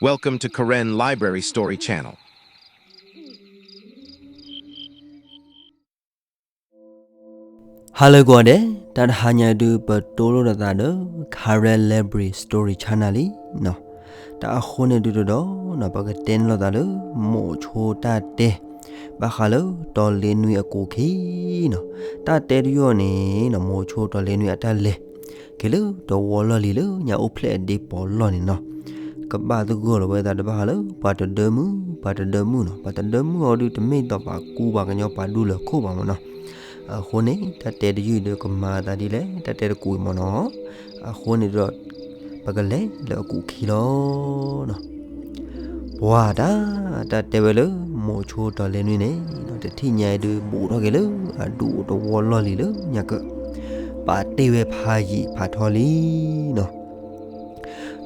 Welcome to Karen Library Story Channel. ဟါလၢဂီၤဒဲး, တၢ်တဟါညါဒုး ပတိၢ်လိာ်သးဒီး Karen Library Story Channel လံနီၤ. တၢ်အဃိန့ၣ်ဒုးတဒီးနီၤ ပကတဲန့ၢ်လိာ်သးလၢ မိၤဆိတၢ်တဲ ဘၣ်ဃးလၢတီၤလ့နွံအကူးအခံနီၤ. တၢ်တဲတယုၢ်န့ၣ်နီၤ မိၤဆိတီၤလ့နွံအတၢ်လဲၤ က့ၤလၢတဝီလီၢ်လံၤလၢညါအိၣ်ဖျဲၣ်အဒ့ပီၤလီၢ်န့ၣ်နီၤ. ကဘၣ်သဂၢၢ်လီၤဝဲသးတဘၣ်ဃးလၢ ပှၤတဒၢမုၣ် ပှၤတဒၢမုၣ်နီၤ. ပှၤတဒၢမုၣ်အီၤဒုး တမ့ၢ်ဒီးပှၤကူပှၤကညီပှၤဒူလၢၤခိၣ်ဘၣ်မ့ၢ်နီၤ. အဃိန့ၣ် တၢ်တဲတယုၢ်အံၤဒုးကမၤအသးဒ်လဲၣ်, တၢ်တဲတကူးအံၤမ့ၢ်နီၤ. အဃိန့ၣ်ဒီး ပကလဲၤလၢအကူးအခံလီၤနီၤ. ပှၤတၢ်, တၢ်တဲဝဲလၢ မိၤဆိတီၤလ့နွံန့ၣ်နီၤ တထံၣ်ညါအံၤဒုး ဘူးထီၣ်က့ၤလၢအဒူသဝီလီၢ်လံၤလၢညါကၢး ပာ်တ့ၢ်ဝဲဖးယံာ်ဖးထီလံနီၤ.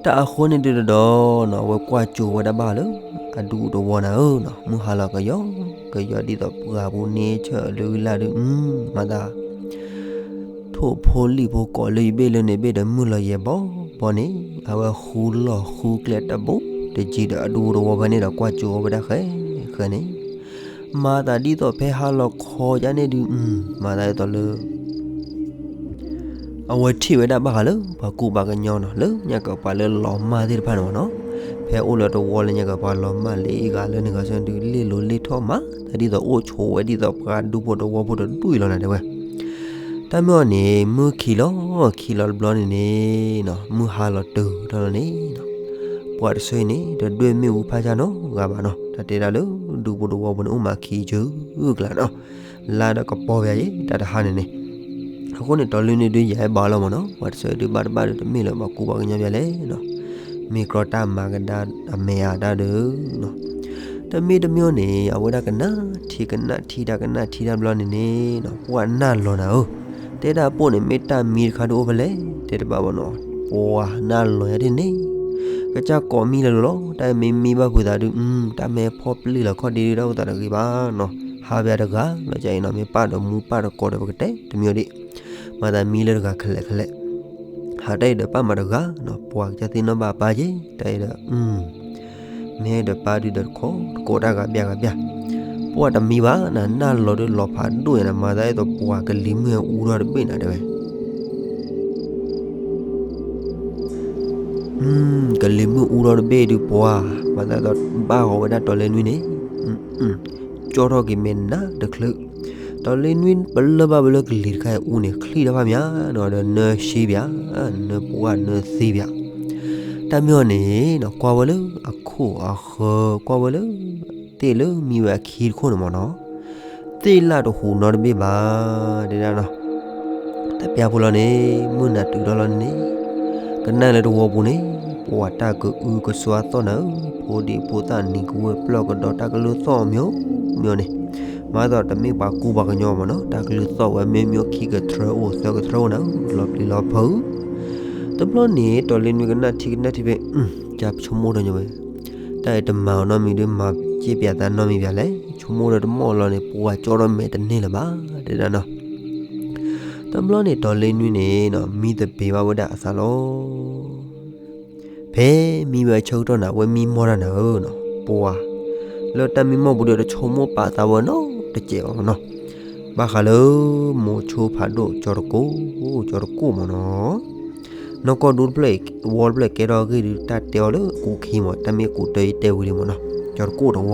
တၢ်အဃိန့ၣ်ဒုးတဒီးနီၤ အဝဲကွၢ်ကၠိဝဲဒၣ်ဘၣ်ဃးလၢ အဒူသဝီနၤဧၢနီၤ. မုၢ်ဟါလီၤကယီကယီဒ်သိးပှၤပူၤန့ၣ်ဆၢၣ်လၢဂံၢ်လၢ်ဒုး မၤသး ထိၣ်ဖိလံၣ်ဖိကိးလၢယဘ့ၣ်လၢန့ၣ်ဘ့ၣ်ဒီးမုၢ်လီၤယဲၢ်ဘီဘီန့ၣ် အဝဲဃူလီၢ်ဃူကျဲတဘိတယံၤဒီးအဒူသဝီဖဲန့ၣ်ဒီးကွၢ်ကၠိဝဲဒၣ်ဃဲဃဲန့ၣ် မၤသးဒ်သိးဖဲဟါလီၤခီယါန့ၣ်ဒုး မၤသးဒ်သိးလၢ အဝဲထံၣ်ဝဲဒၣ်ဘၣ်ဃးလၢ ပှၤကူပှၤကညီနီၤ လၢညါကၢးပှၤလၢလီၤမၢ်သ့ၣ်တဖၣ်န့ၣ်မ့ၢ်နီၤ. ဖဲအိၣ်လၢတဝီလၢညါကၢးပှၤလီၤမၢ်လၢအဂၤလၢန့ၣ်ဂၤဆၢဒုး လ့ၣ်လိၤလ့ၣ်ထီၣ်မး ဒ်သိးအိၣ်ဆိးဝဲဒ်သိးပှၤဒူဖိတဝီဖိတဒူအံၤလီၤနၤတဲဝဲ. တၢ်မ့ၢ်အီၤန့ၣ် မုၢ်ခံလီၤခံလီၤတဘျီန့ၣ်န့ၣ်နီၤ မုၢ်ဟါလီၤတုၤထီၣ်လီၤန့ၣ်နီၤ ပှၤတဆၢအံၤန့ၣ် တဒွဲၣ်မ့ၣ်အူဖးယၢ်နီတဂၤဘၣ်နီၤ. တၢ်တဲဒၣ်လၢ ဒူဖိတဝီဖိန့ၣ် အိၣ်မးခံကၢကျါနီၤ လါဒီးကပီၤပယၤယဲ တၢ်တဟါန့ၣ်န့ၣ်. အဃိန့ၣ် တီၤလ့နွံဒုးယၤဟဲဘၣ်လီၤမ့ၢ်နီၤ ပှၤတဆၢဒုးဘၣ်တဘၣ်ဒုးတမ့ၢ်လၢပှၤကူပှၤကညီပယၤလဲၣ်နီၤ. မ့ၢ်ကြီတၢ်မၤကဒါအမဲာ်အါတၢ်ဒုးနီၤ. တမ့ၢ်တမ့ၢ်န့ၣ် အဝဲဒၣ်ကနၣ်ထံကနၣ်ထံတၢ်ကနၣ်ထံတၢ်ဘျီန့ၣ်န့ၣ်နီၤ ပှၤနၢ်လီၤနၤဧၢ. တဲဒၣ်ပိၢ်န့ၣ် မ့ၢ်တၢ်မံတခါဒုးအိၣ်ဖဲလဲၣ် တဲတဘၣ်ဘၣ်နီၤ ပှၤနၢ်လီၤယၤဒ်န့ၣ် ကစၢ်ကိးမံလၢာ်လီၤ တၢ်မ့ၢ်မံဘၣ်ဖုးသးဒုး တၢ်မ့ၢ်ဖီၣ်ပျံၤလီၤခီၣ်ဒ့ဒုး တၢ်အိၣ်သးတဂ့ၤဘၣ်နီၤ. ဟးပယၤတဂၤလီၤ ကၢ်အံၤနီၤ မ့ၢ်ပၢ်ဒီးမူပၢ်တကိးဒီးပကတဲတမံၤဒံး မၤသးမံလၢတဂၤခဲလၢာ်ခဲလၢာ် ဟးတၢ်အံၤဒီးပၢ်မၤတဂၤနီၤ ပှၤကစၢ်သ့ၣ်နီၣ်ဘၣ်ပၢ်ယဲ တၢ်အံၤဒီး မ့ၢ်ဒီးပၢ်ဒုးဒီးတခိးတကိးတၢ်ဂၤဘျၣ်ဂၤဘျၣ် ပှၤတမံဘၣ်နၤ နၢ်လီၤဒုးလီၤဖးဒိၣ်ယၤနၤ မၤသးဒ်သိးပှၤကလံၤမုၢ်အူထီၣ်တဘ့ၣ်နၤတဲဝဲ ကလံၤမုၢ်အူထီၣ်တဘ့ၣ်ဒုးပှၤ မၤသးဒ်သိးဘၣ်ဃီၤဝဲဒၣ်တီၤလ့နွံန့ၣ် ကၠီထီၣ်က့ၤမဲာ်နးတချုး တီၤလ့နွံပလၢၢ်ဘၣ်ဝဲလၢကလံၤတခါအံၤအူန့ၣ် ချံၣ်တၢ်ဖးမးနီၤ ဒီးနၢဆံဘၣ် နၢပှၢ်နၢသံဘၣ် တၢ်မ့ၢ်အီၤန့ၣ် ကွၢ်ဝဲလၢအခိၣ်အဃၢၤ ကွၢ်ဝဲလၢ သ့ၣ်လၢမံဝဲအခံတခိၣ်န့ၣ်မ့ၢ်နီၤ သ့ၣ်လၢတဟူးနီတဘ့ၣ်ဘၣ် တဲဒၣ်နီၤ တပျၢ်ဖိလီၤန့ၣ် မုၢ်နၤတုၤထီၣ်လီၤန့ၣ် ကနၣ်လၢတဝီပူၤန့ၣ် ပှၤတၢ်ကအုကစွါသီၣ်နၤဧၢ ဖိဒံဖိသၣ်နံၤကဝဲၢ်ပျီၢ်ကဒီးတၢ်ကလုၢ်သီၣ်မ့ၢ်အိၣ်မ့ၢ်အိၣ်န့ၣ် မၤသးတမ့ၢ်ပှၤကူပှၤကညီမ့ၢ်နီၤ တၢ်ကလုၢ်သီၣ်ဝဲမ့ၢ်မ့ၢ်အိၣ်ခံကထြၢအိၣ်သၢကထြၢအိၣ်နၤဧၢ လီၤပျံၤလီၤဖုး တဘျီန့ၣ် တီၤလ့နွံကနၣ်ထံကနၣ်ထံဖဲ ကၢ်ဆိကမိၣ်ဒီးညီဝဲ တၢ်အံၤတမၤအီၤနီတမံၤဒုး မၤစ့ပၠးသးနီတမံၤပၠးလဲၣ် ဆိကမိၣ်ဒီးတမီၢ်လီၤန့ၣ် ပှၤကၠီထီၣ်မဲာ်တန့ၢ်လၢၤဘၣ် တဲဒၣ်နီၤ တဘျီန့ၣ် တီၤလ့နွံန့ၣ်နီၤ မံသပ့ၤဘၣ်ဝဲဒၣ်အသးလီၤ ဖဲမံဝဲအဆၢကတီၢ်နၤ အဝဲမံမီၢ်တၢ်နၤဧၢနီၤ ပှၤ လၢတၢ်မံမီၢ်ပူၤဒီးတဆိကမိၣ်ပာ်သးဝဲနီတစဲးဘၣ်မ့ၢ်နီၤ ဘၣ်ဃးလၢ မိၤဆိဖးဒိၣ်ကၠီတကိး ကၠီတကိးမ့ၢ်နီၤ နီၢ်ကီၢ်ဒူတဖျၢၣ် ဝီတဖျၢၣ်ကဲထီၣ်အဂ့ၢ်ဒုး တၢ်တဲအီၤလၢအကူးခံမ့ၢ် တၢ်မ့ၢ်အကူးတၢ်အံၤတဲဝံၤဒံးမ့ၢ်နီၤ ကၠီတကိးတဝီဖျၢၣ်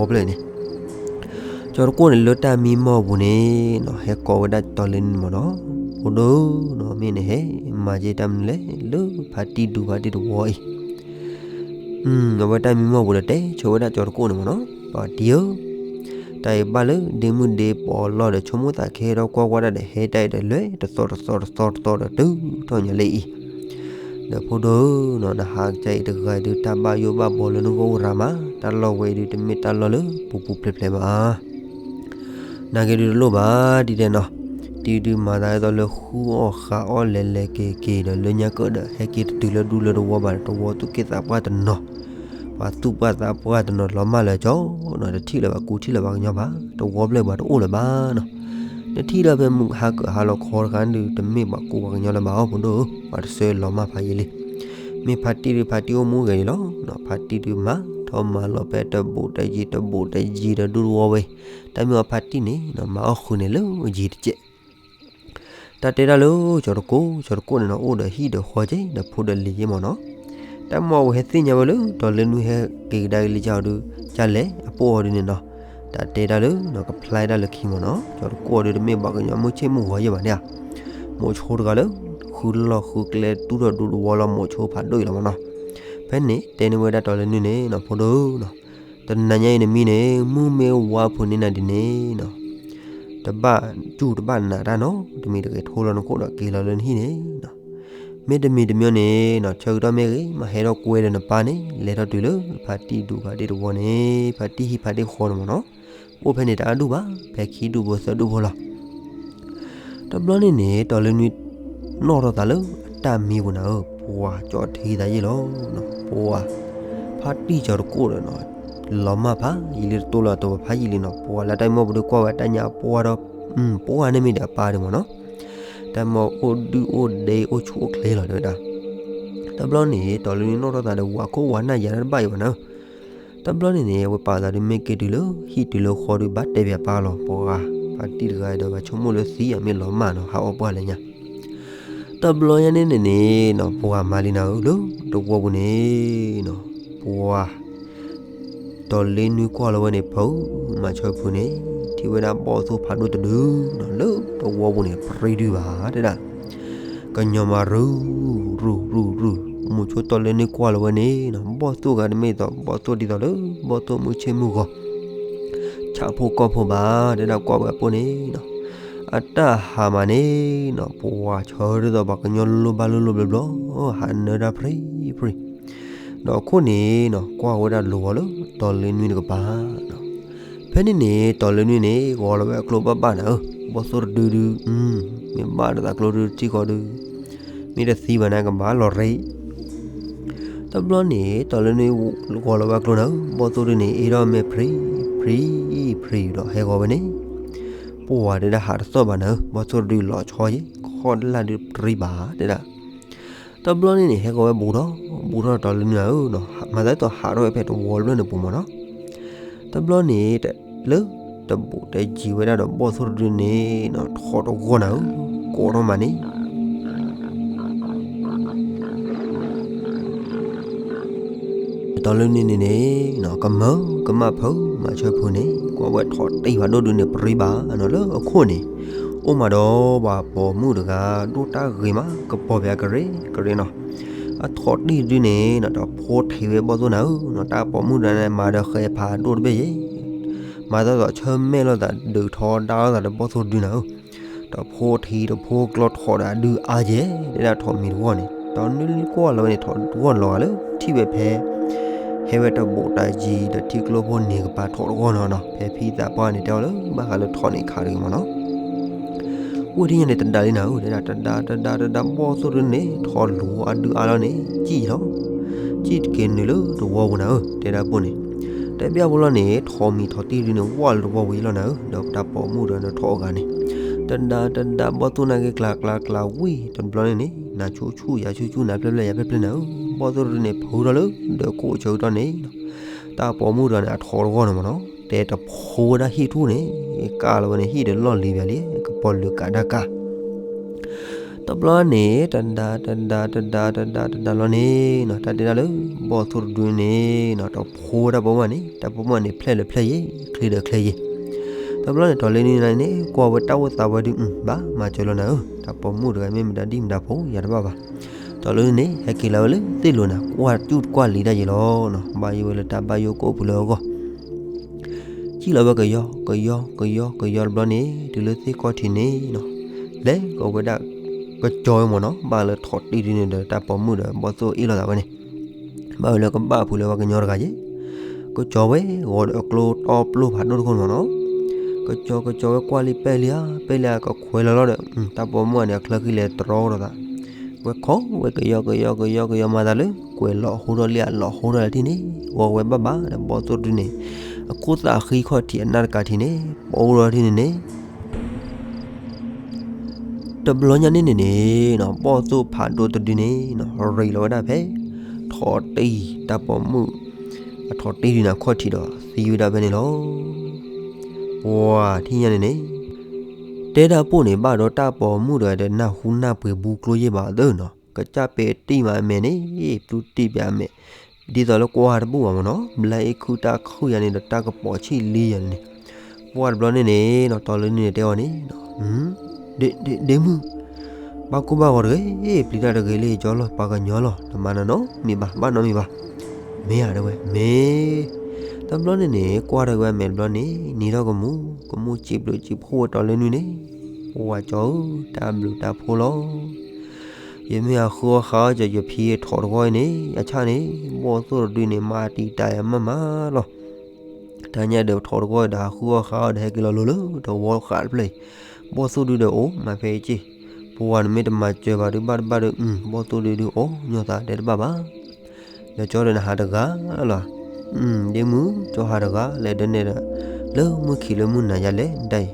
န့ၣ် ကၠီတကိးန့ၣ်လၢတၢ်မံမီၢ်ပူၤန့ၣ်နီၤ ဟဲကိးဝဲဒၣ်တီၤလ့နွံမ့ၢ်နီၤ ဖိဒိၣ်နီၤ မ့ၢ်နဟဲမၤက့ၤတၢ်မနုၤလဲၣ် လၢဖါတံၢ်ဒူဖါတံၢ်တဝီအံၤ အဝဲတၢ်မံမီၢ်ပူၤဒီးတဲဆိဝဲဒၣ်ကၠီတကိးန့ၣ်မ့ၢ်နီၤ ပှၤတံၢ်ဧၢ တၢ်အံၤဘၣ်လၢဒ့မုၣ်ဒ့ပီၤလီၢ်ဒီး ဆိကမိၣ်သးခဲဒီးကွၢ်ကွၢ်ဒၣ်ဒီး ဟဲတၢ်အံၤဒီးလဲၤတသီတသီတသီတသီဒီးတုၤထီၣ်ညါလၢအံၤ ဒီးဖိဒိၣ်ဧၢနီၤ နဟးကစၢ်အံၤတဂၤဒုးတၢ်ဘၣ်ယိၣ်ဘၣ်ဘီလၢနဂီၢ်အိၣ်ရၤမး တၢ်လီၢ်ဝဲအံၤဒုးတမ့ၢ်တၢ်လီၢ်လၢပူၤပူၤဖျဲးဖျဲးဘၣ် နာ်က့ဒုးတလိၣ်ဘၣ်ဒ်တဲနီၤ တံၤဒုးမၤသးဒ်သိးလၢဃုအီၣ်ဃးအီၣ်လဲၤလဲၤက့ၤက့ၤဒီးလၢညါကၢးဒီး ဟဲက့ၤတတုၤလၢဒူလၢတဝီဘၣ် တဝီသူၣ်က့သးပှၢ်တနီၤ ပှၤသူၣ်ပှၢ်သးပှၢ်တနီၤလီၤမၢ်လၢကၠီနီၤ တထံၣ်လၢၤဘၣ်ကူထံၣ်လၢၤဘၣ်ကညီဘၣ် တဝီဖျၢၣ်ပှၤတအိၣ်လၢၤဘၣ်နီၤ နထံၣ်ဒီးဖဲမုၢ်ဟါကၢးဟါလီၤခီတခါဒုး တမ့ၢ်ပှၤကူပှၤကညီလၢၤဘၣ်အီၤ ဖိဒိၣ်ဧၢ ပှၤတဆၢလီၤမၢ်ဖးယံာ်လံ မ့ၢ်ဖါတံၢ်ဒုး ဖါတံၢ်အိၣ်မူဂဲၤဒံးလီၤ. ဖါတံၢ်ဒုးမၤထီၣ်မၤလီၤဖဲတဘူးတယံၤ တဘူးတယံၤဒီးဒူသဝီဝဲ, တၢ်မ့ၢ်အီၤဖါတံၢ်န့ၣ်နီၤ မၤအီၣ်ဃုာ်န့ၣ်လၢယံၤတကဲး. တၢ်တဲတၢ်လၢကၠီၤတကိး, ကၠီၤတကိးန့ၣ်နီၤ အိၣ်ဒီးဟံၣ်ဒီးဃီက့ၤ ဒီးဖိဒီးလံၤက့ၤမ့ၢ်နီၤ. တၢ်မ့ၢ်အဝဲဟဲသ့ၣ်ညါဝဲလၢ တီၤလၢနွံဟဲက့ၤကဒါက့ၤလံကၢ်အီၤဒုး ကၢ်လဲၣ်အပိၢ်အီၤဒုးန့ၣ်နီၤ, တၢ်တဲတၢ်လၢနီၤ ကဖျါတၢ်လၢခံမ့ၢ်နီၤ. ကၠီၤတကိးအီၤဒုး တမ့ၢ်ဘၣ်ကညီမုၢ်ဆ့ၣ်မုၢ်ဂီၤယဲၢ်ဘၣ်န့ၣ်ဧါ. မိးဆိတဂၤလၢ ဃုလီၢ်ဃုကျဲတူၢ်ထီၣ်ဒူသဝီလီၤ မိးဆိဖးဒိၣ်အံၤလီၤမ့ၢ်နီၤ. ဖဲန့ၣ်တဲန့ၢ်ဝဲဒၣ်တီၤလၢနွံန့ၣ်နီၤ ဖိဒိၣ်နီၤ, တနၤညါအံၤနမံန့ၣ် မုၢ်မ့ၢ်ဝါဖုးန့ၢ်နၤဒ်န့ၣ်နီၤ တဘၣ်စူၢ်တဘၣ်နာ်တၢ်နီတမံၤတဂ့ၤ ထိလီၤနခိၣ်ဒီးက့ၤလီၤလၢနဟံၣ်န့ၣ်နီၤ. မ့တမံၤတမံၤန့ၣ်နီၤ ဆၢကတီၢ်မ့ၢ်ဂ့ၤ မ့ၢ်ဟဲထီၣ်ကွဲဒီးနပၢ်န့ၣ် လဲၤထီၣ်တုၤလၢဖါတံၢ်ဒူဖါတံၢ်သဝီန့ၣ် ဖါတံၢ်ဟံၣ်ဖါတံၢ်ဃီန့ၣ်မ့ၢ်နီၤ. အိၣ်ဖဲန့ၣ်တအါဒူၣ်ဘၣ် ဖဲခံဒူၣ်ဖိသၢဒူၣ်ဖိလီၤ. တဘျီန့ၣ်န့ၣ် တီၤလၢနွံ နီၣ်ထီၣ်သးလၢအတၢ်မံပူၤနၤဧၢ, ပှၤကၠီထံသးယ့ၣ်လီၤ. ပှၤ ဖါတံၢ်ကၠီၤတကိးဒီးနီၤ လီၤမၢ်ဖးယံာ်လံ တတိၢ်လီၤတဝဲဖးယံာ်လံနီၤ. ပှၤလၢတၢ်မံပူၤဒုးကွၢ်ဝဲတၢ်ညါပှၢ်ဒီး ပှၢ်န့ၣ်မ့ၢ်ဒီးအပၢ်ဒုးမ့ၢ်နီၤ. တၢ်မ့ၢ်အိၣ်ဒုၣ်အိၣ်ဒ့အိၣ်ဆူၣ်အိၣ်ချ့လီၤတဲဝဲဒၣ်. တဘျီန့ၣ် တီၤလၢနွံနီၣ်ထီၣ်သးဒီး ဝၤခိၣ်ဝၤနၢ်ယၤတၢ်တဘၣ်အံၤဘၣ်နၤဧၢ. တဘျီန့ၣ်န့ၣ် အဝဲပာ်သးဒုးမ့ၢ်က့ၤတုၤလၢဟံၣ်တုၤလၢဃီဒုး ဘၣ်တဲဘၣ်ပၢ်လီၤ ပှၤ ဖါတံၢ်တဂၤဒီး ဘၣ်ဆိကမိၣ်လၢသံအမ့ၢ်လီၤမၢ်နီၤ ဟးအီၣ်ပှၢ်လၢညါ. တဘျီညါန့ၣ်န့ၣ်နီၤ ပှၤမၤလံနၤဧၢ လၢတဝီပူၤန့ၣ်နီၤ ပှၤ တီၤလၢနွံကွၢ်လီၤဝဲန့ၣ် ဖုး မၤဆၢဖုးန့ၣ် ထံၣ်ဝဲဒၣ်ဘီၣ်သိၣ်ဖးဒိၣ်တဒုနီၤ လၢတဝီပူၤန့ၣ် ပြံဒုဘၣ်တဲဒၣ် ကညီၤမၤရူၤ ရူၤ ရူၤ ရူၤ မိးဆိတီၤလၢနွံကွၢ်လီၤဝဲန့ၣ်နီၤ ဘီၣ်သိၣ်ဂၤတမ့ၢ်သိး ဘီၣ်သိၣ်ဒ်သိးလၢ ဘီၣ်သိၣ်မုၢ်ဆ့ၣ်မုၢ်ဂီၤ ဆၣ်ဖိကီၢ်ဖိဘၣ်တဲဒၣ် ကွၢ်ဝဲအပိၢ်န့ၣ်နီၤ အတၢ်ဟးမးန့ၣ်နီၤ ပှၤဆၢဒ်သိးပှၤကညီလိၣ်ဘၣ်လိၣ်လိၣ်ဘျီဘျီ ဟးနၢတၢ်ပြံပြံ ဒီးအခိၣ်န့ၣ်နီၤ ကွၢ်ဝဲဒၣ်လိၤဂီၤလၢ တီၤလၢနွံတကပၤနီၤ. ဖဲန့ၣ်န့ၣ် တီၤလၢနွံန့ၣ် ဂီၤလီၤဝဲအကျိဘၣ်ဘၣ်နၤဧၢ, ဘီၣ်သိၣ်တဒုဒု မ့ၢ်ဘၣ်ဒီးသးကျိဒု ထံၣ်ဃီဒု မ့ၢ်တသံဘၣ်န့ၣ် ကဘၣ်လီၤရ့ တဘျီန့ၣ် တီၤလၢနွံ ဂီၤလီၤဝဲအကျိနၤဧၢ, ဘီၣ်သိၣ်ဒုန့ၣ် အ့ၣ်ထီၣ်မဲာ်ပြံ ပြံ ပြံဒီးဟဲဂီၤဝဲန့ၣ်, ပှၤတဲဒၣ်ဟးတသီၣ်ဘၣ်နၤဧၢ, ဘီၣ်သိၣ်တဒုလီၤဆီယဲၢ် ခီၣ်တလၢ်ဒုပြံဘၣ်တဲဒၣ် တဘျီန့ၣ်န့ၣ် ဟဲဂီၤဝဲဘူးထီၣ် ဘူးထီၣ်တီၤလၢနွံဧၢ, မၤသးဒ်သိးဟးထီၣ်ဝဲဖဲတဝီတဖျၢၣ်န့ၣ်ပူၤမ့ၢ်နီၤ, တဘျီန့ၣ် လၢတဘူးတယံၤဝဲဒၣ်ဒီးဘီၣ်သိၣ်တဒုန့ၣ်နီၤ ထီၣ်တဂီၢ်နၤဧၢ, ကိးထီၣ်မးန့ၣ် တီၤလၢနွံန့ၣ်န့ၣ်နီၤ ကမၢကမၣ်ဖုး မၤဆၢဖုးန့ၣ် ကွၢ်ဝဲထီၣ်တံၢ်ဖးဒိၣ်ဒုန့ၣ် ပြံဘၣ်နီၤ လၢအခိၣ်န့ၣ် အိၣ်မးဒီးပှၤပိာ်မုၣ်တဂၤ ဒိၣ်တၢ်ဂ့ၤမး ကပီၤပၠးကရ့ကရ့နီၤ, အထီၣ်တံၢ်ဒုန့ၣ်နီၤ တဖိထံးဝဲဘီၣ်သိၣ်နၤဧၢ, တၢ်ပိာ်မုၣ်တဂၤန့ၣ် မၤဒီးဃဲဖးဒိၣ်တဘ့ၣ်ယဲၢ် မၤသးဒ်သိးဆၢမဲာ်လိာ်သး ဒုးထီဒါလိာ်သးဒီးဘီၣ်သိၣ်တဒုနၤဧၢ, တဖိထံးတဖိကျီထီၣ်ဒီးအဒုအါယဲၢ် တဲဒၣ်ထီၣ်မံၤတဂီၢ်န့ၣ် တီၤနွံကွၢ်လီၤဝဲန့ၣ် ထီၣ်တဂီၢ်လီၤဂာ်လၢထံၣ်ဝဲဖဲ ဟဲဝဲတဘူးတယံၤဒီးထံကျိဖိန့ၣ်ကပၤထီၣ်တဂီၢ်နီၤနီၤ, ဖဲဖံသးပှၢ်န့ၣ်တဲအီၤလၢ ဘၣ်ဃးလၢထီၣ်န့ၣ်ခးတဂ့ၤမ့ၢ်နီၤ ဝဲထံၣ်ညါန့ၣ် တဒါလံနၤဧၢ, တဲဒၣ်တဒါတဒါတဒါ ဘီၣ်သိၣ်တဒုန့ၣ် ထီၣ်လူၤအဒုအါလီၤန့ၣ် ကံၣ်လီၤ, ကံၣ်တက့ၤနုာ်လၢတဝီပူၤနၤဧၢ, တဲဒၣ်ပိၢ်န့ၣ် တဲဘၣ်ဖိလီၤန့ၣ် ထီၣ်မံၤထီၣ်တံၢ်ဒုန့ၣ် ဝၢ်လၢတဝီပူၤယဲၢ်လီၤနၤဧၢ, ဒီးတၢ်ပိာ်မုၣ်တဂၤန့ၣ်ထီၣ်အဂၤန့ၣ် တဒါတဒါ ဘီၣ်သိၣ်နာ်က့ၤကျးကျးကျးဝံၤ တဘျီန့ၣ်န့ၣ် နၤဆူၣ်ဆူၣ်ယၤဆူၣ်ဆူၣ် နၤဖျဲၣ်ဖျဲၣ်ယၤဖျဲၣ်ဖျဲၣ်နၤဧၢ, ဘီၣ်သိၣ်တဒုန့ၣ် ဖုးထီၣ်လၢဒၢးခိၣ်ဆၢကတီၢ်န့ၣ် တၢ်ပိာ်မုၣ်တဂၤန့ၣ် အထီၣ်တဂီၢ်န့ၣ်မ့ၢ်နီၤ, တဲတဖိဝဲဒၣ်ဟံၣ်ထူၣ်န့ၣ် ကၢ်လီၤဝဲန့ၣ် ဟံၣ်ဒီးလီၢ်လံၤပၠးလံ ကပီၤလုာ်ကးဒၣ်ကၢ် တဘျီန့ၣ် တဒါတဒါတဒါတဒါတဒါ တဒါလီၤန့ၣ်နီၤ တၢ်တဲဒၣ်လၢ ဘီၣ်သိၣ်တဒုန့ၣ်နီၤ တဖိဝဲဒၣ်ပိာ်မုၣ်န့ၣ် တၢ်ပိာ်မုၣ်န့ၣ် ဖျဲၣ်လၢဖျဲၣ်ယဲၢ် ချ့ဒီးချ့ယဲၢ် တဘျီန့ၣ် တီၤလၢနွံန့ၣ် ကွၢ်ဝဲတၢ်အိၣ်သးဝဲဒု ဘၣ်မၤစၢၤလီၤနၤဧၢ, တၢ်ပိာ်မုၣ်တဂၤမ့ၢ်မတၤဒံၣ်မတၤဖိ ယၤတဘၣ်ဘၣ်. တီၤလၢနွံန့ၣ် ဟဲက့ၤလီၤဝဲလၢသ့ၣ်လိၤနၤ ကွၢ်စူၣ်ကွၢ်လံၤဒၣ်ယဲၢ်လီၤနီၤ, ဘၣ်ယိၣ်ဝဲလၢတၢ်ဘၣ်ယိၣ်ကိးပူၤလၢအဂီၢ် ကံၣ်လီၤဝဲကယီကယီကယီကယီတဘျီန့ၣ် တုၤလၢသ့ၣ်ခီၣ်ထံးန့ၣ်နီၤ, လဲၤကီးဝဲဒၣ် ကကၠီဝဲမ့ၢ်နီၤ, ဘၣ်လၢထီၣ်တံၢ်ဒုန့ၣ်ဒီး တၢ်ပိာ်မုၣ်ဒီးဘီၣ်သိၣ်အ့ၣ်လိာ်သးဝဲန့ၣ်, ဘၣ်ဝဲလၢကဘၣ်ဖုးလၢပှၤကညီတဂၤယဲၢ်, ကကၠီဝဲ ဂီၤဒီးအကျိတီပျိဖးဒိၣ်တခိၣ်မ့ၢ်နီၤ, ကကၠီကကၠီဝဲကွၢ်လံ ပဲၢ်လံဧါ ပဲၢ်လံဧါကခွဲးလီၤလီၤဒီး တၢ်ပိာ်မုၣ်န့ၣ် အချၢဃံလဲၤတရီဒီးသး ဝဲခိးဝဲကယီကယီကယီကယီမၤသးလၢ ကွဲးလီၤဟူထီၣ်လံဧါ လီၤဟူထီၣ်လံထံၣ်န့ၣ် ဂီၤဝဲဘၣ်ဘၣ်ဒီးဘီၣ်သိၣ်တဒုန့ၣ် အခိၣ်သးဃံခီၣ်ထံးအနၢ်တကးထံၣ်န့ၣ် ပိာ်ထီၣ်ထံၣ်န့ၣ်န့ၣ် တဘျီညါန့ၣ်န့ၣ်န့ၣ်နီၤ ဘီၣ်သိၣ်ဖးဒိၣ်တဒုန့ၣ်နီၤ ရ့းလီၤဝဲဒၣ်ဖဲ ထိးတံၢ်တၢ်ပိာ်မုၣ်, အထိးတံၢ်ဒုးန့ၣ်အခီၣ်ထံးဒီးသံဝဲဒၣ်ဖဲန့ၣ်လီၤ. ပှၤထံၣ်ညါန့ၣ်န့ၣ်, တဲဒၣ်ပိၢ်န့ၣ် ဘၣ်ဒီးတၢ်ပိာ်မုၣ်တဂၤဒီးနၢ်ဟူနၢ်ပှ့ၤဘူးကျိယဲၢ်ဘၣ်သ့ၣ်နီၤ, ကစၢ်ပဲာ်တံၢ်မးအမဲာ်န့ၣ်, ပတူၢ်တံၢ်ပၠးအမဲာ်, ဒ်သိးလၢကွၢ်တဘူၣ်ဘၣ်မ့ၢ်နီၤ, ဘျါအ့ၣ်ခုၣ်တၢ်ခုၣ်ယါန့ၣ်ဒီးတၢ်ကပီၤဆံၣ်လံယါန့ၣ်န့ၣ်, ပှၤတဘျီန့ၣ်န့ၣ်နီၤ တီၤလၢနုၤန့ၣ်တဲအီၤန့ၣ်, ဒ့မုၣ်, ဘၣ်ကိၢ်ဘၣ်ဂီၤတဂ့ၤ, ပျံၤတၢ်တဂ့ၤလၢယကၠီလီၤ ပှၤကညီလီၤ တမၤနၤနီတမံၤဘၣ် ဘၣ်နီတမံၤဘၣ်, မ့ၢ်ဧါတဲဝဲ မ့ၢ်, တဘျီန့ၣ်န့ၣ် ကွၢ်ထီၣ်ဝဲအမဲာ်တဘျီန့ၣ် နံၤထီၣ်ကမူၣ်, ကမူၣ်စံးဘျုးစံးဖှိၣ်ဝဲတီၤလၢနုၤန့ၣ်, ပှၤကၠီဧၢ တၢ်ဘျုးတၢ်ဖှိၣ်လီၤ. ယမ့ၢ်အဃုအီၣ်ဃါအီၣ်ကၠီယဖံအထိးတဂီၢ်အံၤန့ၣ် အဆၣ်န့ၣ်, ဘီၣ်သိၣ်တဒုန့ၣ် မၤတံာ်တာ်ယၤမးမးလီၤ. တၢ်ညါဒီးထိးတဂီၢ်အံၤဒီးဟးဃုအီၣ်ဃါအီၣ်ဒီးဟဲက့ၤလီၤလိၤလၢတဝီဃးတဖျၢၣ်အံၤ, ဘီၣ်သိၣ်ဒုဒီးအိၣ်မးဖဲအံၤက့ၢ်, ပဝၤန့ၣ်မ့ၢ်တမၤစၢၤဘၣ်ဒုးဘၣ်တဘၣ်ဒီး ဘီၣ်သိၣ်ဒုဒုးအိၣ်ညီသးတဲတဘၣ်ဘၣ်. ဒီးကၠီဒီးနဟးတဂၤလီၤ. ဒ့မုၣ် ကၠီဟးတဂၤလဲၣ်ဒီးနဲၣ်ဒီး, လၢမုၢ်ခံးလၢမုၢ်နၤယါလဲၣ်ဒၣ်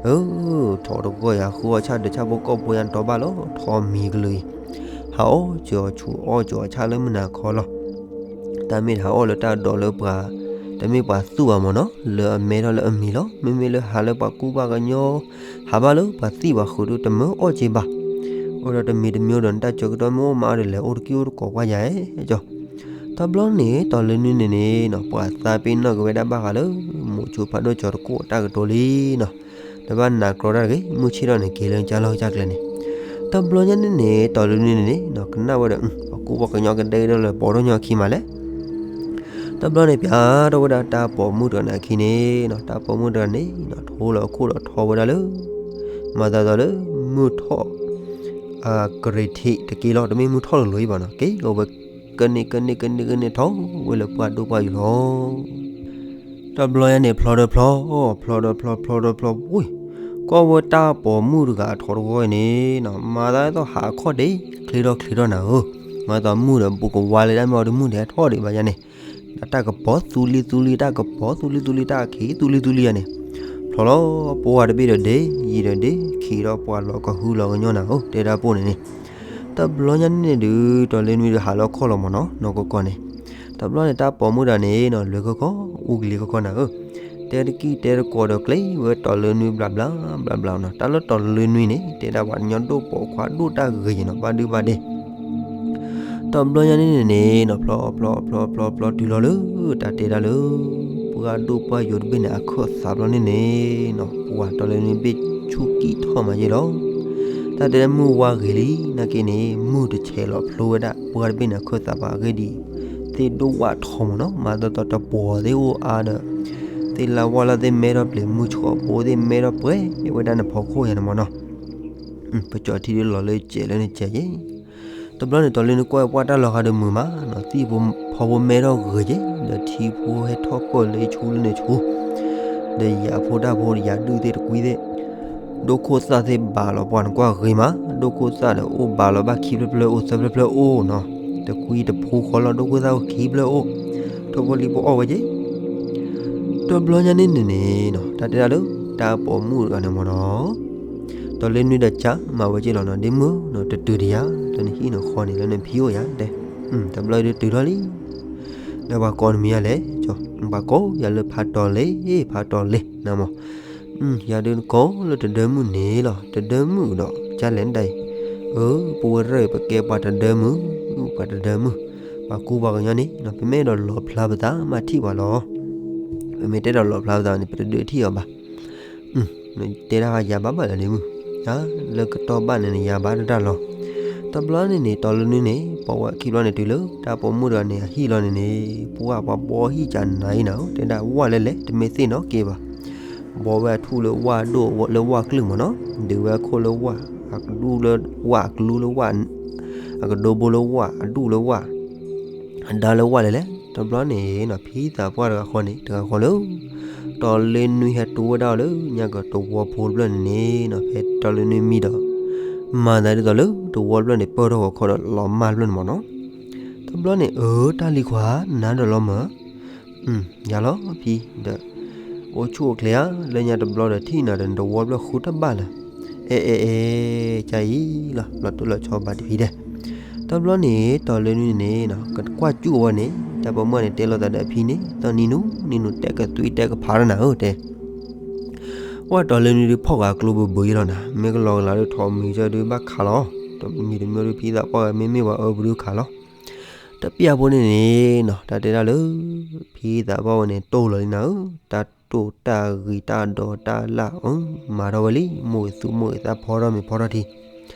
အံၤ, အၢ, ထိးတဂီၢ်ယၤဃုအီၣ်ဆၣ်ဒီးဆၣ်ဖိကီၢ်ဖိယါန့ၣ်တီဘၣ်လီၤ ထိးမံၤကလုာ်အံၤ, ဟးအီၣ်ကၠီဆူၣ်အီၣ်ကၠီဆၣ်လၢမုၢ်နၤခီလီၤ. တၢ်မ့ၢ်တဟးအီၣ်လၢတၢ်ဒိးလၢပှၤ, တမ့ၢ်ပှၤသူၣ်ဘၣ်မ့ၢ်နီၤ လၢအမဲထီၣ်လၢအမံၤလီၤ. မ့မ့ၢ်လၢဟးလၢပှၤကူပှၤကညီ, ဟးဘၣ်လၢပှၤသံၣ်ပှၤဃုာ်ဒုးတမၢအီၣ်က့ဘၣ်. အိၣ်ဒီးတမံၤတမံၤဒီးနတၢ်ကၢၤကတီၢ်မ့ၢ်အိၣ်မးအါဒီးလဲၤအိၣ်တကံၢ်အိၣ်တကိးကွၢ်ယၤ, ကၠီ တဘျီန့ၣ် တီၤလၢနွံန့ၣ်န့ၣ်နီၤ ပှၤသးပ့ၤနီၣ်က့ၤဝဲဒၣ်ဘၣ်ဃးလၢ မိၤဆိဖးဒိၣ်ကၠီတကိးတၢ်ကတိၤလံနီၤ, ဒီးဘၣ်နးကြီတၢ်တဂ့ၤ မုၢ်ဆ့ၣ်ထီၣ်န့ၣ် က့ၤလၢကၢ်လီၢ်ကၢ်ကျဲန့ၣ်, တဘျီညါန့ၣ်န့ၣ် တီၤလၢနွံန့ၣ်န့ၣ်နီၤ ကနၣ်ဝဲဒီး ပှၤကူပှၤကညီကဒဲကဒဲလၢပိာ်ထီၣ်ညီခံမးလဲၣ်. တဘျီန့ၣ်ပၠးထီၣ်ဝဲဒၣ်တၢ်ပိာ်မုၣ်တဂၤန့ၣ်နီၤ တၢ်ပိာ်မုၣ်တဂၤန့ၣ်နီၤ ထိလီၤအခိၣ်ဒီးထီဝဲဒၣ်လၢ မၤသးဒ်သိးလၢ မုၢ်ထီၣ် အကရံၤထံးတက့ၢ်လီၤ, တမ့ၢ်မုၢ်ထီၣ်လိၤလိၤအံၤဘၣ်နီၤ, က့ၤအိၣ်ဝဲ ကန့ၢ်ကန့ၢ်ကန့ၢ်ကန့ၢ်ထီဝဲလၢပှၢ်ဒိၣ်ပှၢ်ယိာ်လီၤ. တဘျီညါန့ၣ် ဖျီဒီးဖျီ, ဖျီဒီးဖျီ, ဖျီဒီးဖျီ, ဝ့ၢ်, ကွၢ်ဝဲတၢ်ပိာ်မုၣ်တဂၤအထိးတဂီၢ်အံၤန့ၣ်နီၤ မၤသးဒ်သိးဟးအခီၣ်ဒ့ချ့ထီၣ်ချ့ထီၣ်နၤဧၢ, မၤသးမုၢ်ဒီးဘူးကဝါလၢတၢ်မ့ၢ်အီၤတမုၢ်ဒဲးထီၣ်ဒံးဘၣ်ယါန့ၣ်, တၢ်ကပီၤသူလံသူလံ တၢ်ကပီၤသူလံသူလံ တၢ်ခံးသူလံသူလံယါန့ၣ်, ဖျီလီၤပှၢ်တဘ့ၣ်ဒီးဒ့ ယံာ်ဒီးဒ့ ခံးဒီးပှၢ်လီၤကဟုလီၤကညီနၤဧၢ တဲဒၣ်ပိၢ်န့ၣ်န့ၣ်, တဘျီညါန့ၣ်ဒုး တီၤလၢနွံဒီးဟးလီၤခီၣ်လီၤမ့ၢ်နီၤ နီၢ်ကီၢ်ကီၢ်န့ၣ်, တဘျီန့ၣ် တၢ်ပိာ်မုၣ်တဂၤန့ၣ်နီၤ လဲၤခီခီ အူကလံၤခီခီနၤဧၢ, တဲတကံၢ်တဲတကိးဒီးကျဲဝဲတီၤလၢနွံဘျးဘျး ဘျးဘျးနီၤ, တၢ်လၢတီၤလၢနွံန့ၣ် တဲဒၣ်ပှၤကညီဒိၣ်ပိာ်ခွါဒိၣ်တၢ်ဂ့ၤနီၤ ဘၣ်ဒုဘၣ်ဒဲ တဘျီညါန့ၣ်န့ၣ်နီၤ ဖျီဖျီဖျီဖျီဖျီတုၤလီၤလၢ တၢ်တဲဒၣ်လၢ ပှၢ်ဒိၣ်ပှၢ်ယိာ်တဘ့ၣ်န့ၣ် အခၢၣ်သးဘျီန့ၣ်န့ၣ်နီၤ ပှၢ်တီၤလၢနွံဘ့ၣ်ဆူၣ်ကံၣ်ထီၣ်မးယဲၢ်လီၤ. တၢ်တဲဒၣ်မုၢ်ဝါဂ့ၤလံ နာ်က့န့ၣ် မုၢ်တဆဲးလီၤဖျိဝဲဒၣ် ပှၢ်တဘ့ၣ်န့ၣ်အခၢၣ်သးဘၣ်အဂ့ၢ်ဒ်အံၤ, သ့ၣ်ဒိၣ်ဝၣ်ထီမ့ၢ်နီၤ မၤသီသီတပှီၤသ့ၣ်အိၣ်အါဒီး သ့ၣ်လၢဝၣ်လၢသ့ၣ်မဲထီၣ်ပျ့ၤ မုၢ်ဆှီၣ်ဘိသ့ၣ်မဲထီၣ်ပှဲၤဝဲဒၣ်နဖီခိၣ်ယါန့ၣ်မ့ၢ်နီၤ ပကၠီထံဒုးလီၤလၢစဲးလၢနစဲးယဲၢ်, တဘျီန့ၣ် တီၤလၢနကွၢ်ပှၢ်တၢ်လီၤဃာ်ဒီးမုာ်မးနီၤ သံၣ်ဖိဖီဖိမဲထီၣ်ဂ့ၤယဲၢ် ဒီးထံဖိဟဲထီၣ်ပၢၢ်လၢယဆူလၢနဆူ, ဒီးယၤဖိတၢ်ဖိယၤဒုၣ်သ့ၣ်တကွံသ့ၣ်, ဒိၣ်ခိၣ်သၣ်သ့ၣ်ဘၣ်လီၤပှၢ်နကွၢ်ဂ့ၤမး ဒိၣ်ခိၣ်သၣ်ဒီးအိၣ်ဘၣ်လီၤဘၣ်ခံဖျၢၣ်ဖျၢၣ်အိၣ်သၢဖျၢၣ်ဖျၢၣ်အိၣ်နီၤ, တကွံတဖိဃီလီၤ ဒိၣ်ခိၣ်သၣ်အိၣ်ခံဖျၢၣ်အိၣ်, ထိၣ်ဖိလံၣ်ဖိအီၣ်ဝဲယဲၢ် တဘျီညါန့ၣ်န့ၣ်နီၤ တၢ်တဲဒၣ်လၢ တၢ်ပိာ်မုၣ်တဂၤန့ၣ်မ့ၢ်နီၤ, တီၤလၢနွံဒီးကၢ်မၤဝဲက့ၤလီၤနီၤ ဒ့မုၣ်နီၤ တတုၤတယၤ လၢနဟံၣ်နဃီန့ၣ် လၢနဖံးအိၣ်ယၤတဲ, တဘျီဒုးတုၤထီၣ်လံ, ဒီးပှၤကိးနမံၤယါလဲၣ်, ပှၤကိးယၤလၢဖးတီၤလ့ၤ ဖးတီၤလ့ၤ နမ့ၢ် ယၤဒုးကိးလၢတဒၢမုၣ်န့ၣ်လီၤ တဒၢမုၣ်ဒီး ကၢ်လဲၣ်ဒၣ်အံၤ, အၢ ပဝဲရဲၣ်ပကဲပှၤတဒၢမုၣ်, ပှၤတဒၢမုၣ်, ပှၤကူပှၤကညီန့ၣ် ပမ့ၢ်အဲၣ်ဒိးလီၤဖျါပသးမးထံၣ်ပှၤလီၤ, ပမ့ၢ်တအဲၣ်ဒိးလီၤဖျါပသးန့ၣ် ပတဒုးထံၣ်အီၤဘၣ်, တဲဒၣ်ယၤဘၣ်ဘၣ်လၢဒ့မုၣ်, လၢကတီၢ်ဘၣ်န့ၣ်န့ၣ် ယၤဘၣ်တၢ်လီၤ, တဘျီန့ၣ်န့ၣ် တီၤလၢနွံန့ၣ် ပှၤဝဲခံဘျီန့ၣ်တုၤလၢ တၢ်ပိာ်မုၣ်တဂၤန့ၣ် အဟံၣ်လီၤန့ၣ်န့ၣ် ပှၤပှၤဘီဟံၣ်ကနၤအံၤနၤဧၢ တဲဒၣ်ဝၣ်လဲၣ်လဲၣ် တမ့ၢ်သ့ၣ်နီၣ်က့ဘၣ် ဘီဝဲအထူၣ်လၢဝၣ်အဒိၣ်လၢဝၣ်ကျုၢ်မ့ၢ်နီၤ, ဒုးဝဲအခိၣ်လၢဝၣ်, အကဒူၣ်လၢဝၣ်, အကလူလၢဝၣ်, အကဒိဘိလၢဝၣ်, အဒူၣ်လၢဝၣ်, အဒါလၢဝၣ်လဲၣ်လဲၣ်. တဘျီန့ၣ်နီၤ ဖံသးပှၢ်တဂၤဃီန့ၣ် တဂၤဃီလၢ တီၤလၢနွံဟဲတိဝဲဒၣ်အီၤလၢညါကတဝီဖိတဖျၢၣ်န့ၣ်န့ၣ်နီၤ, ဖဲတီၤလၢနွံမံဒီး မၤသးဒ်သိးလၢတဝီတဖျၢၣ်န့ၣ် ပၢၢ်ထီၣ်ဂီၤခီဒီးလီၤမၢ်တဖျၢၣ်န့ၣ်မ့ၢ်နီၤ. တဘျီန့ၣ် အၢ တၢ်လံၤခွါ နၤဒီးလီၤမၢ် ယၤလီၤဖံဒီး အိၣ်ဆူၣ်အိၣ်ချ့ဧါ, လၢညါတဘျီဒီးထံၣ်နၤဒီး နတဝီတဖျၢၣ်ဃုတၢ်ဘၣ်လၢၤ. အဲၣ်အဲၣ်အဲၣ် ကၢ်အံၤလီၤ လီၤတိၢ်လီၤဆီဘၣ်တဖံဒဲး. တဘျီန့ၣ် တီၢ်လၢနွံန့ၣ် ကကွၢ်ကၠူၣ်အဝဲန့ၣ် တၢ်ပိာ်မုၣ်န့ၣ်တဲလိာ်သးဒီးအဖံန့ၣ် သီနံၤနူ နံၤနူ တဲကသွံတဲကဖးဒီးနၤဧၢတဲ ကွၢ်တီၢ်လၢနွံဒုးဖီၣ်ဃာ်ကျိဘၢဘၢယလီၤနၤ, မ့ၢ်ကလီၤကလၤဒုးထီၣ်မံၤကဒုးဘၣ်ခးလီၤ, တမံၤတမံၤဒုးဖံသးပှၢ်ဝဲမ့မ့ၢ်ပှၤအၢပဒုးခးလီၤ. တပျၢ်ဖိန့ၣ်န့ၣ် တၢ်တဲတၢ်လၢ ဖံသးပှၢ်ဝဲန့ၣ် တိၢ်လီၤလံနၤဧၢ, တၢ်တိၢ်တၢ်ဂ့ၤတၢ်ဒီးတၢ်လၢ် မၤထီၣ်ဝဲလံ, မိၢ်ဂ့ၤသူမိၢ်ဂ့ၤသးဖီထီၣ်မ့ၤဖီထီၣ်ထံ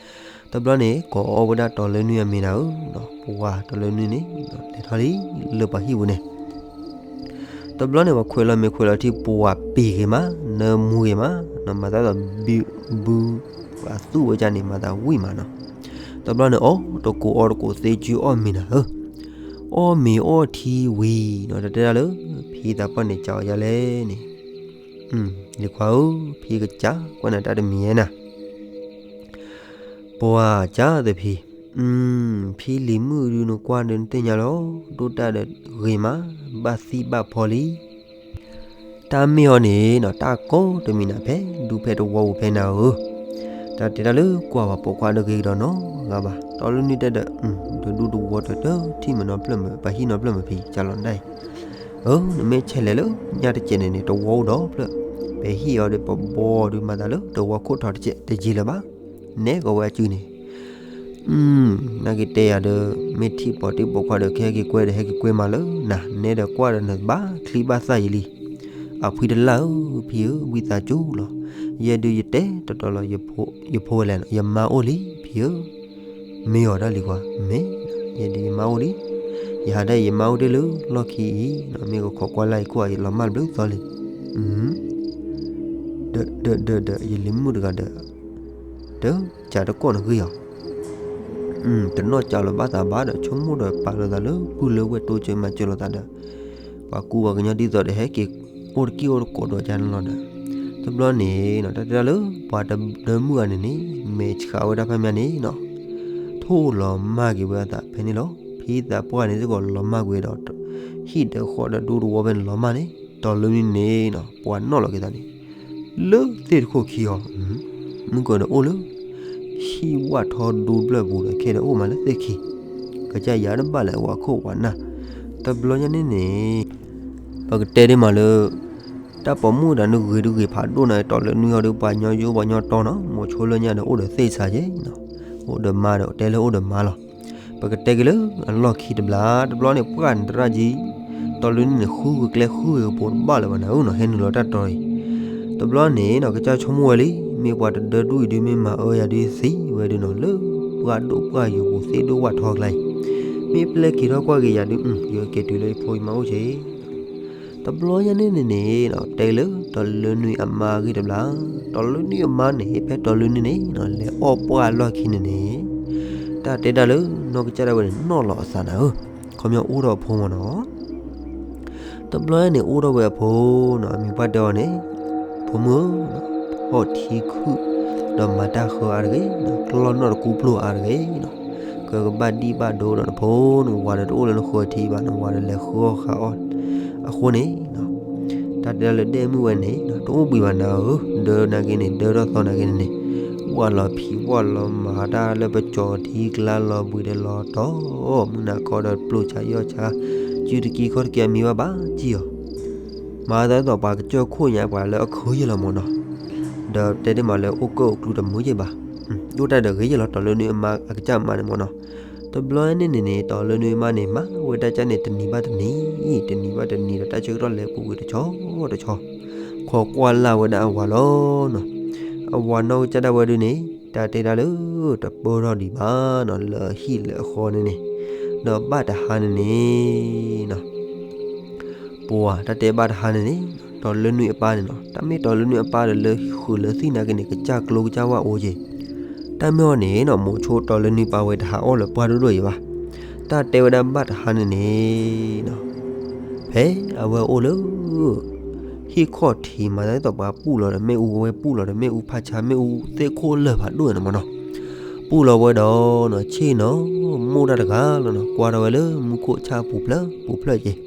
တဘျီန့ၣ် ကိးအီၣ်ဝဲဒၣ်တီၢ်လၢနွံအမံၤနၤဧၢ, ပှၤတီၢ်လၢနွံန့ၣ် လဲၤထီၣ်လံလၢပှၤဟံၣ်ပူၤန့ၣ် တဘျီန့ၣ် ပှၤခွဲးလီၤမ့ၤခွဲးလီၤထံ ပှၤပ့ၤဂ့ၤမး နၢမူဂ့ၤမး, မၤသးဒီးဘု ဘု ပှၤသူၣ်ဝဲဒၣ်န့ၣ် မၤသးဝံၣ်မးနီၤ. တဘျီန့ၣ် အီၣ်တကိးအီတကိးသ့ကၠုအီၣ်မ့ၤနၤဧၢ, အီၣ်မ့ၤအီၣ်ထံဝံၤနီၤ တၢ်တဲဒၣ်လၢ ဖံသးပှၢ်န့ၣ် ကးအီၤယါလဲၣ်န့ၣ်, လံၤခွါဧၢ, ဖံကစၢ်ကွၢ်နၤတၢ်တမံၤဧါနၤ ပှၤကၢ်သဖံ, ဖံလံၤမုၣ်ဒုးနကွၢ်ဒီးနသ့ၣ်ညါလီၤ, ဒိၣ်တၢ်ဒီးဂ့ၤမး, ဘၣ်သံဘၣ်ဖီလံ. တၢ်မ့ၢ်အီၤန့ၣ်နီၤ တၢ်ကိးတမံၤနၤ ဖဲဒူဖဲတဝီပူၤဖဲနၤဧၢ, တၢ်တဲတၢ်လၢကွၢ်ပှၤပိာ်ခွါတဂ့ၤကဒီးနီတဂၤဘၣ်, တီၢ်လၢနွံတဲဒီး တဒူတဝီတတၢထံၣ်မနီဖျၢၣ်မး ပှၤဟံၣ်နီဖျၢၣ်မးဖံကၢ်လီၤဒၣ်အံၤ, အၢ နမ့ၢ်ဆဲးလဲၤလၢညါတစဲးန့ၣ်န့ၣ် တဝီအိၣ်ဒီးဖျၢၣ်, ပဟံၣ်အီၤဒီးပဘီဒုးမၤသးလၢတဝီခိၣ်ထီတစဲးတယံာ်လၢၤဘၣ်, နဲၣ်ကီးဝဲအစုန့ၣ် နာ်က့တဲယၤဒီး မ့ၢ်ထံၣ်ပိာ်တ့ၢ်ပိာ်ခွါဒီး ကဟဲက့ၤကွဲဒီး ဟဲက့ၤကွဲမးလၢနၤ, နဲဒီးကွၢ်ဒီးနဘၣ်ချံဘၣ်သၣ်ယံာ်လံ. အဖှံတလၢ်ဧၢ, ဖံဧၢ, ဝံသးစူၤလီၤ. ယဲဒုးယတဲတတီၤလီၤ, ယဖိလဲၣ်, ယမါအိၣ်လံ, ဖံဧၢ. မ့ၢ်အီၤဒၣ်လံကွၢ်, မ့ၢ်, ယဲဒုးယမါအိၣ်လံ. ယဟးဒၣ်ယမါအိၣ်တ့ၢ်လၢလီၢ်ခံအံၤ, မ့ၢ်ကခိးကွၢ်လၢ်အံၤခိၣ်အံၤ လီၤမၢ်ဘျုးသီလံ. ဒီး ဒီး ဒီး ဒီး ယလံၤမုၣ်တဂၤဒီး တကးတကိးနဂ့ၢ်အီၤ, တနီၢ်ကးလီၤဘၣ်သးဘၣ်ဒီး ဆိကမိၣ်ဒီးပာ်လိာ်သးလၢပုၢ်လၢဝဲၢ်တိစၢၤမၤစၢၤလိာ်သးဒီး ပှၤကူပှၤကညီဒ်သိးဒီး ဟဲက့ၤအိၣ်တက့ၢ်အိၣ်တကိးဒီးကန့ၣ်လီၤဒီး တဘျီန့ၣ် တၢ်တဲတၢ်လၢ ပှၤတဒၢမုၣ်ဂၤန့ၣ်န့ၣ် မဲာ်ဆှးဝဲဒၣ်ဖဲမးန့ၣ်နီၤ, ထိၣ်လီၤမၢ်က့ၤဝဲအသးဖဲန့ၣ်လီၤ. ဖံသးပှၢ်န့ၣ်စ့ၢ်ကီးလီၤမၢ်ကွံာ်ဒီး ဟံၣ်ဒီးဃီဒီးဒူတဝီဖဲန့ၣ်လီၤမၢ်န့ၣ် တီၢ်လၢနွံန့ၣ်နီၤ ပှၤနီၣ်လီၤက့ၤသးန့ၣ် လၢသ့ၣ်တခိၣ်ခံအီၤ, မုၢ်ကီၢ်ဒီးအိၣ်လၢ ဟံၣ်ဝၣ်ထီဒူဘျၢၣ်ပူၤဒီး ခဲဒီးအိၣ်မးလၢသ့ၣ်ခံ, ကစၢ်ယၤတဘၣ်လၢအဝၤခိၣ်ဝၤနၢ်, တဘျီညါန့ၣ်န့ၣ် ပကတဲဒ်မးလၢ တၢ်ပိာ်မုၣ်တဂၤန့ၣ်ဂ့ၤဒုးဂ့ၤဖးဒိၣ်န့ၣ် တီၢ်လၢနွံအီၤဒီး ပှၤညီယိပှၤညီတီနီၤ, မိၤဆိလၢညါဒီးအိၣ်ဒီးသ့ၣ်ဆါက့ၤနီၤ, အိၣ်ဒီးမါဒီးတဲလၢအိၣ်ဒီးမါလီၤ. ပကတဲက့ၤလၢအလီၢ်ခံတဘျီ, တဘျီန့ၣ် ပှၢ်နတရၣ်ကံ တီၢ်လၢနွံန့ၣ် ဃုဂ့ၤကျဲဃုဂ့ၤကပူၤတဘၣ်လၢၤဘၣ်နၤဧၢနီၤ, ဟဲနုာ်လီၤတၢ်တီၤအံၤ, တဘျီန့ၣ်နီၤ ကစၢ်ဆိကမိၣ်ဝဲလံ, မ့ၢ်ပှၤတဒၢဒူအံၤဒုးမ့ၢ်မၤအၢယၤဒုးသံဝဲဒုးနီၤ, လၢပှၢ်ဒိၣ်ပှၢ်ယိာ်ပူၤသ့ၣ်ဒိၣ်ဝၣ်ထီကျါအံၤ, မ့ၢ်ပျဲက့ၤထီၣ်ကွၢ်က့ၤယၤဒုး ယကက့ၤတုၤလၢယဖိယမါအိၣ်က့ၤ တဘျီညါန့ၣ်န့ၣ်နီၤ တဲလၢတီၢ်လၢနွံအမါအဂ့ၢ်တဘျီ, တီၢ်လၢနွံအမါန့ၣ် ဖဲတီၢ်လၢနွံန့ၣ်နီၤ လဲၤအီၣ်ပှၢ်အလီၢ်ခံန့ၣ်န့ၣ်, တၢ်တဲတၢ်လၢနီၢ်ကစၢ်ဒၣ်ဝဲန့ၣ် နီၣ်လီၤအသးနၤဧၢ, ခီပညီအိၣ်ဒီးအဖိမးနီၤ တဘျီန့ၣ်အိၣ်ထီၣ်ဝဲအဖိနီၤ, အမံၤပှၢ်တဲအီၤန့ၣ်, ဖိမုၣ်ဧၢ, ဖီၣ်ထံခုၣ်, ဒီးမၤတၢ်ဃၢအါတဂ့ၤ, ကျီၢ်နီၣ်တကူပျိၢ်အါတဂ့ၤနီၤ, ကကဘၣ်ဒံၣ်ဘၣ်ဒိဒီးနဖိ, နဝၤဒီးတအိၣ်လၢနဃၢၤထံဘၣ်, နဝၤဒီးလဲၤဃၢအီၣ်ဃာအီၣ်, အဃိန့ၣ် တၢ်တဲဒၣ်လၢဒဲမုၣ်ဝဲန့ၣ် တအိၣ်ဘှံးဘၣ်နၤဧၢ, ဒၢနာ်က့န့ၣ် ဒၢထီၣ်သီနာ်က့န့ၣ်န့ၣ်, ဝၢ်လီၤဖံးဝၢ်လီၤမၤတၢ်လၢပကၠီၤထံကျါလီၤဘှံးဒီးလီၤတီၤ, မုၢ်နၤခီဒီးပျိဆါယီၢ်ဆါ, စုတကံခီၣ်တကံအမံၤဘၣ်ဘၣ်ကံၢ်အီၤ, မၤသးဒ်သိးပှၤကစၢၢ်ခိၣ်ညါပှၤလၢအခၢယဲၢ်လီၤမးနီၤ, ဒီးတဲဒ်မးလၢအိၣ်ကၢၣ်အိၣ်ကျူတမုာ်ယဲၢ်ဘၣ်, ဒိၣ်တၢ်ဒီးဂ့ၤယဲၢ်လီၤ တီၢ်လၢနွံအမါအကစၢ်မါန့ၣ်မးနီၤ, တဘျီန့ၣ်န့ၣ်န့ၣ် တီၢ်လၢနွံအမါန့ၣ် မၤဝဲဒၣ်ကၢ်န့ၣ်တနံၤဘၣ်တနံၤ, တနံၤဘၣ်တနံၤဒီးတၢ်ဆၢကတီၢ်လဲၤပူၤကွံာ်တဆီတဆီ, ခိးကွၢ်လၢ်ဝဲဒၣ်အဝၤလီၤနီၤ, အဝၤနီၢ်ကစၢ်ဒၣ်ဝဲဒုးန့ၣ် တၢ်တဲဒၣ်လၢ တပၢၢ်ထီၣ်ဒံးဘၣ်နီၤ လၢအဟံၣ်လၢအဃီန့ၣ်န့ၣ်, ဒီးဘၣ်တဟါန့ၣ်န့ၣ်နီၤ ပှၤတၢ်တဲဘၣ်တဟါန့ၣ်န့ၣ်, တီၢ်လၢနွံအပၢ်န့ၣ်နီၤ, တၢ်မ့ၢ်တီၢ်လၢနွံအပၢ်ဒီးလၢဃုာ်လၢသံၣ်နာ်က့န့ၣ် ကစၢ်ကျိကစၢ်ဝၣ်အိၣ်က့ၤ, တၢ်မ့ၢ်အီၤန့ၣ်နီၤ မိၤဆိတီၢ်လၢနွံပၢ်ဝဲတဟါအီၣ်လၢပှၢ်ဒိၣ်ဒိၣ်အံၤဘၣ်, တၢ်တဲဝဲဒၣ်ဘၣ်တဟါန့ၣ်န့ၣ်နီၤ ဖဲအဝဲအိၣ်လၢ ဟံၣ်ခီၣ်ထံးမၤသးဒ်သိးပှၤပူၣ်လီၤဒီးမ့ၣ်အူဝဲပူၣ်လီၤဒီး မ့ၣ်အူဖးဆါမ့ၣ်အူသ့ၣ်ခိၣ်လၢၢ်ဖးဒိၣ်န့ၣ်မးနီၤ, ပူၣ်လီၤဝဲဒီးနီၤ ဆ့ၣ်နီၤ မိၢ်တၢ်တဂၤလီၤနီၤ ကွၢ်ထီၣ်ဝဲလၢမူခိၣ်ဆၣ်ပူၤဖျၢၣ်ပူၤဖျၢၣ်က့ၤ,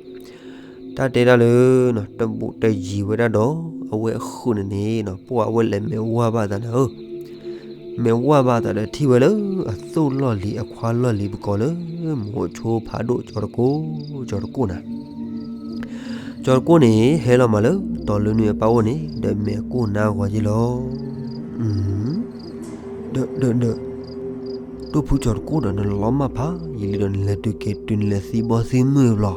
တၢ်တဲတၢ်လၢ တဘူးတယံၤဝဲဒၣ်ဒီး အဝဲအဃုာ်န့ၣ်န့ၣ်နီၤ ပှၤအဝဲလဲၤမ့ၢ်ဝါဘၣ်သးနၤဧၢ, မဲာ်ဝၢ်ဘၣ်သးဒီးထံၣ်ဝဲလၢအသိၣ်လီၢ်လံၤအခွါလီၢ်လံၤပူၤကိးလၢ မူးအိၣ်ဆိဖးဒိၣ်ကၠီၤတကိၣ်, ကၠီၤတကိၣ်နၤ. ကၠီၤတကိၣ်န့ၣ် ဟဲလီၤမးလၢတီၤလၢနွံအပၢ်အိၣ်န့ၣ် ဒီးမဲာ်ကိၢ်နါဂီၤက့ၤလီၤ. ဒီး ဒီး ဒီး ဒိၣ်ဖုကၠီၤတကိၣ်ဒီး နလီၤမၢ်ဖးယံာ်လံဒီး နလဲၤတုၤက့ၤတုၤ နလဲၤသံဘီသံမုၢ်ဘျီ.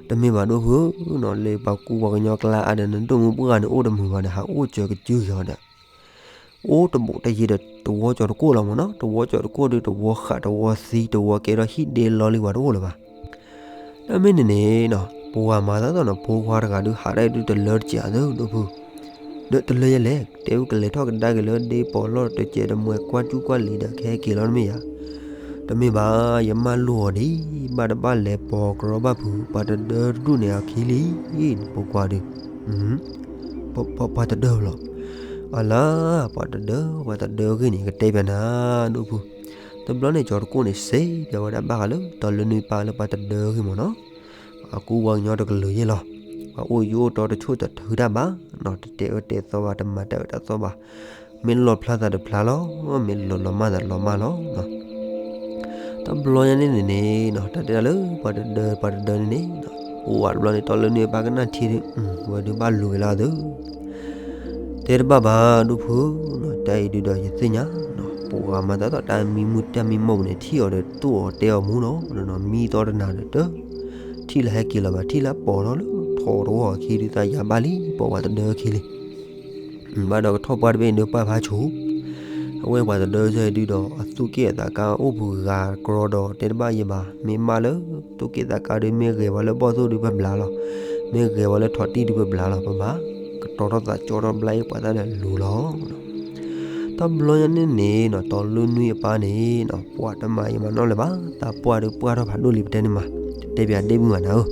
တမ့ၢ်ဘၣ်ဒိၣ်ဖုဧၢ, လၢပှၤကူပှၤကညီကျါအါဒီး နဒိၣ်မုၢ်ပှၢ်ဂၤန့ၣ် အိၣ်တမုာ်ဘၣ်ဒီး ဟးအိၣ်စၢၤကစုဂ့ၤအီၤဒီး အိၣ်တဘူးတယံၤဒီး တဝီကၠီၤတကိၣ်လီၤမးနီၤ. တဝီကၠီၤတကိၣ်ဒုး တဝီဃးတဝီသံ တဝီကဲထီၣ်ဟံၣ်ဒ့လီၤလံဝဲတအိၣ်လၢၤဘၣ်. တၢ်မ့ၢ်န့ၣ်န့ၣ်နီၤ ပှၤမၤသးသီၣ်နီၤ ဖိခွါတဂၤဒုး ဟးဒၣ်ဒုး တလၢတစဲးအသးဒိၣ်ဖု, ဒီးတလၢယလဲၣ်, တဲဝဲကလဲၤထီၣ်ကဒါက့ၤလၢဒ့ပီၤလီၢ်တစဲးတမှဲၤ ကွၢ်ကူကွၢ်လံၤဒီး ကဟဲက့ၤလီၤတမ့ၢ်ယၤ. တမ့ၢ်ဘၣ်, ယမၢလိာ်အီၤဒံး, ဘၣ်တဘၣ်လဲၤပိာ်ကရီဘၣ်ဖုး ပှၤတဒၢတဒူၣ်န့ၣ်အခံလံ, ဖိခွါဒုး ပှၤတဒၢလီၤ. အလၤ, ပှၤတဒၢ ပှၤတဒၢအဂ့ၢ်န့ၣ် ကတဲပၠးနၤဒိၣ်ဖု. တဘျီန့ၣ် ကၠီၤတကိၣ်န့ၣ် စံးပၠးဝဲဒၣ်ဘၣ်ဃးလၢ တီၤလၢနွံပၢ်လၢပှၤတဒၢအဂ့ၢ်မးနီၤ. အကူပှၤကညီတကလုာ်ယဲၢ်လီၤ. ပှၤအိၣ်ယိၣ်အိၣ်တီတဆိၣ်တထုးတၢ်ဘၣ်, တတဲအၢတဲသီဘၣ်, တမၤတၢ်အၢတၢ်သီဘၣ်. မ့ၢ်လီၤဖျါသးတဖျါလီၤ, မ့ၢ်လီၤလီၤမၢ်သးလီၤမၢ်လီၤ. တဘျီညါန့ၣ်န့ၣ်နီၤ တၢ်တဲတၢ်လၢပှၤတဒၢ ပှၤတဒၢန့ၣ်န့ၣ်, အိၣ်ဝဲတဘျီန့ၣ် တီၤလၢနွံအပၢ်ကနၣ်ထံဒုး ဝဲဒုးဘၣ်လူၤက့ၤလီၤသး. တဲတဘၣ်ဘၣ်ဒိၣ်ဖု, တၢ်အံၤဒုးဒီးယသ့ၣ်ညါ, ပှၤမၤသးသီၣ်တၢ်မံမုၢ်တၢ်မံမီၢ်ပူၤန့ၣ် ထံၣ်အီၤဒီးသိၣ်အီၤတဲအီၤမူနီၤ, မံသီတနၤဒီးတ ထံၣ်လၢဟဲက့ၤလီၤဘၣ်, ထံၣ်လၢပိာ်ထီၣ်လၢထီတဝီအခံဒုး သးယၤဘၣ်လံ ပိာ်ပှၤတဒၢခံလံ. ဘၣ်ဒီးကထီၣ်ပှၢ်တဘ့ၣ်ဒုးပာ်ဖးဆူၣ်, အဝဲပှၤတဒၢစၢၤဒုးဒီး အသူၣ်က့ၣ်အသးကါအိၣ်ပူၤဂၤကရီဒီးတဲတဘၣ်ယဲဘၣ်, မ့ၢ်မးလၢ သူၣ်က့ၣ်သးကါဒုး မ့ၢ်ဂဲၤဝဲလၢဘီၣ်သိၣ်ဒုးပဘျါလီၤ, မ့ၢ်ဂဲၤဝဲလၢထီးတံၢ်ဒုးပဘျါလီၤ, ပဘၣ်ကတီၤထီၣ်သးကၠီထီၣ်ဘျါအ့ၣ်ပှၤသၣ်ဒီးလူၤလီၤ. တဘျီညါန့ၣ်န့ၣ်နီၤ တီၤလၢနွံအပၢ်န့ၣ်နီၤ ပှၤတမၤယံာ်မၤနီၢ်လၢၤဘၣ်, တၢ်ပှၢ်ဒုးပှၢ်ထီၣ်ဖးဒိၣ်လံပတဲန့ၣ်မး, တဲပၠးဒ့မုၣ်ဂၤနၤဧၢ,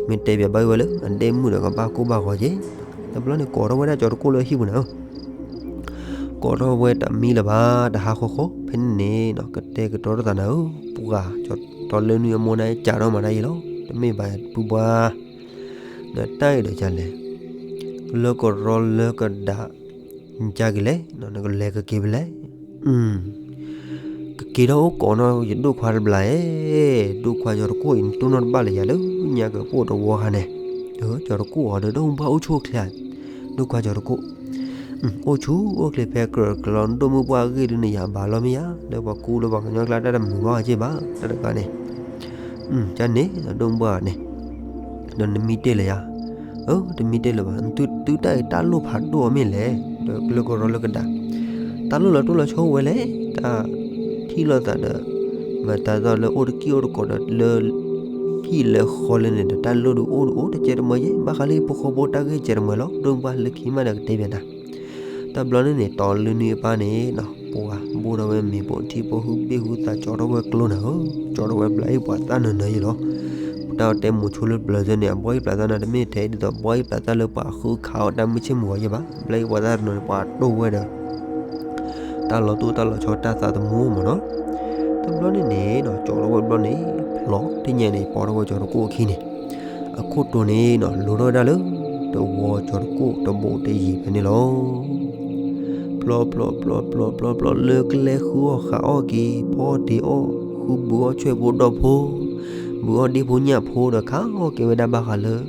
မ့ၢ်တဲပၠးဘၣ်ဝဲလၢအဒ့မုၣ်ဒီးကဘၣ်ကိၢ်ဘၣ်ဂီၤက့ၤ. တဘျီန့ၣ် ကိးထီၣ်ဝဲဒၣ်ကၠီၤတကိၣ်လၢဟံၣ်ပူၤနၤဧၢ, ကိးထီၣ်ဝဲတမံလၢၤဘၣ်, တဟးဃီဃီ, ဖဲန့ၣ်န့ၣ်နီၤ ကတဲကတီၤထီၣ်သးနၤဧၢ, ပှၤ တီၤလၢနွံအမိၢ်န့ၣ် ကးထီၣ်မၤတၢ်ယံာ်လီၤ, တမ့ၢ်ဘၣ်ပုၢ်ဘၣ် ဒီးတၢ်အံၤဒီးကလဲၣ်, လၢကရီလၢကဒး, နကလဲၤက့ၤလဲၣ်, နကလဲၤကက့ၤဖဲလဲၣ်. ကက့ၤထီၣ်အိၣ်ကိးနီၢ်ယဒိၣ်ခွါတဘျီဧၢ, ဒိၣ်ခွါကၠီၤတကိၣ်အံၤ နတိၢ်နီၣ်တဘၣ်လၢယၤလၢညါကပိာ်တဝီခါန့ၣ်, ကၠီၤတကိၣ်အီၤဒီး ဒိၣ်မုၢ်ပှၢ်အိၣ်ဆူၣ်အိၣ်ချ့ဧါ, ဒိၣ်ခွါကၠီၤတကိၣ် အိၣ်ဆူၣ်အိၣ်ချ့ဖဲကြၢးကလီ နဒိၣ်မုၢ်ပှၢ်အဂ့ၢ်ဒုးန့ၣ် ယၤဘၣ်လီၤမ့ၢ်ယါ, လၢပှၤကူလၢပှၤကညီကျါတၢ်တမုာ်ဘၣ်အီၤက့ၢ်ဘၣ် တၢ်တကးန့ၣ်, ကန့ၣ် ဒိၣ်မုၢ်ပှၢ်န့ၣ်, ဒီးနမံတ့ၢ်လၢၤယါ, အၢ တမံတ့ၢ်လၢၤဘၣ်, သုတၢ်အံၤတၢ်လိၣ်ဖးဒိၣ်အီၤမ့ၢ်လဲၣ်, ဒီးလၢကရီလၢကဒး, တၢ်လိၣ်လီၤတိၢ်လီၤဆီဝဲလဲၣ်, တၢ်ထံၣ်လိာ်သးဒီး, မၤတၢ်သီၣ်လၢအိၣ်တကံၢ်အိၣ်တကိးဒီးလၢ ဟံၣ်လၢဃီလၢန့ၣ်ဒီး တၢ်လိၣ်ဒုးအိၣ်ဒုးအိၣ်တကဲတမီၤယဲၢ်, ဘၣ်ဃးလၢဟံၣ်ဖိဃီဖိတၢ်ဂ့ၢ်ကဲတမီၤလီၤ, ဒိၣ်မုၢ်ပှၢ်လၢခံမးဒီးကတဲပၠးနၤ. တဘျီန့ၣ်န့ၣ် တီၤလၢနွံအပၢ်န့ၣ်နီၤ ပှၤဘိၣ်ထီၣ်ဝဲမ့ၤဘိၣ်ထံဘိၣ်ဟုဘ့ၣ်ဟုသး ကၠီထီၣ်ဝဲကျိနၤဧၢ, ကၠီထီၣ်ဝဲဘျါအ့ၣ်ပှၤသၣ်နၢၤနၢၤယဲၢ်လီၤ. တၢ်အီၤတဲမိၤဆိလၢပျၢၤသၢန့ၣ် အဘှီအ့ၣ်ပျးသၣ်နၤ တမ့ၢ်ထဲဒ်သိးဘှီအ့ၣ်ပျးသၣ်လၢပှၤဃုခးအီၣ်တၢ်မုၢ်ဆ့ၣ်မုၢ်ဂီၤယဲၢ်ဘၣ်, ဘျါအ့ၣ်ပှၤသၣ်တနီၤန့ၣ် ပှၤတိၢ်ဝဲဒီး တၢ်လီၤတိၢ်တၢ်လီၤဆီတၢ်သးသမူမးနီၤ. တဘျီန့ၣ်န့ၣ်နီၤ ကၠီထီၣ်ဝဲဘျီန့ၣ် ဖျီထံၣ်ညါန့ၣ် ပိာ်ထီၣ်ဝဲကၠီတကိၣ်အခံန့ၣ် အခိၣ်တိၤန့ၣ်နီၤ လိၤထီၣ်ဝဲဒၣ်လၢ တဝီကၠီတကိၣ်တဘူးတယံၤဖဲန့ၣ်လီၤ. ဖျီဖျီဖျီဖျီဖျီဖျီ လၢကျဲဃုအီၣ်ဃးအီၣ်က့ၤ ဖီတ့ၢ်အီၣ် ဃုဘုးအီၣ်ဆွဲၣ်ဖိဒီးဖိ, ဘုးအီၣ်ဒ့ၣ်ဖိညၣ်ဖိဒီး ခးအီၣ်က့ၤဝဲဒၣ်ဘၣ်ဃးလၢ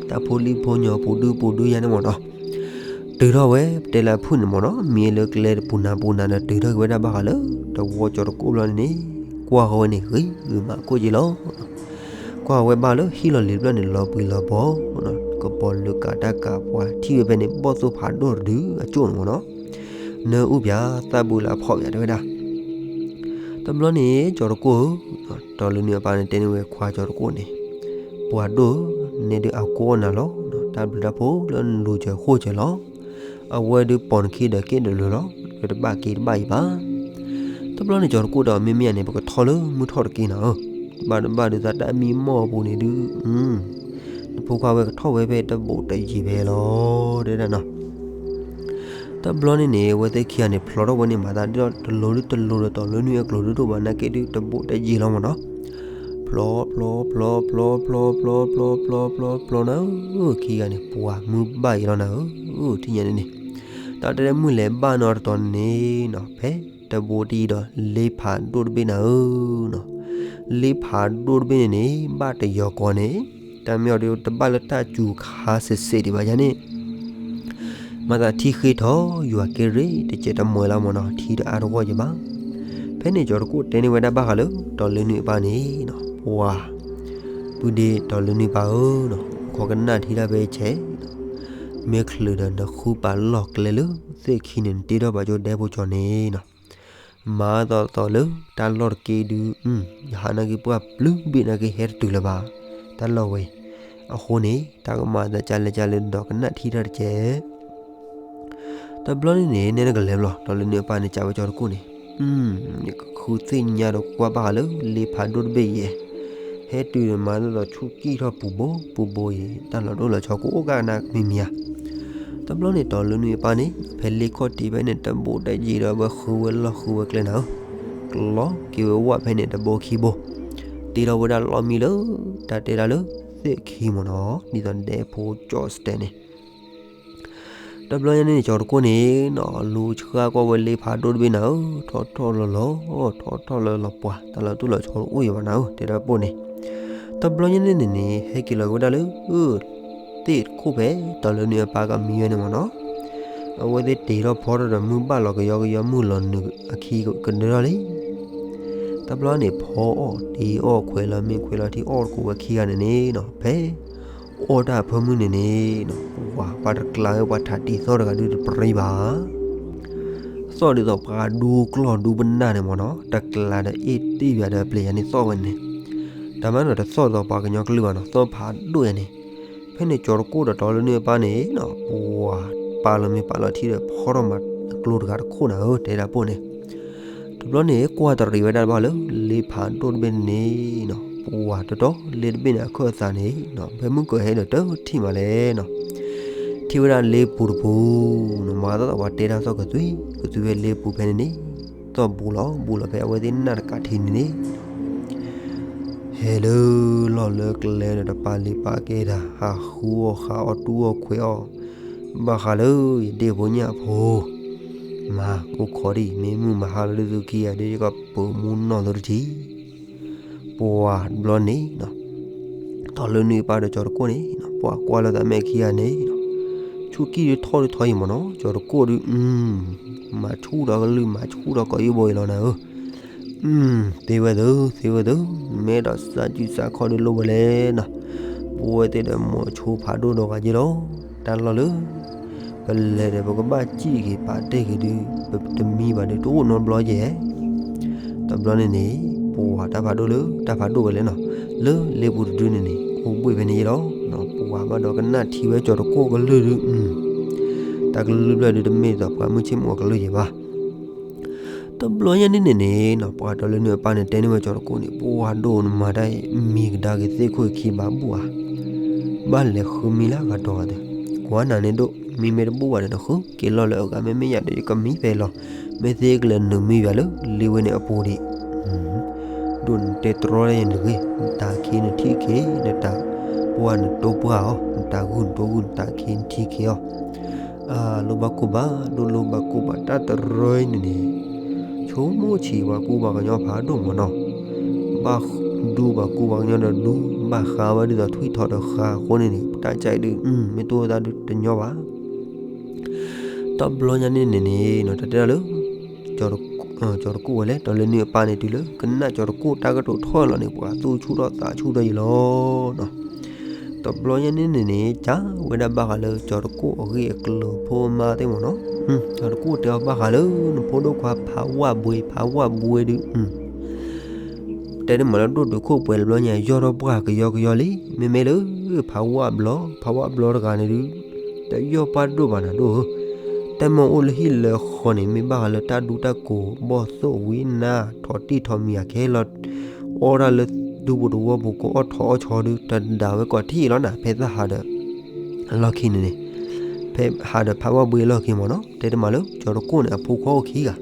တၢ်ဖိလံၣ်ဖိညီဖိဒုဖိဒုယါန့ၣ်မးနီၤ. တုၤထီၣ်ဝဲ ပတဲလၢအဖုၣ်န့ၣ်မးနီၤ မံလၢကျဲတပူၤနၤပူၤနၤဒီး တုၤထီၣ်က့ၤဝဲဒၣ်ဘၣ်ဃးလၢ တဝီကၠီတကိၣ်ဘျီန့ၣ်န့ၣ် ကွၢ်ဃီၤဝဲန့ၣ် ဂ့ၤဂ့ၤမးကိၣ်က့လီၤ. ကွၢ်ဃီၤဝဲဘၣ်လၢဟံၣ်လီၤလံၤတဖျၢၣ်န့ၣ် လီၤပှံၤလီၤဘီ, ကပီၤလၢကးတၢ်ကးပှၤထံၣ်ဝဲဖဲန့ၣ် ဘီၣ်သိၣ်ဖးဒိၣ်တဒုအကၠိၣ်န့ၣ်မးနီၤ. နၢအူၣ်ပၠး သၣ်ဘုလၢအဖီၣ်ပၠးတဲဝဲဒၣ် တဘျီန့ၣ် ကၠီတကိၣ်ဧၢ, တီၤလၢနွံအပၢ်န့ၣ်တဲန့ၢ်ဝဲခွါကၠီတကိၣ်န့ၣ်, ပှၤဒိၣ်ဧၢ, နဒုးအကိးအီၣ်နၤလီၤ, တၢ်ဘျုးတၢ်ဖှိၣ်လၢနလူၤစၢၤဃိစၢၤလီၤ. အဝဲဒုးပိာ်နခံဒီးက့ၣ်တလၢာ်လီၤ, လၢတဘၣ်က့တဘၣ်အံၤဘၣ်. တဘျီန့ၣ် ကၠီတကိၣ်ဒီး မ့မ့ၢ်ယၤန့ၣ် ပကထီၣ်လၢမုၢ်ထီၣ်တက့ၢ်နၤဧၢ, ဘၣ်တဘၣ်ဒုးသးတၢ်မံမီၢ်အပူၤန့ၣ်ဒုး နဖိခွါဝဲကထီၣ်ဝဲဖဲတဘူးတယံၤဖဲလီၤ တဲဒၣ်နီၤ. တဘျီန့ၣ်န့ၣ် အဝဲသ့ၣ်ခံဂၤန့ၣ် ဖျီထီၣ်ဝဲန့ၣ် မၤသးဒ်သိးတလိၤဒုးတလိၤဒီး တီၤလၢနွံအကျိၤဒုးတအိၣ်ဘၣ် နာ်က့ဒုးတဘူးတယံၤလီၤမးနီၤ. ဖျီဖျီဖျီဖျီဖျီဖျီဖျီဖျီဖျီဖျီနၤဧၢ, ခံဂၤန့ၣ် ပှၤမုၢ်ဘၣ်အံၤလီၤနၤဧၢ, ထံၣ်ညါန့ၣ်န့ၣ်, တၢ် အတဲမုၢ်လဲၤဘၣ်နီတတီၤန့ၣ်နီၤ ဖဲတဘိတယံၤဒီး လ့ဖးဒိၣ်တဘ့ၣ်နၤဧၢနီၤ, လ့ဖးဒိၣ်တဘ့ၣ်န့ၣ်န့ၣ် ဘၣ်တယီၤကီးန့ၣ် တၢ်မ့ၢ်အီၤဒီးတဘၣ်လၢတၢ်စူၤခါစဲးစဲးဒံးဘၣ်ယါန့ၣ် မၤသးထံဃ့ထီၣ်ယွၤက့ရ့ၣ်တကဲးတမှဲၤလီၤမ့ၢ်နီၤ, ထံတအါတဂီၢ်ယဘၣ်. ဖဲန့ၣ်ကၠီၤတကိၣ်တဲန့ၢ်ဝဲဒၣ်ဘၣ်ဃးလၢ တီၤလၢနုာ်အပၢ်န့ၣ်နီၤ, ပှၤ ပုၢ်ဒ့တီၤလၢနုာ်ပၢ်ဧၢနီၤ, ခီကနၣ်ထံတၢ်ဖဲဆဲးနီၤ, မ့ၢ်ချုးဒီးနဃုပာ်လီၢ်ကျဲလၢသ့ၣ်ခံန့ၣ် နတ့ထီၣ်ဘၣ်ကၠိဒဲဖိကၠီန့ၣ်နီၤ, မၤသီသီလၢတၢ်လီၢ်တက့ဒုး ယဟးနာ်က့ပှၢ်ပျုၢ်ဘ့ၣ်နာ်က့ဟဲတတုၤလၢၤဘၣ်, တၢ်လီၢ်ဝဲ အဃိန့ၣ် တၢ်ကမၤသးကလဲကလဲဒီးကနၣ်ထံတၢ်တကဲး တဘျီန့ၣ်န့ၣ် နဲနကလဲၤဘျီ တီၤလၢနုာ်အပၢ်န့ၣ် ကးဝဲကၠီၤတကိၣ်န့ၣ်, နကဃုသ့ၣ်ညါဒီးကွၢ်ဘၣ်ဃးလၢလ့ဖးဒိၣ်တဘ့ၣ်ယဲၢ်, ဟဲတုၤဒီးမၤသီသီဆူၣ်ကံၣ်ထီၣ်ပူၤဘိပူၤဘိအံၤ တၢ်လီၤတိၢ်လီၤဆီကအိၣ်ကနၣ်မံၤမံၤဧါ. တဘျီန့ၣ် တီၤလၢနုာ်အပၢ်န့ၣ် ဖဲလ့ခီၣ်တံၢ်ဖဲန့ၣ် တဘိတယံၤဒီးဝဲဃုဝဲလီၢ်ဃုဝဲကျဲနၤဧၢ, ကျီက့ၤဝဲဝၣ်ဖဲန့ၣ် တဘိခံဘိ, တ့ထီၣ်ဝဲဒၣ်လီၢ်မံလၢ တၢ်တဲဒၣ်လၢသ့ၣ်ခံမ့ၢ်နီၤ, ဒ်သိးဒဲဖိကၠီစတဲန့ၣ် တဘျီညါန့ၣ်န့ၣ် ကၠီၤတကိၣ်န့ၣ်နီၤ လူၤဆှၢကွၢ်ဝဲလ့ဖးဒိၣ်တဘ့ၣ်နၤဧၢ, ထီၣ်ထီၣ်လီၤလီၤ, ထီၣ်ထီၣ်လီၤလီၤပှၤ တၢ်လီၤတိၢ်လီၤဆီတအိၣ်ယံၤဘၣ်နၤဧၢ တဲဒၣ်ပိၢ်န့ၣ်, တဘျီညါန့ၣ်န့ၣ်န့ၣ် ဟဲက့ၤလီၤက့ၤဝဲဒၣ်လၢ သ့ၣ်တခိၣ်ဖဲ တီၤလၢနုာ်အပၢ်ကမံဝဲန့ၣ်မ့ၢ်နီၤ, အဝဲသ့ၣ်တ့ထီၣ်ဖီထီၣ်ဒီးမုၢ်ဘၣ်လီၤကယီကယီ မုၢ်လီၤနုာ်အခံကဒၢထီၣ်လံ တဘျီန့ၣ် ဖီအီၣ်တ့အီၣ်ခွဲးလီၤမ့ၣ်ခွဲးလီၤထံအီၣ်တကိးဝဲခံဂၤန့ၣ်န့ၣ်နီၤ ဖဲ အီၣ်တၢ်အဖၢမုၢ်န့ၣ်န့ၣ်နီၤ ပှၤ ပှၤတကျးဝဲပှၤထးတံာ်သီၣ်တဂၤဒုးတပြံဘၣ် သီၣ်ဒ်သိးပှၤဒူကျီၢ်ဒူပနၢ်န့ၣ်မ့ၢ်နီၤ တကျးဒီးအ့ၣ်တ့ၢ်ယၤဒီးအပျဲၢ်ယၤန့ၣ်သီၣ်ဝဲန့ၣ်, တၢ်မၤနီၤတသီၣ်ဒ်သိးပှၤကညီကလုၢ်ဘၣ်နီၤ သီၣ်ဖးဒိၣ်ယၤန့ၣ်, ဖဲန့ၣ်ကၠီၤတကိၣ်ဒီးတီၤလၢနုာ်အပၢ်န့ၣ်နီၤ ပှၤ ပာ်လီၤမ့ၤပာ်လီၤထံဒီးဖီထီၣ်မၤအကျိတဂၤတခိၣ်နၤဧၢ တဲဒၣ်ပိၢ်န့ၣ်, တဘျီန့ၣ် ကွၢ်တရံးဝဲဒၣ်ဘၣ်လၢ လ့ဖးဒိၣ်တဘ့ၣ်န့ၣ်နီၤ ပှၤတတီၤလ့တဘ့ၣ်န့ၣ် အခၢၣ်အသးန့ၣ်နီၤ ဖဲမုၢ်ကၢၤဟဲဒီးတထံၣ်မးလဲၣ်နီၤ, ထံၣ်ဝဲဒၣ်လ့ပူၤတပူၤနီၤ မၤသးသီၣ်ပှၤတဲတၢ်သီၣ်ကသွံကသွံဝဲလ့ပူၤဖဲန့ၣ်န့ၣ်, သီၣ်ဘူးလီၤဘူးလီၤဖဲအဝဲသ့ၣ်နၢ်တကးထံးန့ၣ်န့ၣ် ဟဲလၢလီၢ်လၢကျဲဒီးတပာ်လ့ၤပာ်ကဲတၢ် ဟးဃုအီၣ်ဃးအီၣ်တူၢ်အီၣ်ခွဲးအီၣ်, ဘၣ်ဃးလၢယဒ့ၣ်ဖိညၣ်ဖိ, မၤအိၣ်ခိးဒံး မ့ၢ်မုၢ်မဟါလီၤဒုးသုခံဂၤဒုး ယကပၢၤမူနီၢ်သိတထံၣ်, ပှၤတဘျီန့ၣ်နီၤ တီၤလၢနုာ်အပၢ်ဒီးကၠီၤတကိၣ်န့ၣ်နီၤ ပှၤကွၢ်လီၤသးမဲာ်ခံဂၤန့ၣ်နီၤ, ဆူၣ်ကံၢ်ဒုးထီၣ်ဒုးထီယံၤမ့ၢ်နီၤ ကၠီၤတကိၣ်ဒုး မၤဆူၣ်ဒီးကလုၢ် မၤဆူၣ်ဒီးကိးယုၢ်ဘိအံၤလီၤနၤဧၢ သ့ဝဲသု သ့ဝဲသု, မ့ၢ်ဒီးစးစုစးခီၣ်ဒုးလိၣ်ဝဲလဲၣ်နီၤ, ပဝဲသ့ၣ်ဒီးမိၤဆိဖးဒိၣ်ဒီးဂၤယ့ၢ်လီၤ, တၢ်လီၢ်လၢ ပလဲၤဒီးပကဘၣ်စံၣ်က့ၤပာ်တ့ၢ်က့ၤဒုး ပတမံဘၣ်ဒုးတအိၣ်နီတဘျီယဲၢ် တဘျီန့ၣ်န့ၣ် ပှၤတၢ်ဖးဒိၣ်လၢတၢ်ဖးဒိၣ်ဝဲလဲၣ်နီၤ, လၢလ့ပူၤတဒုန့ၣ်န့ၣ် အိၣ်ဘှ့ၣ်ဖဲန့ၣ်ယ့ၢ်လီၤ, ပှၤဘၣ်ဒီးကနၣ်ထံဝဲကၠီၤတကိၣ်ကလုၢ်ဒုး, တၢ်ကလုၢ်ဖျၢၣ်ဒုးတမ့ၢ်ဒ်သိးပှၤမုၢ်ဆ့ၣ်မုၢ်ဂီၤကလုၢ်ယဲၢ်ဘၣ် တဘျီညါန့ၣ်န့ၣ်န့ၣ်နီၤ ပှၤတီၤလၢနုာ်အပၢ်န့ၣ် တဲန့ၢ်ဝဲကၠီၤတကိၣ်န့ၣ် ပှၤဒိၣ်နမၤတၢ်အံၤ မံၤကဒါက့ၤသ့ၣ်ခိၣ်အခံဘၣ်ဘူၣ်ဧါ, ဘၣ်လဲၤဃုမံလၢဂၤဒီးဂၤသ့, ကွၢ်နၤန့ၣ်ဒိၣ် မံမ့ၢ်တဘူၣ်ဘၣ်ဒီး နဃုက့ၤလီၢ်လၢအဂၤ မ့မ့ၢ်ယၤဒီး ယကမံဖဲလီၤ, မ့ၢ်သ့ကလဲၤနုာ်မံယၤလၢလ့ဝဲန့ၣ်အပူၤဒံး ဒိၣ်နတဲတြီလၢယၤန့ၣ်ဂ့ၤ, နတၢ်ခံနထံၣ်က့ၤ နတၢ်ပှၢ်နတိပှၢ်အီၤ, နတၢ်ဂုၢ်နတိဂုၢ် နတၢ်ခံနထံၣ်က့ၤအီၤ, အလိၣ်ဘၣ်ကိၢ်ဘၣ်ဒိၣ် လိၣ်ဘၣ်ကိၢ်ဘၣ်တၢ်တရၢအံၤန့ၣ်န့ၣ်, ဆိကမိၣ်ဆံးပှၤကူပှၤကညီဖးဒိၣ်မ့ၢ်နီၤ, ဘၣ်ဒူပှၤကူပှၤကညီဒီးဒူ, ဘၣ်ဃးဝဲဒ်သိးထွံၣ်ထီၣ်ဒီးဃးအဃိန့ၣ်န့ၣ်, တၢ်ကၢ်အံၤဒုး မ့ၢ်တိၢ်ဝဲသးဒုးတညီဘၣ် တဘျီညါန့ၣ်န့ၣ်န့ၣ်နီၤ တၢ်တဲဒၣ်လၢ ကၠီၤတကိၣ်ဝဲလဲၣ်, ဒီးလၢနုာ်အပၢ်န့ၣ် တုၤလၢကနၣ်ကၠီၤတကိၣ်တၢ်ကတိၤထီၣ်လီၤန့ၣ် ပှၤသူၣ်ဆူၣ်ထီၣ်သးဆူၣ်ထီၣ်ယံၤလီၤနီၤ. တဘျီညါန့ၣ်န့ၣ်န့ၣ် ကးဝဲဒၣ်ဘၣ်ဃးလၢကၠီၤတကိၣ်အဂ့ၢ်အကျိၤဖိအမါသ့ၣ်မ့ၢ်နီၤ. ကၠီၤတကိၣ်တဲအီၤဘၣ်ဃးလၢ နဖိဒိၣ်ခွါဖးဝၣ်ဘှ့ ဖးဝၣ်ဘှ့ဒုး တဲဒၣ်မးလၢဒိၣ်တုာ်ခိၣ်ပှဲၤတဘျီညါ ယီၢ်ထီၣ်ပှၢ်ကယီကယီလံ, မ့မ့ၢ်လၢဖးဝၣ်ဘျီ, ဖးဝၣ်ဘျီတဂၤန့ၣ်ဒုး တယီၢ်ပှၢ်ဒိၣ်ဘၣ်နၤဒိၣ်ဧၢ, တၢ်မ့ၢ်အိၣ်လၢဟံၣ်လၢဃီန့ၣ် မ့ၢ်ဘၣ်ဃးလၢတၢ်ဒူတၢ်ကိး ဘီၣ်သိၣ်ဝံနါ ထိးတံၢ်ထိးမံၤအခဲလီၤ, အီၣ်တၢ်လၢဒူပူၤတဝီပူၤ ကအီၣ်ထိးအီၣ်ဆီဒုး တဒၣ်ဝဲကိးထံၣ်လီၤနၤ ဖဲသၣ်ဟးဒီး အလီၢ်ခံန့ၣ်န့ၣ်, ဖဲဟးဒီးဖးဝၣ်ဘှ့အလီၢ်ခံမ့ၢ်နီၤ, တဲတမးလၢ ကၠီၤတကိၣ်န့ၣ် အဖိခွါအိၣ်ခံဂၤ,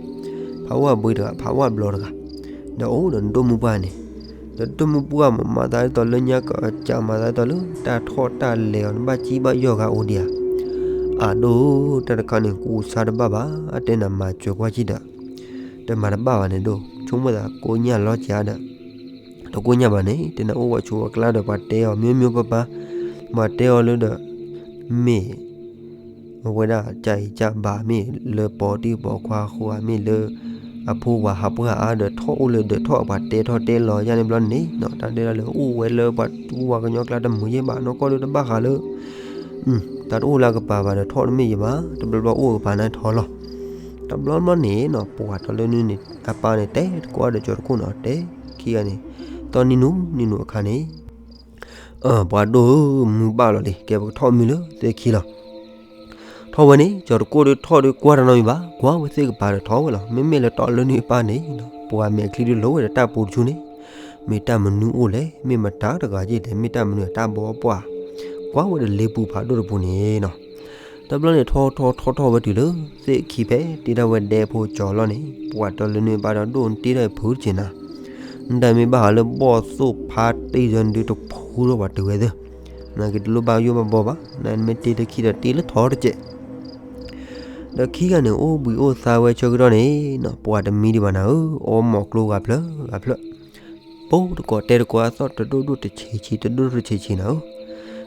ဖးဝၣ်ဘှ့တဂၤ ဖးဝၣ်ဘျီတဂၤ, ဒီးအိၣ်ဒီးနဒိၣ်မုၢ်ပှၢ်န့ၣ်, ဒီးဒိၣ်မုၢ်ပှၢ်မး မၤသးဒ်သိးလၢညါကစၢ် မၤသးဒ်သိးလၢတၢ်ထီၣ်တၢ်လဲၤအီၤ နဘၣ်ကံဘၣ်ယီၢ်ဂၤအိၣ်ဒံးဧါ, အဒိၣ်, တၢ်တခါန့ၣ် ကူစါတဘၣ်ဘၣ်, အတဲနၤမၤစၢၤကွၢ်ကံဒီး, တမၤတဘၣ်ဘၣ်န့ၣ်ဒိၣ်, ဆိကမိၣ်သးကိညၣ်လီၤကဒီး, တကိညၣ်ဘၣ်န့ၣ် တဲနၤအိၣ်ဝဲဆိးဝဲကျါဒီး ပှၤတဲအီၤ မျိုးမျိုးပါပါ, ပှၤတဲအီၤလၢဒီး, မ့ၢ် အဝဲဒၣ် ကၢ်အံၤကၢ်ဘၣ် မ့ၢ်လၢပိာ်တံၢ်ပိာ်ခွါအဃိဧါ, မ့ၢ်လၢအဖိဝၤဟးပှၢ်အါဒီး ထီၣ်အိၣ်လၢဒီးထီၣ်အပှၤတဲထီၣ်တဲလီၤယါန့ၣ်ဘျီန့ၣ်နီၤ, တၢ်တဲဒၣ်လၢအိၣ်ဝဲလၢပှၤတူၢ်ဝၤကညီကျါတမုာ်ယဲၢ်ဘၣ်နီၢ်ကီၢ်ဒုတဘၣ်ဃးလၢ တၢ်တအိၣ်လၢအကပၤဘၣ်ဒီးထီၣ်တမ့ၢ်ယဲၢ်ဘၣ်, တဘျီဘျီအိၣ်အကပၤန့ၣ်ထီၣ်လီၤ. တဘျီဘျီန့ၣ်နီၤ ပှၤတီလၢနုၢ်န့ၣ် အပၢ်န့ၣ် တဲတကိးဒီးကၠီၤတကိၣ်နီၤ တဲခံဂၤန့ၣ်, သီနံၤနုၤနံၤနုၤအခါန့ၣ် ပှၤဒိၣ်ဧၢ, မုၢ်ဘၣ်လီၤလံ, ကဲပကထီၣ်မုၢ်လၢသ့ၣ်ခံလီၤ. ထီၣ်ဝဲန့ၣ် ကၠီၤတကိၣ်ဒုးထီၣ်ဒုးကွၢ်တၢ်နီတမံၤဘၣ်, ကွၢ်ဝဲသ့ၣ်ကပၤဒီးထီၣ်ဝဲလီၤ. မ့မ့ၢ်လၢတီလၢနုၢ်အပၢ်န့ၣ် ပှၤမဲာ်ချံဒုးလိာ်ဝဲဒီးတၢ်ပူၤတဆူန့ၣ်, မ့ၢ်တၢ်မနုၤအိၣ်လဲၣ်, မ့ၢ်မတၤတဂၤယ့ၢ်လဲၣ်, မ့ၢ်တၢ်မနုၤအတၢ်ဘီပှၢ်, ကွၢ်ဝဲဒီးလ့ပူၤဖးဒိၣ်တပူၤန့ၣ်နီၤ. တဘျီန့ၣ် ထီၣ်ထီၣ်ထီၣ်ထီၣ်ဝဲတုၤလၢသ့ၣ်ခံဖဲတ့ထီၣ်ဝဲဒဲဖိကၠီၤလီၤန့ၣ် ပှၤတီလၢနုၢ်အပၢ်ဒီးဒိၣ်တ့ထီၣ်ဖုးတက့ၢ်နၤ, နတၢ်မ့ၢ်ဘၣ်ဟးလၢဘီၣ်သိၣ်ဖးတ့ၢ်ယီၤဒုးတဖုထီၣ်ပှၤတုၤဝဲသ့ၣ်, နက့ၤတလိၣ်ဘၣ်ယိၣ်ဘၣ်ဘီဘၣ်, နမ့ၢ်တ့လၢခံဒီးတ့လၢထီတက့ၢ်. ဒီးခံဂၤန့ၣ် အိၣ်ဘှံးအိၣ်သါဝဲဆၢကတီၢ်န့ၣ်နီၤ ပှၤတမံဒံးဘၣ်နၤဧၢ, အီမိာ်ကျိဂၤဖျၢၣ်ဂၤဖျၢၣ်, ပိာ်တကိးတဲတကိးအသီၣ်တဒိၣ်ဒိၣ်တဆံးဆံး တဒိၣ်တဆံးဆံးနၤဧၢ,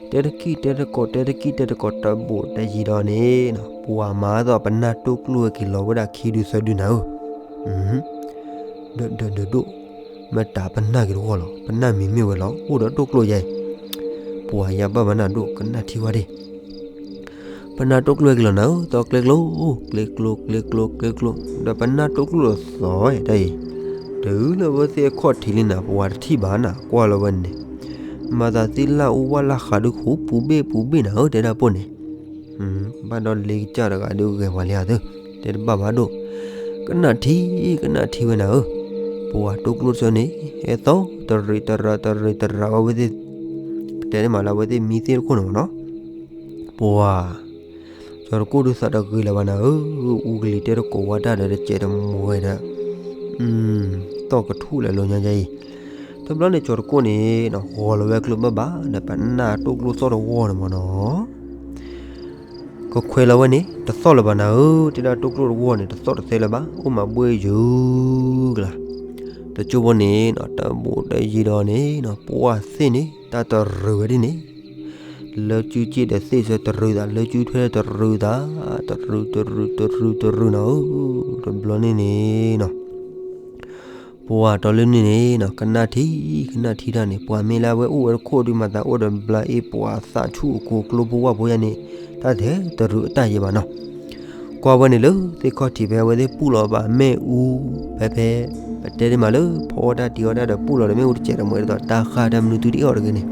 တဲတကံၢ်တဲတကိး တဲတကံၢ်တဲတကိး တဘိးတယံၤဒီးန့ၣ်နီၤ ပှၤမၤအသီၣ်ပနၢ်တိၢ်ကျိၣ်ဝဲက့ၤလီၤဝဲဒၣ်ခံဒုသၢဒုနၤဧၢ. ဒီးဒီးဒိၣ်, မ့ၢ်တၢ်ပနၢ်က့ၤတဂီၢ်လီၤ, ပနၢ်မံၤမ့ၢ်ဝဲလီၤ အိၣ်ဒီးတိၢ်ကျိၣ်ယါအံၤ, ပှၤယါဘၣ်မၤနၢ်ဒိၣ် ကနၣ်ထံဝဲဒၣ် ပနၢ်တိၢ်ကျိၣ်က့ၤလီၤနၤဧၢ, သီကျဲကျိ, ကျဲကျိ ကျဲကျိ ကျဲကျိ, ဒီးပနၢ်တိၢ်ကျိၣ်လီၤသီ, တၢ်အံၤ, တုၤလၢဝဲသ့ၣ်အခီၣ်ထံးလံနၤ ပှၤတထံၣ်ဘၣ်နၤ ကွၢ်လီၤဝဲန့ၣ်, မၤသးသ့ၣ်လၢအူဝဲလၢဃးဒုးဃူပူၤဘ့ၣ်ပူၤဘ့ၣ်နၤဧၢ တဲဒၣ်ပိၢ်န့ၣ်, ဘၣ်ဒီးလ့ကစၢ်တဂၤဒုးဂဲၤပှၤလံဧါသၢ, တဲတဘၣ်ဘၣ်ဒိၣ်, ကနၣ်ထံ, ကနၣ်ထံဝဲနၤဧၢ, ပှၤတိၢ်ကျိၣ်တဆၢန့ၣ် ဟဲသီတရံးတရၤတရံးတရၤအီၤဝဲသ့ၣ်, ပတဲန့ၣ်မးလၢအဝဲသ့ၣ်မံသ့ၣ်တခိၣ်န့ၣ်မးနီၤ ပှၤ, ကၠီၤတကိၣ်ဒုးသးတဂ့ၤလၢၤဘၣ်နၤဧၢ, အူကလံၤတဲတကိးဝဲတၢ်ဒီးတစဲးတမိၤဝဲဒီး, သီၣ်ကထူၣ်လဲၤလိာ်ညါယါအံၤ, တဘျီန့ၣ်ကၠီၤတကိၣ်န့ၣ်နီၤ ဂီၤလီၤဝဲကျိဘၣ်ဘၣ်ဒီး ပနၢ်တိၢ်ကျိၣ်သီၣ်တဝီန့ၣ်မးနီၤ ကခွဲးလီၤဝဲန့ၣ် တသီၣ်လၢၤဘၣ်နၤဧၢ, တဲဒၣ်တိၢ်ကျိၣ်တဝီန့ၣ် တသီၣ်တသဲလၢၤဘၣ်, အိၣ်မးဘှ့ၣ်ယုၤကလါ, တကၠိဖိန့ၣ်နီၤ တဘိးတယံၤဒီးန့ၣ်နီၤ ပှၢ်သ့ၣ်န့ၣ် တၢ်တရံးဝဲဒ်န့ၣ်, လၢစုစ့ၣ်ဒီးသ့ၣ်ဆၢတရံးသး, လၢစုထွဲတရံးသး, တရံးတရံးတရံးတရံးနၤဧၢ, တဘျီန့ၣ်န့ၣ်နီၤ ပှၤတီလၢနုၢ်န့ၣ်နီၤ ကနၣ်ထံ, ကနၣ်ထံတၢ်န့ၣ် ပှၤမ့ၢ်လၢအဝဲအိၣ်ဝဲတခိၣ်ဒုး မၤသးအိၣ်ဒီးဘျါအ့ၣ် ပှၤသးဆူၣ်အကိၤကျိဖိဝၣ်ဖိယါန့ၣ် တၢ်တဟဲတရံးအတၢ်ယဲဘၣ်နီၤ. ကွၢ်ဝဲန့ၣ်လၢသ့ၣ်ခီၣ်ထံးဖဲအဝဲသ့ၣ်ပူၢ်လီၤဘၣ်မ့ၣ်အူ, ဖဲဖဲ ပတဲဒ်မးလၢ ဖီအီၣ်တၢ်တံၤအီၣ်တၢ်ဒီးပူၢ်လီၤဒီးမ့ၣ်အူတစဲးတမှဲးဒ်သိး တၢ်ဃၢ်တၢ်မနုၤသုတအဲၣ်အီၤတဂ့ၤန့ၣ်,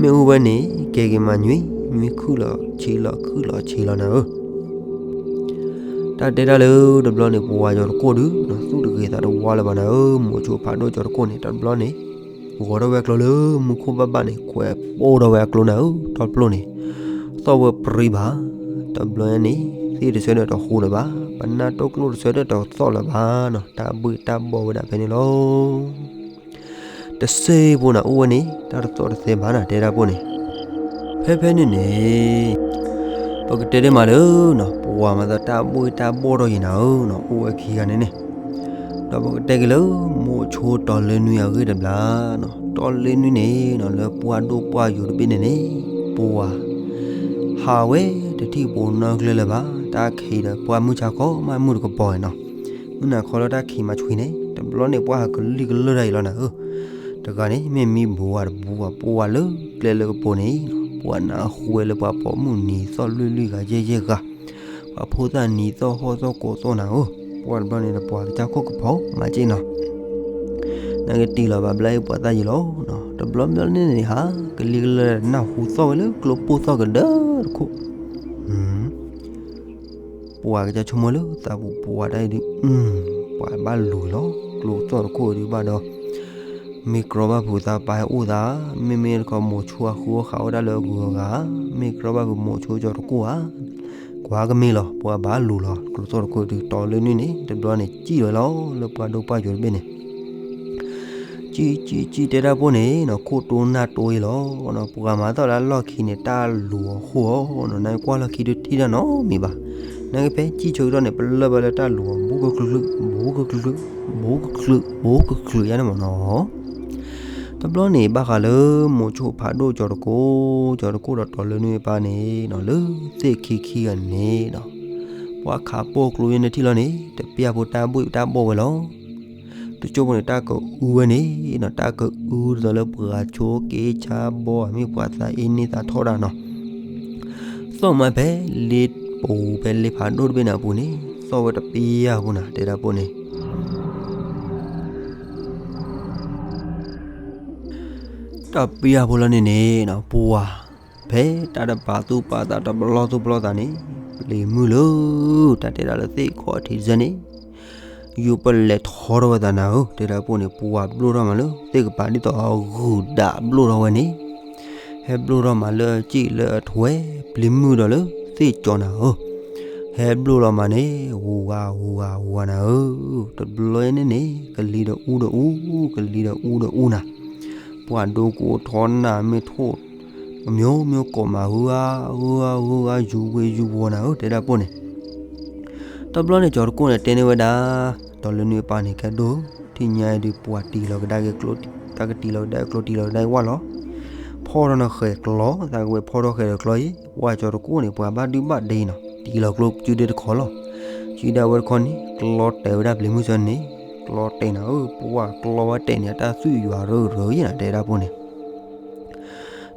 မ့ၣ်အူဝဲန့ၣ် ကဲက့ၤမၤညွံး, ညွံးခုၣ်လီၤဆံးလီၤ ခုၣ်လီၤဆံးလီၤနၤဧၢ. တၢ်တဲတၢ်လၢတဘျီန့ၣ် ပဝၤကၠီၤတကိၣ်ဒုး သူၣ်တဂ့ၤသးတဝါလၢၤဘၣ်နၤဧၢ, မိၤဆိဖးဒိၣ်ကၠီၤတကိၣ်န့ၣ် တဘျီန့ၣ် ဂီၤထီၣ်ဝဲအကျိလၢမူခိၣ်ဘၣ်ဘၣ်န့ၣ် ခွဲးပိၢ်ထီၣ်ဝဲအကျိနၤဧၢ, ထီၣ်ပျိၢ်န့ၣ် သီၣ်ဝဲပြံဘၣ်, တဘျီန့ၣ် သ့ၣ်တဆၢဒီးတဟူးလၢၤဘၣ်, ပနၢ်တိၢ်ကျိၣ်တဆၢဒီးတသီၣ်လၢၤဘၣ်နီၤ, တၢ်ဘှ့ၣ်တၢ်ဘီၣ်ဝဲဒၣ်ဖဲန့ၣ်လီၤ. တစဲးဖိနၤ အိၣ်ဝဲန့ၣ် တၢ်တသီၣ်တသဲဘၣ်နၤ တဲဒၣ်ပိၢ်န့ၣ်, ဖဲဖဲန့ၣ်န့ၣ် ပကတဲဒ်မးလၢနီၤ ပဝၤမၤသးတၢ်ဘှ့ၣ်တၢ်ဘီၣ်ထီၣ်ယံၤနၤဧၢနီၤ, အိၣ်ဝဲခံဂၤန့ၣ်န့ၣ်, ဒီးပကတဲက့ၤလၢ မိၤဆိတီၤလၢနွံအဂ့ၢ်တဘျီနီၤ, တီၤလၢနွံန့ၣ်နီၤ လၢပှၢ်ဒိၣ်ပှၢ်ယိာ်တဘ့ၣ်န့ၣ်န့ၣ် ပဝၤ ဟးဝဲတထံၣ်ပူၤနီတကျဲလၢၤဘၣ်, တၢ်ခံးဒီးပှၢ်မုၢ်ဆါခီမးမုၢ်တကပီၤနီၤ, မုၢ်နၤခီလၢတၢ်ခံးမၤဆွံန့ၣ် တဘျီန့ၣ် ပှၢ်ဟးကလံၣ်ကလၢၢ်တၢ်အံၤလီၤနၤဧၢ, တဂၤန့ၣ် မ့ၢ်မံဘူးဝၤတဘူးဝၤ ပဝၤလၢကျဲလၢကပိာ်န့ၣ်, ပှၤနၢ်ဟူဝဲလၢပှၤပိာ်မုၣ်နံၤသီၣ်လွံၢ်လွံၢ်ဂၤယဲၢ်ယဲၢ်ဂၤ, ပှၤဖိသၣ်နံၤသီၣ်ဟီၣ်သီၣ်ကိးသီၣ်နၤဧၢ, ပှၤတဘျီန့ၣ်ဒီး ပှၤကစၢ်ခိၣ်ကဖီမၤစ့ၢ်နီၤ, နကတံၢ်လီၤဘၣ်ဘျါအ့ၣ်ပှၤသၣ်ယံၤလီၤ, တဘျီဘျီန့ၣ်န့ၣ် ဟးကလံၤကလၢၢ်နၢ်ဟူသီၣ်ဝဲလၢကျိပိၢ်သီၣ်ကဒၢတခိၣ်, ပှၤကစၢ်ဆိကမိၣ်လၢသးပူၤ ပှၤတၢ်အံၤဒုး ပှၤဘၣ်လူၤလီၤ ကျိသီၣ်တခိၣ်ဒုးဘၣ်ဒီး, မ့ၢ်ကြီဘၣ်ဖုးသးပာ်ဟဲအိၣ်သး, မ့မ့ၢ်တခီမိၤဆိအဃုအဃာ်အိၣ်ဒၣ်လၢအဂုၤအဂၤ, မ့ၢ်ကြီဘၣ်ဖုးမိၤဆိကၠီၤတကိၣ်ဧါ, ကွၢ်ကမ့ၢ်လီၤ ပှၤဘၣ်လူၤလီၤ ကျိသီၣ်တခိၣ်ဒုး တီၤလၢနွံန့ၣ် တဘျီန့ၣ် စံၣ်လီၤဝဲလီၤ လၢပှၤဒိၣ်ပှၢ်ယိာ်တဘ့ၣ်န့ၣ်, ကၠံၣ်ကၠံၣ်ကၠံၣ်တဲဒၣ်ပိၢ်န့ၣ်နီၤ ခိၣ်တိၢ်နၢ်တိၢ်အံၤလီၤနီၤ. ပှၤမၤသီၣ်လၢအလီၢ်ခံန့ၣ် တၢ်လူၤအီၤဃိၣ်အီၤနီၤ, နကွၢ်လီၢ်ခံဒုးထံၣ်တၢ်နီတမံၤဘၣ်. နာ်က့ဖဲကၠံၣ်ဆိကတီၢ်န့ၣ် ပလၢၢ်ဘၢလၢတၢ်လူၤအီၤ ဘူးကချုး, ဘူးကချုး, ဘူးကချုး, ဘူးကချုးယါန့ၣ်မ့ၢ်နီၤ. တဘျီန့ၣ် ဘၣ်ဃးလၢမိၤဆိဖးဒိၣ်ကၠီၤတကိၣ်, ကၠီၤတကိၣ်ဒီးတီၤလၢနွံအပၢ်န့ၣ်နီၤ လၢသ့ၣ်ခံခံဂၤန့ၣ်နီၤ ပှၤခးပိာ်ကျိယဲၢ်နထံၣ်လီၤန့ၣ် တပျၢ်ဖိတၢ်ဘှ့ၣ်တၢ်ဘှီၣ်ဝဲလီၤ. တကၠိဖိန့ၣ် တၢ်ကအုဝဲန့ၣ်နီၤ တၢ်ကအုဒ်သိးလၢပှၤဆိက့ဆါဘီ မ့ၢ်ပှၤသးအ့န့ၢ်သးထီၣ်ဒၣ်နီၤ. သီၣ်မးဖဲလ့ပူၤ ဖဲလ့ဖးဒိၣ်တဘ့ၣ်န့ၣ်အပူၤန့ၣ် သီၣ်ဝဲတပျၢ်ဖိနၤ တဲဒၣ်ပိၢ်န့ၣ် တပျၢ်ဖိလီၤန့ၣ်န့ၣ်နီၤ ပှၤ ဖဲတၢ်တပာ်သူၣ်ပာ်သး တပလီၢ်သူၣ်ပလီၢ်သးန့ၣ် ပျံၤမုၢ်လၢ တၢ်တဲဒၣ်လၢသ့ၣ်ခီၣ်ထံးတစဲန့ၣ် ယူၤပလဲၤထီထီၣ်ဝဲသးနၤဧၢ တဲဒၣ်ပိၢ်န့ၣ် ပှၤဘျိၣ်ထီၣ်မးလၢသ့ၣ်ကပၤ ဒ်သိးအဂုၤဒၣ်ဘျိၣ်ထီၣ်ဝဲန့ၣ် ဟဲဘျိၣ်ထီၣ်မးလၢအစ့ၣ်လၢအထွဲ ပျံၤမုၢ်ဒီးလၢသ့ၣ်ကၠီၤနၤဧၢ. ဟဲဘျိၣ်လီၤမးန့ၣ် ဂူၤဂၤဂူၤဂၤဂူၤဂၤနၤဧၢ. တဘျီန့ၣ်န့ၣ် ကလံၤဒီးအူဒီးအူ, ကလံၤဒီးအူဒီးအူနၤ ပှၤဒိကအိးထီၣ်နၢ်မ့ၢ်ထိၣ် အမျိုးမျိုးကိးမး ဂုၤဂၤဂုၤဂၤဂုၤဂၤ ယူၤဝ့ၤယူၤဝီၤနၤဧၢ တဲဒၣ်ပိၢ်န့ၣ်. တဘျီန့ၣ် ကၠီၤတကိၣ်န့ၣ် တဲန့ၢ်ဝဲဒၣ် တီၤလၢနွံအပၢ်န့ၣ် ကဲဒိၣ် ထံၣ်ညါအံၤဒုးပှၤတံၢ်လီၤကဒါက့ၤကျိ တၢ်ကတံၢ်လီၤကဒါကျိ တံၢ်လီၤကဒါဝၣ်လီၤ. ဖီၣ်ထီၣ်နဃဲၤကျီ သးကဝဲၤဖီၣ်ထီၣ်ဃဲၤဒီးကျီအံၤ ဝဲကၠီၤတကိၣ်န့ၣ် ပှၤဘၣ်ဒုဘၣ်ဒ့နီၤ တံၢ်လီၤကျိစုဒ့တခီလီၤ. စုဒၣ်ဝဲတခီန့ၣ် ကျီတဲာ်ဝဲဒၣ်ပျံၤမုၢ်စၢန့ၣ် ကျီတဲာ်နၤဧၢ ပှၤကျီဝဲတဲာ်န့ၣ် အတၢ်သွံၣ်ယွၤရၢရၢယဲနၤ တဲဒၣ်ပိၢ်န့ၣ်.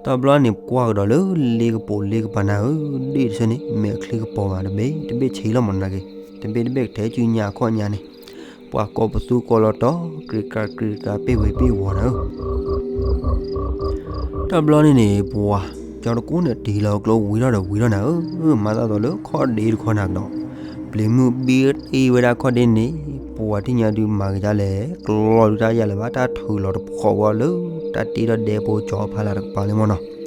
တဘျီန့ၣ် ကွၢ်ကဒီးလၢလ့ကပိာ်လ့ကပၤနၤဧၢ ဒ့ၣ်တဆၢန့ၣ် မဲာ်ချံကပီၤမးတဘ့ၣ် တဘ့ၣ်ဆံးလီၤမးနၤက့ၤ တဘ့ၣ်တဘ့ၣ်ကထဲစုညါအခီၣ်ညါန့ၣ် ပှၤကိးပသူကိးလီၤတီၤ ကြံးကြၢးကြံးကြၢး ပ့ၢ်ဝ့ၤပ့ၢ်ဝီၤနၤဧၢ. တဘျီန့ၣ်န့ၣ် ပှၤကၠီၤတကိၣ်န့ၣ် တံၢ်လီၤကျိဝံၤထီၣ်ဒီးဝံၤထီၣ်နၤဧၢ မၤသးသိးလၢခီၣ်ဒ့တခီနၤကဒီး ပျံၤမုၢ်ဘံတ့ၢ်ဝဲဒၣ်ခီၣ်ဒ့န့ၣ် ပှၤထံၣ်ညါဒုးမၤကဒါလဲၣ် ကျီဒုးတၢ်ယၤလၢၤဘၣ် တၢ်ထုးလီၤတဖီၣ်ဝဲအီၤလၢ တၢ်တ့ထီၣ်ဒဲဖိကၠီၤဖးလၢ်တကပၤလၢမ့ၢ်နီၤ.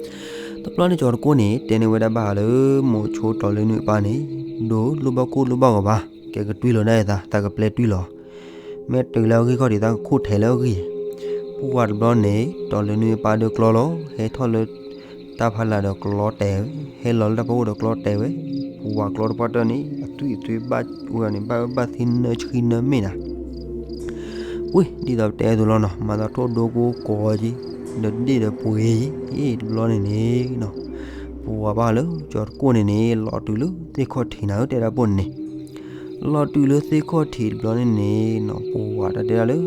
တဘျီန့ၣ် ကၠီၤတကိၣ်န့ၣ် တဲန့ၢ်ဝဲဒၣ်ဘၣ်ဃးလၢ မိၤဆိတီၤလၢနွံအပၢ်န့ၣ် ဒိၣ်လိၣ်ဘၣ်ကိၢ်လိၣ်ဘၣ်ဂီၤဘၣ် ကဲကတွံၢ်လီၤဒၣ်အသး သးကပျဲတွံၢ်လီၤ မ့ၢ်တုၤလၢအဂံၢ်ခီၣ်ထံး သးကခိၣ်ထဲးလၢအဂံၢ် ပှၤတဘျီန့ၣ် တီၤလၢနွံအပၢ်ဒုးကျီလီၤ ဟဲထီၣ်လၢ တၢ်ဖးလၢ်ဒီးကျီတဲာ်ဝဲ ဟဲလီၤလၢတၢ်ဖီခိၣ်ဒီးကျီတဲာ်ဝဲ ပှၤကျီတပှၢ်တၢၢ်န့ၣ် အသွံၣ်အသွဲဘၣ်ဝဲန့ၣ် ဘၣ်အၢဘၣ်သီနၢဆှံနၢမ့ၣ်နၤ ဝ့ၢ် ဒ်သိးပတဲအသိးလီၤနီၤ မၤသးထိၣ်ဒိကိကိးက့ၤ ဒီးဒ့ၣ်ဒီးပှ့ၤ တဘျီန့ၣ်န့ၣ်နီၤ ပှၤဘၣ်ဃးလၢ ကၠီၤတကိၣ်န့ၣ်န့ၣ် လီၤတုၤလၢသ့ၣ်ခီၣ်ထံးနၤဧၢ တဲဒၣ်ပိၢ်န့ၣ်န့ၣ် လီၤတုၤလၢသ့ၣ်ခီၣ်ထံးတဘျီန့ၣ်န့ၣ်နီၤ ပှၤတၢ်တဲဒၣ်လၢ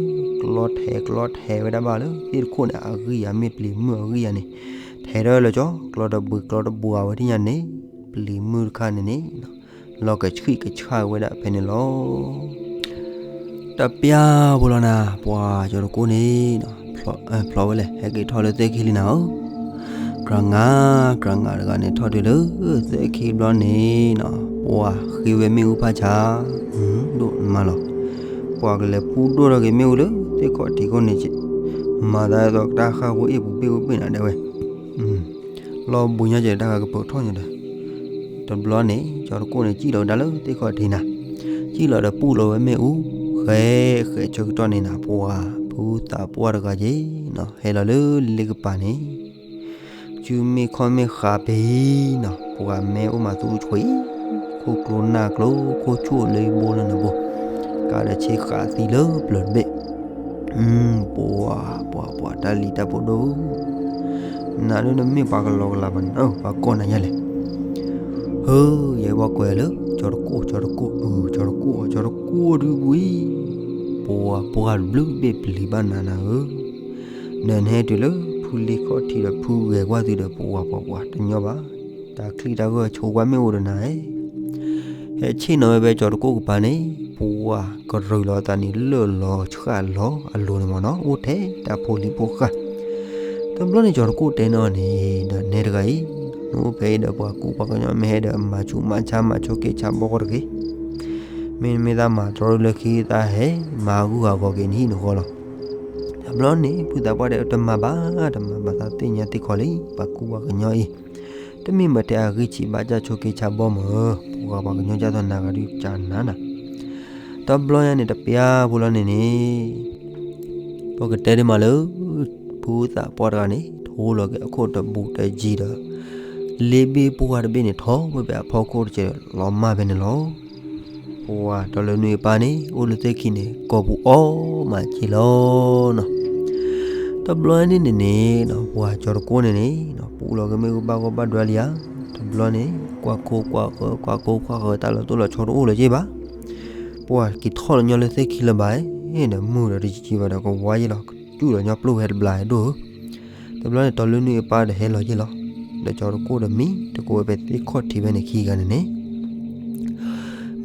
ကျီထဲးကျီထဲးဝဲဒၣ်ဘၣ်လၢသ့ၣ်တခိၣ်န့ၣ် အဂံၢ်ယၤမ့ၢ်ပျံၤမုၢ်အဂံၢ်ယၤန့ၣ် ထဲးထီၣ်လၢကၠီ ကျီတဘှံးကျီတဘှါဝဲထံၣ်ညါန့ၣ် ပျံၤမုၢ်တခါန့ၣ်န့ၣ် လီၤကဆှံၣ်ကဆှၣ်ဝဲဒၣ်ဖဲန့ၣ်လီၤ. တပျၢ်ဖိလီၤနၤ ပှၤကၠီၤတကိၣ်န့ၣ် ဖျိးဝဲလဲၣ် ဟဲက့ၤထီၣ်လၢသ့ၣ်ခံလံနၤဧၢ ကြၤငါ ကြၤငါတဂၤန့ၣ် ထီၣ်တုၤလၢသ့ၣ်ခံဘျီန့ၣ်နီၤ ပှၤဃ့ဝဲမ့ၣ်အူဖးဆါ ဒိၣ်မးလီၤ. ပှၤကလဲၤဖူဒိၣ်ထီၣ်က့ၤမ့ၣ်အူလၢသ့ၣ်ခီၣ်ထံးခိၣ်န့ၣ် မၤသးဒ်သိးကတၢ်ဃၢ်ဖိအ့ၣ်ပူၤဘ့ၣ်ဝဲဘ့ၣ်နၤဒဲဝဲ လီၤဘှံးညါကဲတၢ်ဃၢ်ကပၢၤထီၣ်ညါဒီး တဘျီန့ၣ် ကၠီၤတကိၣ်န့ၣ် စံၣ်လီၤဝဲဒၣ်လၢသ့ၣ်ခီၣ်ထံးနၤ စံၣ်လီၤဒီးပူၣ်လီၤဝဲမ့ၣ်အူ ဃဲ ဃဲဆၢကတီၢ်န့ၣ်နၤ ပှၤဖုသးပှၢ်တဂၤက့ၤနီၤ ဟဲလီၤလၢလ့ကပၤန့ၣ် စုမ့ၢ်ခီၣ်မ့ၢ်ဃးပ့ၤနီၤ ပှၤမ့ၢ်အိၣ်မၤသူအူဆွံ ခိၣ်ကျိနၢ်ကျိ ခိၣ်ဆူၣ်လၢဘိလၢနဘိ ကးဒီးဆ့ဃးသံလၢပျၢၤတဘ့ၣ် ပှၤ ပှၤ ပှၤ တၢ်လံၤတၢ်ဖိဒိၣ်ဧၢ နၤဒ်နမ့ၢ်ပှၤကလီကလီဘၣ်န့ၣ် ပှၤကိးနၤယါလဲၣ် ဟၢ ယဲဘၣ်ကွဲးလၢ ကၠီၤတကိၣ် ကၠီၤတကိၣ် အၢ ကၠီၤတကိၣ် ကၠီၤတကိၣ်ဒုးဝံၤ ပှၤ ပှၤဘျုးဘ့ၣ်ပျံၤဘၣ်နၤနၤဧၢ နဟဲတုၤလၢဖုလ့ခီၣ်ထံးဒီးဖုဂဲၤကွၢ်သုဒီး ပှၤ ပှၤ ပှၤ တညီဘၣ် တၢ်ချံၣ်တၢ်ဂၢၢ်ဆိကွၢ်မ့ၣ်အူဒီးနၤဧၢ ဟဲဆ့ၣ်နီၤဝဲဖဲကၠီၤတကိၣ်ကပၤန့ၣ် ပှၤကရၢလီၤအသးန့ၣ် လၢာ်လီၤဆှၣ်လီၤအလိၤန့ၣ်မ့ၢ်နီၤ အိၣ်ထဲတၢ်ဖိလံၤဖိဃၢ် တဘျီန့ၣ် ကၠီၤတကိၣ်တဲန့ၢ်အီၤန့ၣ် ဒီးနဲတဂၤအံၤ နအိၣ်ဖဲအံၤဒီးပှၤကူပှၤကညီမ့ၢ်ဟဲဒီးမၤဆူးမၤဆါမၤဆိက့ဆါဘီကီတဂ့ၤ မ့မ့ၢ်သးမၤတြီလၢခံသးဟဲ မၤဂုၢ်ဂၤဂီၤက့ၤနဟံၣ်နဃီလီၤ တဘျီန့ၣ် ဖုသးပှၢ်တဲတမၤဘၣ် တမၤဘၣ်သးသ့ၣ်ညါသ့ၣ်ခီလံ ပှၤကူပှၤကညီအံၤ တမ့ၢ်မၤထဲအဂံၢ်ဆံးဘၣ် ကၢ်ဆိက့ဆါဘီမၢ် ပှၤပှၤကညီကၢ်သိးနၤဂၤဒုးကၢ်နၤနၤ တဘျီညါန့ၣ် တပျၢ်ဖိလီၤန့ၣ်န့ၣ် ပကတဲဒ်မးလၢ ဖုသးပှၢ်တဂၤန့ၣ် ထိလီၤက့ၤအခိၣ်တဘူးတယံၤဒီး လ့ဘ့ၣ်ပှၢ်တဘ့ၣ်န့ၣ် ထီၣ်ဝဲဖဲအဖီခိၣ်တကဲးလီၤမၢ်ဖဲန့ၣ်လီၤ. ပှၤတီလၢနွံအပၢ်န့ၣ် အိၣ်လၢသ့ၣ်ခံန့ၣ် ကိာ်ပူၤအီၣ်မးက့ၤလီၤနီၤ. တဘျီန့ၣ်န့ၣ်န့ၣ် ပှၤကၠီၤတကိၣ်န့ၣ်န့ၣ် ပူလီၤက့ၤမ့ၣ်အူဘၣ်ဂီၢ်ဘၣ်ဒွဲလံဧါ. တဘျီန့ၣ် ကွၢ်ခိကွၢ်ဃၢ ကွၢ်ခိကွၢ်ဃၢ တၢ်လီၤတိၢ်လီၤဆီတအိၣ်လၢၤက့ၤဘၣ်. ပှၤက့ၤထီၣ်လၢညီလၢသ့ၣ်ခံလၢၤဘၣ်ဒီး မုၢ်ဒီးတယံၤဘၣ်ဒီး ကဝါယဲလီၤ ကစူၣ်ဒီးညီပျိၢ်ဝဲတဘျီဒိၣ်ဧၢ. တဘျီန့ၣ် တီလၢနွံအပၢ်ဒီးဟဲလီၤယဲလီၤ. ဒီးကၠီၤတကိၣ်ဒီးမံ တကိးဝဲဖဲသ့ၣ်ခီၣ်ထံးဖဲန့ၣ်ခံဂၤန့ၣ်န့ၣ်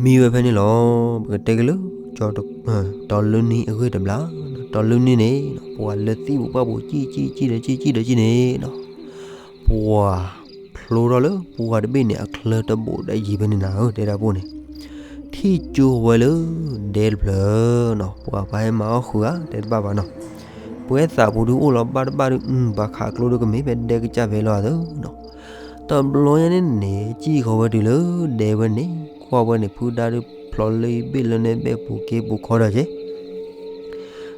မံဝဲဖဲန့ၣ်လီၤ. ပကတဲက့ၤလၢ တီလၢနွံအဂ့ၢ်တဘျီ, တီလၢနွံန့ၣ် ပှၤလၢသံၣ်ပူၤပှၢ်ပူၤ ကံၣ်ကံၣ်ကံၣ်ဒီးကံၣ်ကံၣ်ဒီးကံၣ်န့ၣ် ပှၤဖျိထီၣ်လၢပှၢ်တဘ့ၣ်န့ၣ် အချၢတဘူးတယံၤဖဲန့ၣ်နၤဧၢ တဲဒၣ်ပှၢ်န့ၣ် ထံၣ်ကၠိဝဲလၢဒဲတဖျၢၣ်နီၤ. ပှၤပှၤဟဲမၤအီၣ်ဃုာ်ဧါ တဲတဘၣ်ဘၣ်နီၤ. ပှၤသးပူၤဒုးအိၣ်လီၤဘၣ်တဘၣ်ဒုး ပှၤခးကျိဒုးကမ့ၢ်ဖဲဒဲကစၢ်ဖဲလီၤအသးနီၤ. တဘျီညါန့ၣ်န့ၣ် ကံၣ်ဃီဝဲတုၤလၢဒဲဝဲန့ၣ် ကွၢ်ဝဲန့ၣ် ဖုဒါဒုးဖျိလၢဘ့ၣ်လၢန့ၣ် ဘဲပူၤက့ပူၤခီဒီးက့ၤ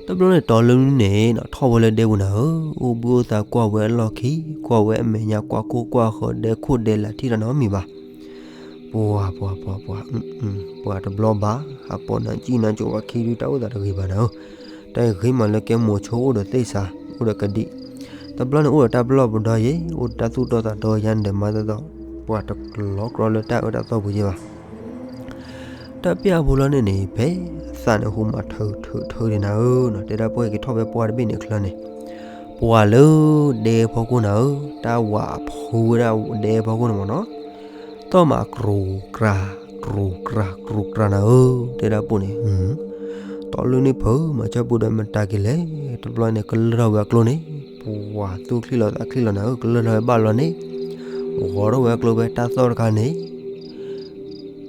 တဘျီန့ၣ် တီလၢနွံန့ၣ် ထီၣ်ဝဲလၢဒဲပူၤနၤဧၢ, အိၣ်ဘှံးအိၣ်သါကွၢ်ဝဲအလီၢ်ခံ, ကွၢ်ဝဲအမဲာ်ညါ ကွၢ်ခိၣ်ကွၢ်ဃၢ ဒဲခိၣ်ဒဲလး ထံၣ်တၢ်နီတမံၤဘၣ်. ပှၤ ပှၤ ပှၤ ပှၤ ပှၤတဘျီဘၣ် ဟးပိာ်နၤကံၣ်နၤကၠိဝဲခံဒုး တၢ်အိၣ်သးတဂ့ၤဘၣ်နၤဧၢ, တၢ်ဂ့ၤမးလၢကဲမိၤဆိအိၣ်ဒီးသ့ၣ်စး အိၣ်ဒီးကဒံ, တဘျီန့ၣ်အိၣ်ဒီးတၢ်ပလီၢ်ပဒီယဲ, အိၣ်ဒီးတၢ်သူၣ်တီသးတီယါန့ၣ်ဒီး မၤသးသီ ပှၤတလီၤကြီလၢတၢ်အၢတၢ်သီပူၤယဲဘၣ်. တၢ်ပျၢ်ဖိလီၤန့ၣ်န့ၣ် ဖဲအသးန့ၣ်ဟူမးထုးထုးထုးန့ၣ်နၤဧၢ, တဲဒၣ်ပှၢ်က့ၤထီၣ်ဖဲပှၢ်တဘ့ၣ်န့ၣ်အချၢန့ၣ်, ပှၤလၢဒဲဖီခိၣ်နၤဧၢ, တၢ်ဝးအဖှူဝဲဒၣ်ဒဲဖီခိၣ်န့ၣ်မ့ၢ်နီၤ, သီၣ်မးကြူၤကြၤ ကြူၤကြၤ ကြူၤကြၤနၤဧၢ, တဲဒၣ်ပှၢ်န့ၣ်, တီလၢနွံဖုးမၤဆၢပူၤဒီးမတၤက့ၤလဲၣ်, တဘျီန့ၣ် ကလၢၢ်ထီၣ်ဝဲအကျိန့ၣ်, ပှၤသူၣ်ချံလီၤသးချံလီၤနၤဧၢ, ကလၢၢ်ထီၣ်ဝဲဘၣ်လီၤန့ၣ်, ဂီၤထီၣ်ဝဲအကျိဖဲတၢ်သီၣ်တခါန့ၣ်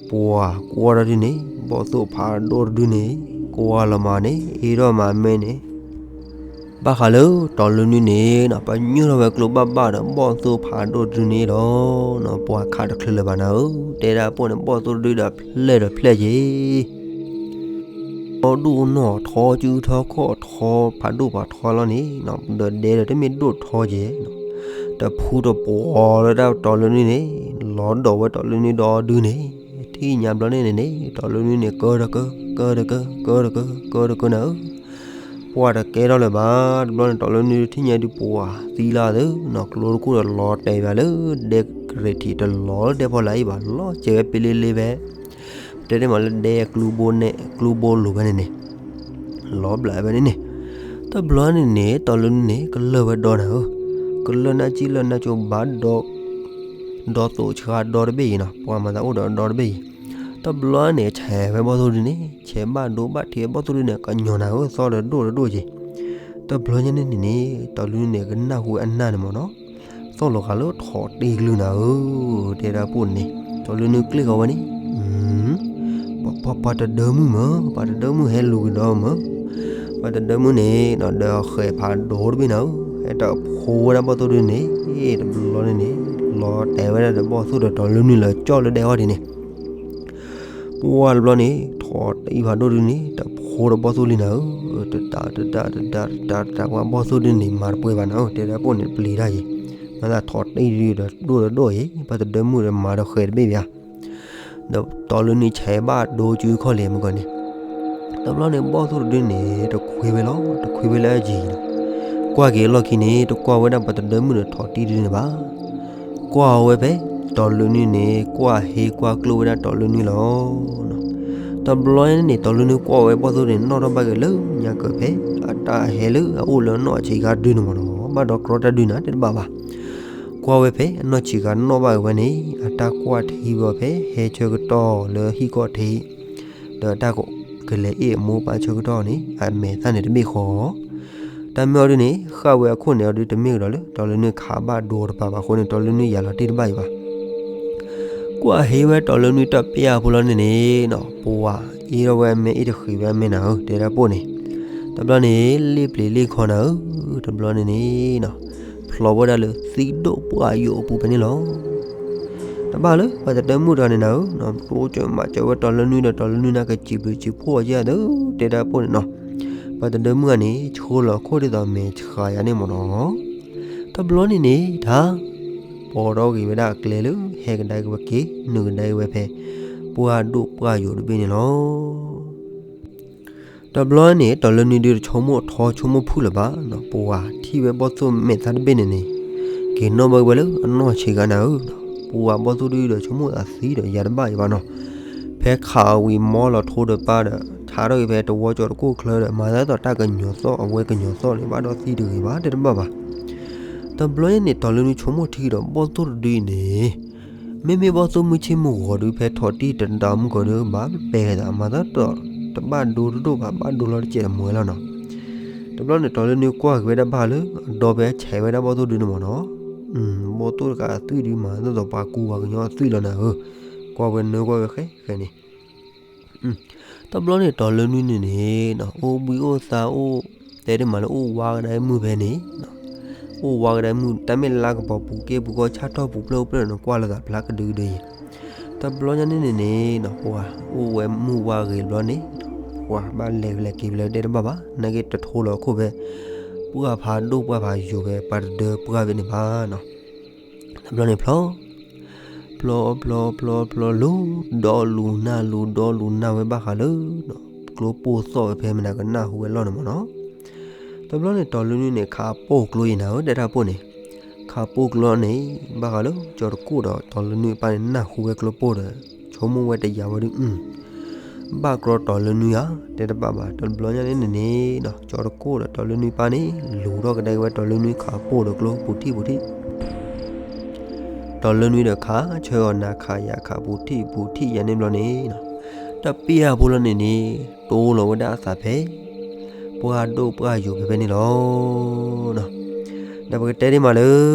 ပှၤကွၢ်ထီၣ်ဒုန့ၣ် ဘီၣ်သိၣ်ဖးဒိၣ်တဒုန့ၣ် ကွၢ်လီၤမးန့ၣ် အ့ၣ်ထီၣ်မးအမဲန့ၣ်, ဘၣ်ဃးလၢတီလၢနွံန့ၣ်နီၤ ပညိၣ်ထီၣ်ဝဲကျိဘၣ်ဘၣ်ဒီး ဘီၣ်သိၣ်ဖးဒိၣ်တဒုန့ၣ်လီၤနီၤ, ပှၤခးတချုးလၢၤဘၣ်နၤဧၢ, တဲဒၣ်ပှၢ်န့ၣ် ဘီၣ်သိၣ်တဒုဒီးဖျဲၣ်ဒီးဖျဲၣ်က့ၤ အီၣ်ဒိၣ်အနီၢ်ထီကၠူထီခီၣ်ထီဖးဒိၣ်ဖးထီလီၤန့ၣ်, ဒီးဒဲဒီးတမ့ၢ်ဒိၣ်ထီက့ၤ, တဖူတပှီၤလၢတၢ်တီလၢနွံန့ၣ်, လီၤဒိးဝဲတီလၢနွံဒီဒုန့ၣ်, ထံၣ်ညါဘျီန့ၣ်န့ၣ်န့ၣ် တီလၢနွံန့ၣ် ကၢတကၢ ကၢတကၢ ကၢတကၢ ကၢတကၢနၤဧၢ, ပှၤတကဲထီၣ်လၢၤဘၣ်, တဘျီန့ၣ် တီလၢနွံထံၣ်ညါဒုးပှၤသံလီၤသးနီၤ, ကျိတခိၣ်ဒီးလီၤတဲာ်ဘၣ်လၢဒဲကရ့းထံးတလီၤလၢဒဲဖီလာ်အံၤဘၣ်, လီၤစဲးဝဲပ့လ့လ့ဖဲ တဲဒ်မးလၢဒဲကျူဘိနဲၣ် ကျူဘိလိၤဖဲန့ၣ်န့ၣ်, လီၤဘျးဖဲန့ၣ်န့ၣ်, တဘျီန့ၣ်န့ၣ် တီလၢနွံန့ၣ် ကလၢၢ်ဝဲဒီနၤဧၢ, ကလၢၢ်နၢ်ကံၣ်လၢနၢ်ကၠိဘၣ်ဒီ ဒီသိးဆှါဒီတဘ့ၣ်အံၤနီၤ, ပှၤမၤသးအိၣ်ဒီးဒီတဘ့ၣ်အံၤ, တဘျီန့ၣ် ဆဲးဝဲဘီၣ်သိၣ်ဒုန့ၣ် ဆဲးဘၣ်ဒိဘၣ်ထံးဘီၣ်သိၣ်ဒုန့ၣ် ကညီၤနၤဧၢ, သီၣ်ဒီးဒိၣ်ဒီးဒိၣ်က့ၤ, တဘျီညါန့ၣ်န့ၣ်န့ၣ် တီလၢနွံန့ၣ် ကနၢ်ဟူဝဲအနၢ်န့ၣ်မ့ၢ်နီၤ သီၣ်လီၤဃာ်လၢထိးတ့ၢ်ကလုၢ်နၤဧၢ, တဲဒၣ်ပှၢ်န့ၣ်, တီလၢနွံကျ့ၣ်ဃီဝဲန့ၣ်, ပှၤတဒၢမုၣ်မၢ, ပှၤတဒၢမုၣ်ဟဲလူၤကဒီးမၢ, ပှၤတဒၢမုၣ်န့ၣ် ဒီးဃဲးဖးဒိၣ်တဘ့ၣ်နၤဧၢ, ဟဲတဖှိဝဲဒၣ်ဘီၣ်သိၣ်ဒုန့ၣ်, တဘျီန့ၣ်န့ၣ် လီၤတဲာ်ဝဲဒၣ်ဒီးဘီၣ်သိၣ်ဒီးတီလၢနွံလၢကၠီၣ်လၢဒဲအီၤဒ်န့ၣ် ပှၢ်တဘျီန့ၣ် ထိးတ့ၢ်ဖးဒိၣ်ဒုန့ၣ် တဖှိဒီးဘီၣ်သိၣ်လံနၤဧၢ, တတးတတးတတးတတးတတး ပှၤဘီၣ်သိၣ်ဒုန့ၣ် မၤတပှဲၤဘၣ်နၤဧၢ, တဲဒၣ်ပှၢ်န့ၣ်ပျံၤတၢ်ယံၤ, မၤသးထိးတ့ၢ်ဒုဒီးဒိၣ်ဒီးဒိၣ်အံၤ ပှၤတဒၢမုၣ်ဒီးမၤဒီးဃဲးတဘ့ၣ်ဘၣ်, ဒီးတီလၢနွံဆဲးဘၣ်ဒိစုခီၣ်လံမုၢ်ကီၢ်န့ၣ်, တဘျီန့ၣ် ဘီၣ်သိၣ်တဒုန့ၣ် တခွ့ဝဲလီၤ, တခွ့ဝဲလၢအယံၤလီၤ, ကွၢ်က့ၤအလီၢ်ခံန့ၣ် တကွၢ်ဝဲဒၣ်ပှၤတဒၢမုၣ်ဒီးထိးတ့ၢ်ဒုန့ၣ်ဘၣ် ကွၢ်ဝဲဖဲ တီလၢနွံန့ၣ် ကွၢ်ဟ့ကွၢ်ကျိၣ်ဝဲဒၣ်တီလၢနွံလီၤ. တဘျီန့ၣ် တီလၢနွံကွၢ်ဝဲဘီၣ်သိၣ်န့ၣ် နီၣ်ထီၣ်ဘၣ်က့ၤလၢညါကၢၤဖဲ အတၢ်ဟဲလၢအအိၣ်လၢအနီၢ်ဆံးခါဒုန့ၣ်မ့ၢ်နီၤ, ဘၣ်ဒီးကြီတၢ်ဒုန့ၣ် တဲတဘၣ်ဘၣ်. ကွၢ်ဝဲဖဲအနီၢ်ဆံးခါနီၣ်ဘၣ်က့ၤဝဲန့ၣ် အတၢ်ကွၢ်ထံဝဲဖဲဟဲဆၢကတီၢ်လၢဟံၣ်ကီၢ်ထံး ဒီးတၢ်ကလဲၤအ့ၣ်အမိၢ်ပၢ်ဆၢကတီၢ်န့ၣ် အမဲာ်သၣ်န့ၣ်တဘ့ၣ်ဃီ တၢ်မ့ၢ်အီၤဒုန့ၣ် ဃၣ်ဝဲအခိၣ်န့ၣ်အီၤဒု တမ့ၢ်ကဒီးလၢ တီလၢနွံခးဘၣ်ဒိတပၤဘၣ်အဃိန့ၣ် တီလၢနွံယၤလီၤတ့ၢ်တဘၣ်အံၤဘၣ်. ကွၢ်ဟ့ဝဲတီလၢနွံတပျၢ်ဖိလီၤန့ၣ်န့ၣ်နီၤ ပှၤအ့ၣ်ထီၣ်ဝဲအမဲာ်အ့ၣ်တဃံးဝဲအမဲာ်နၤဧၢ တဲဒၣ်ပှၢ်န့ၣ်, တဘျီန့ၣ် လ့ၣ်ပျံၤလ့ၣ်ခီနၤဧၢ, တဘျီန့ၣ်န့ၣ်နီၤ ဖျိးဝဲဒၣ်လၢသံဒိၣ်ပှၢ်ယိာ်အပူၤဖဲန့ၣ်လီၤ. တဘၣ်လၢ ပှၤတဒၢမုၣ်တဂၤန့ၣ်နၤဧၢ, တိစၢၤမၤစၢၤဝဲတီလၢနွံဒီးတီလၢနွံန့ၣ် ကစံးဘျုးစံးဖှိၣ်အီၤယဲၢ်သၢ တဲဒၣ်ပှၢ်န့ၣ်နီၤ. ပှၤတဒၢမုၣ်ဂၤန့ၣ် ဆှိလီၤခိၣ်ဒ်သိးမဲာ်ဆှးယၤန့ၣ်မ့ၢ်နီၤ. တဘျီန့ၣ်န့ၣ် တၢ် ပိာ်ထီၣ်က့ၤဝဲဒၣ်အကျဲလၢ ဟဲကဒါက့ၤဝဲက့ၤ နုာ်ကဒါက့ၤဝဲဖဲ ပှၢ်ဒိၣ်ပှၢ်ယိာ်တဘ့ၣ်န့ၣ်လီၤ. တဘျီန့ၣ် တီၤလၢနွံဒုးတဆိကမိၣ်ထီဆိကမိၣ်ဖုၣ်လၢၤဘၣ်နီၤ, ပှၤထံၣ်ဝဲဘီၣ်သိၣ်မဲာ်သၣ်တဘ့ၣ်န့ၣ်န့ၣ် က့ၤနီၣ်ဘၣ်က့ၤဝဲလၢအနီၢ်ဆံးခါနၤဧၢ, ပှၤဘီၣ်သိၣ်ဒုဒီးဆိကမိၣ်အသံဒီးယၤတဘၣ်အံၤဘၣ်နီၤ, ဖဲခးဝံၤမီလီၤထိဒီးပၢ်ဒီး ထါထီၣ်က့ၤဖဲတဝီကၠီၤတကိၣ်ချၢဒီး မၤသးဒ်သိးတၢ်ကညီၤသီၣ် အဝဲကညီၤသီၣ်န့ၣ် ဘၣ်ဒီးသံတဂ့ၤဘၣ်တဲတဘၣ်ဘၣ်. တဘျီန့ၣ် တီၤလၢနွံဆိကမိၣ်ထံဒီးဘီၣ်သိၣ်တဒုအံၤန့ၣ် မ့မ့ၢ်ဘီၣ်သိၣ်မုၢ်ဆ့ၣ်မုၢ်ဂီၤဒုး ဖဲထိးတံၢ်တတီၤမုၢ်ကီၤဒုး ဘၣ်ပဲပဲသး မၤသးဒ်သိးတဘၣ်ဒိတဒိၣ်ဘၣ် ဘၣ်ဒိလီၤတစဲးတမှဲလီၤနီၤ. တဘျီန့ၣ် တီၤလၢနွံကွၢ်က့ၤဝဲဒၣ်ဘၣ်လၢ အဒီဖဲဆဲးဝဲဒၣ်ဘီၣ်သိၣ်ဒုန့ၣ်မ့ၢ်နီၤ, ဘီၣ်သိၣ်တဂၤအသွံၣ်ဒုး မၤသးဒ်သိးပှၤကူပှၤကညီအသွံၣ်လီၤနၤဧၢ, ကွၢ်ဝဲနၢကွၢ်ဝဲဃဲဃဲန့ၣ် တဘျီန့ၣ် တီၤလၢနွံန့ၣ်န့ၣ် အိၣ်ဘှံးအိၣ်သါအိၣ် တဲဒ်မးလၢအိၣ်ဝါကဒါမုၢ်ဖဲန့ၣ်, အိၣ်ဝါကဒါမုၢ် တၢ်မ့ၢ်လါကပီၤပူၤက့ၢ်ပူၤကီၢ်ဆၣ်ထီၣ်ပူၤဖျၢၣ်အိၣ်ဖျၢၣ်န့ၣ် ကွၢ်လိာ်သးဖျါကဒုကဒုအံၤ, တဘျီညါန့ၣ်န့ၣ်န့ၣ် ပှၤအိၣ်ဝဲမုၢ်ဝါဂ့ၤတဘျီန့ၣ် ပှၤဘၣ်လဲၤကလဲၤက့ၤဖဲလဲၣ်တဲတဘၣ်ဘၣ် နာ်က့တထိလီၤခိၣ်ဖဲ ပှၢ်ဖးဒိၣ်ပှၢ်ဖးယိာ်ဖဲ ပှၤတဒၢပှၢ်ဖဲန့ၣ်ဘၣ်နီၤ. တဘျီန့ၣ်ဖျီ ဖျီဖျီဖျီဖျီလူၤဒီလူၤနၢ်လူၤဒီလူၤနၢ်ဝဲဘၣ်ဃးလၢ ကျိပိၢ်သီၣ်ဝဲဖဲမနၤကနၢ်ဟူဝဲလီၢ်န့ၣ်မ့ၢ်နီၤ. တဘျီန့ၣ် တီၤလၢနွံန့ၣ် ခးပိၢ်ကျိအံၤနၤဧၢ တဲတၢ်ပိၢ်န့ၣ်, ခးပိၢ်ကျိန့ၣ် ဘၣ်ဃးလၢကၠီၤတကိၣ်ဒီး တီၤလၢနွံအပၢ်န့ၣ် နၢ်ဟူဝဲကျိပိၢ်ဒီး ဆိကမိၣ်ဝဲတယာ်ဝဲဒုး ဘၣ်ကြီတီၤလၢနွံဧါ တဲတဘၣ်ဘၣ်. တဘျီညါန့ၣ်န့ၣ်န့ၣ် ကၠီၤတကိၣ်ဒီးတီၤလၢနွံပၢ်န့ၣ် လူၤထီၣ်ကဒါက့ၤဝဲတီၤလၢနွံခးပိၢ်ဒီးကျိပူၤထံၣ်ပူၤထံၣ် တီၤလၢနွံဒီးခးဆၢအီၤနၤခးယၤခးပူၤထံၣ်ပူၤထံၣ်ယၤန့ၣ်ဘျီန့ၣ် တပ့ၢ်အဖိလီၤန့ၣ်န့ၣ် တိလီၤဝဲဒၣ်အသးဖဲ ပှၢ်ဒိၣ်ပှၢ်ယိာ်ဖဲဖဲန့ၣ်လီၤ. ဒီးပကတဲဒ်မးလၢ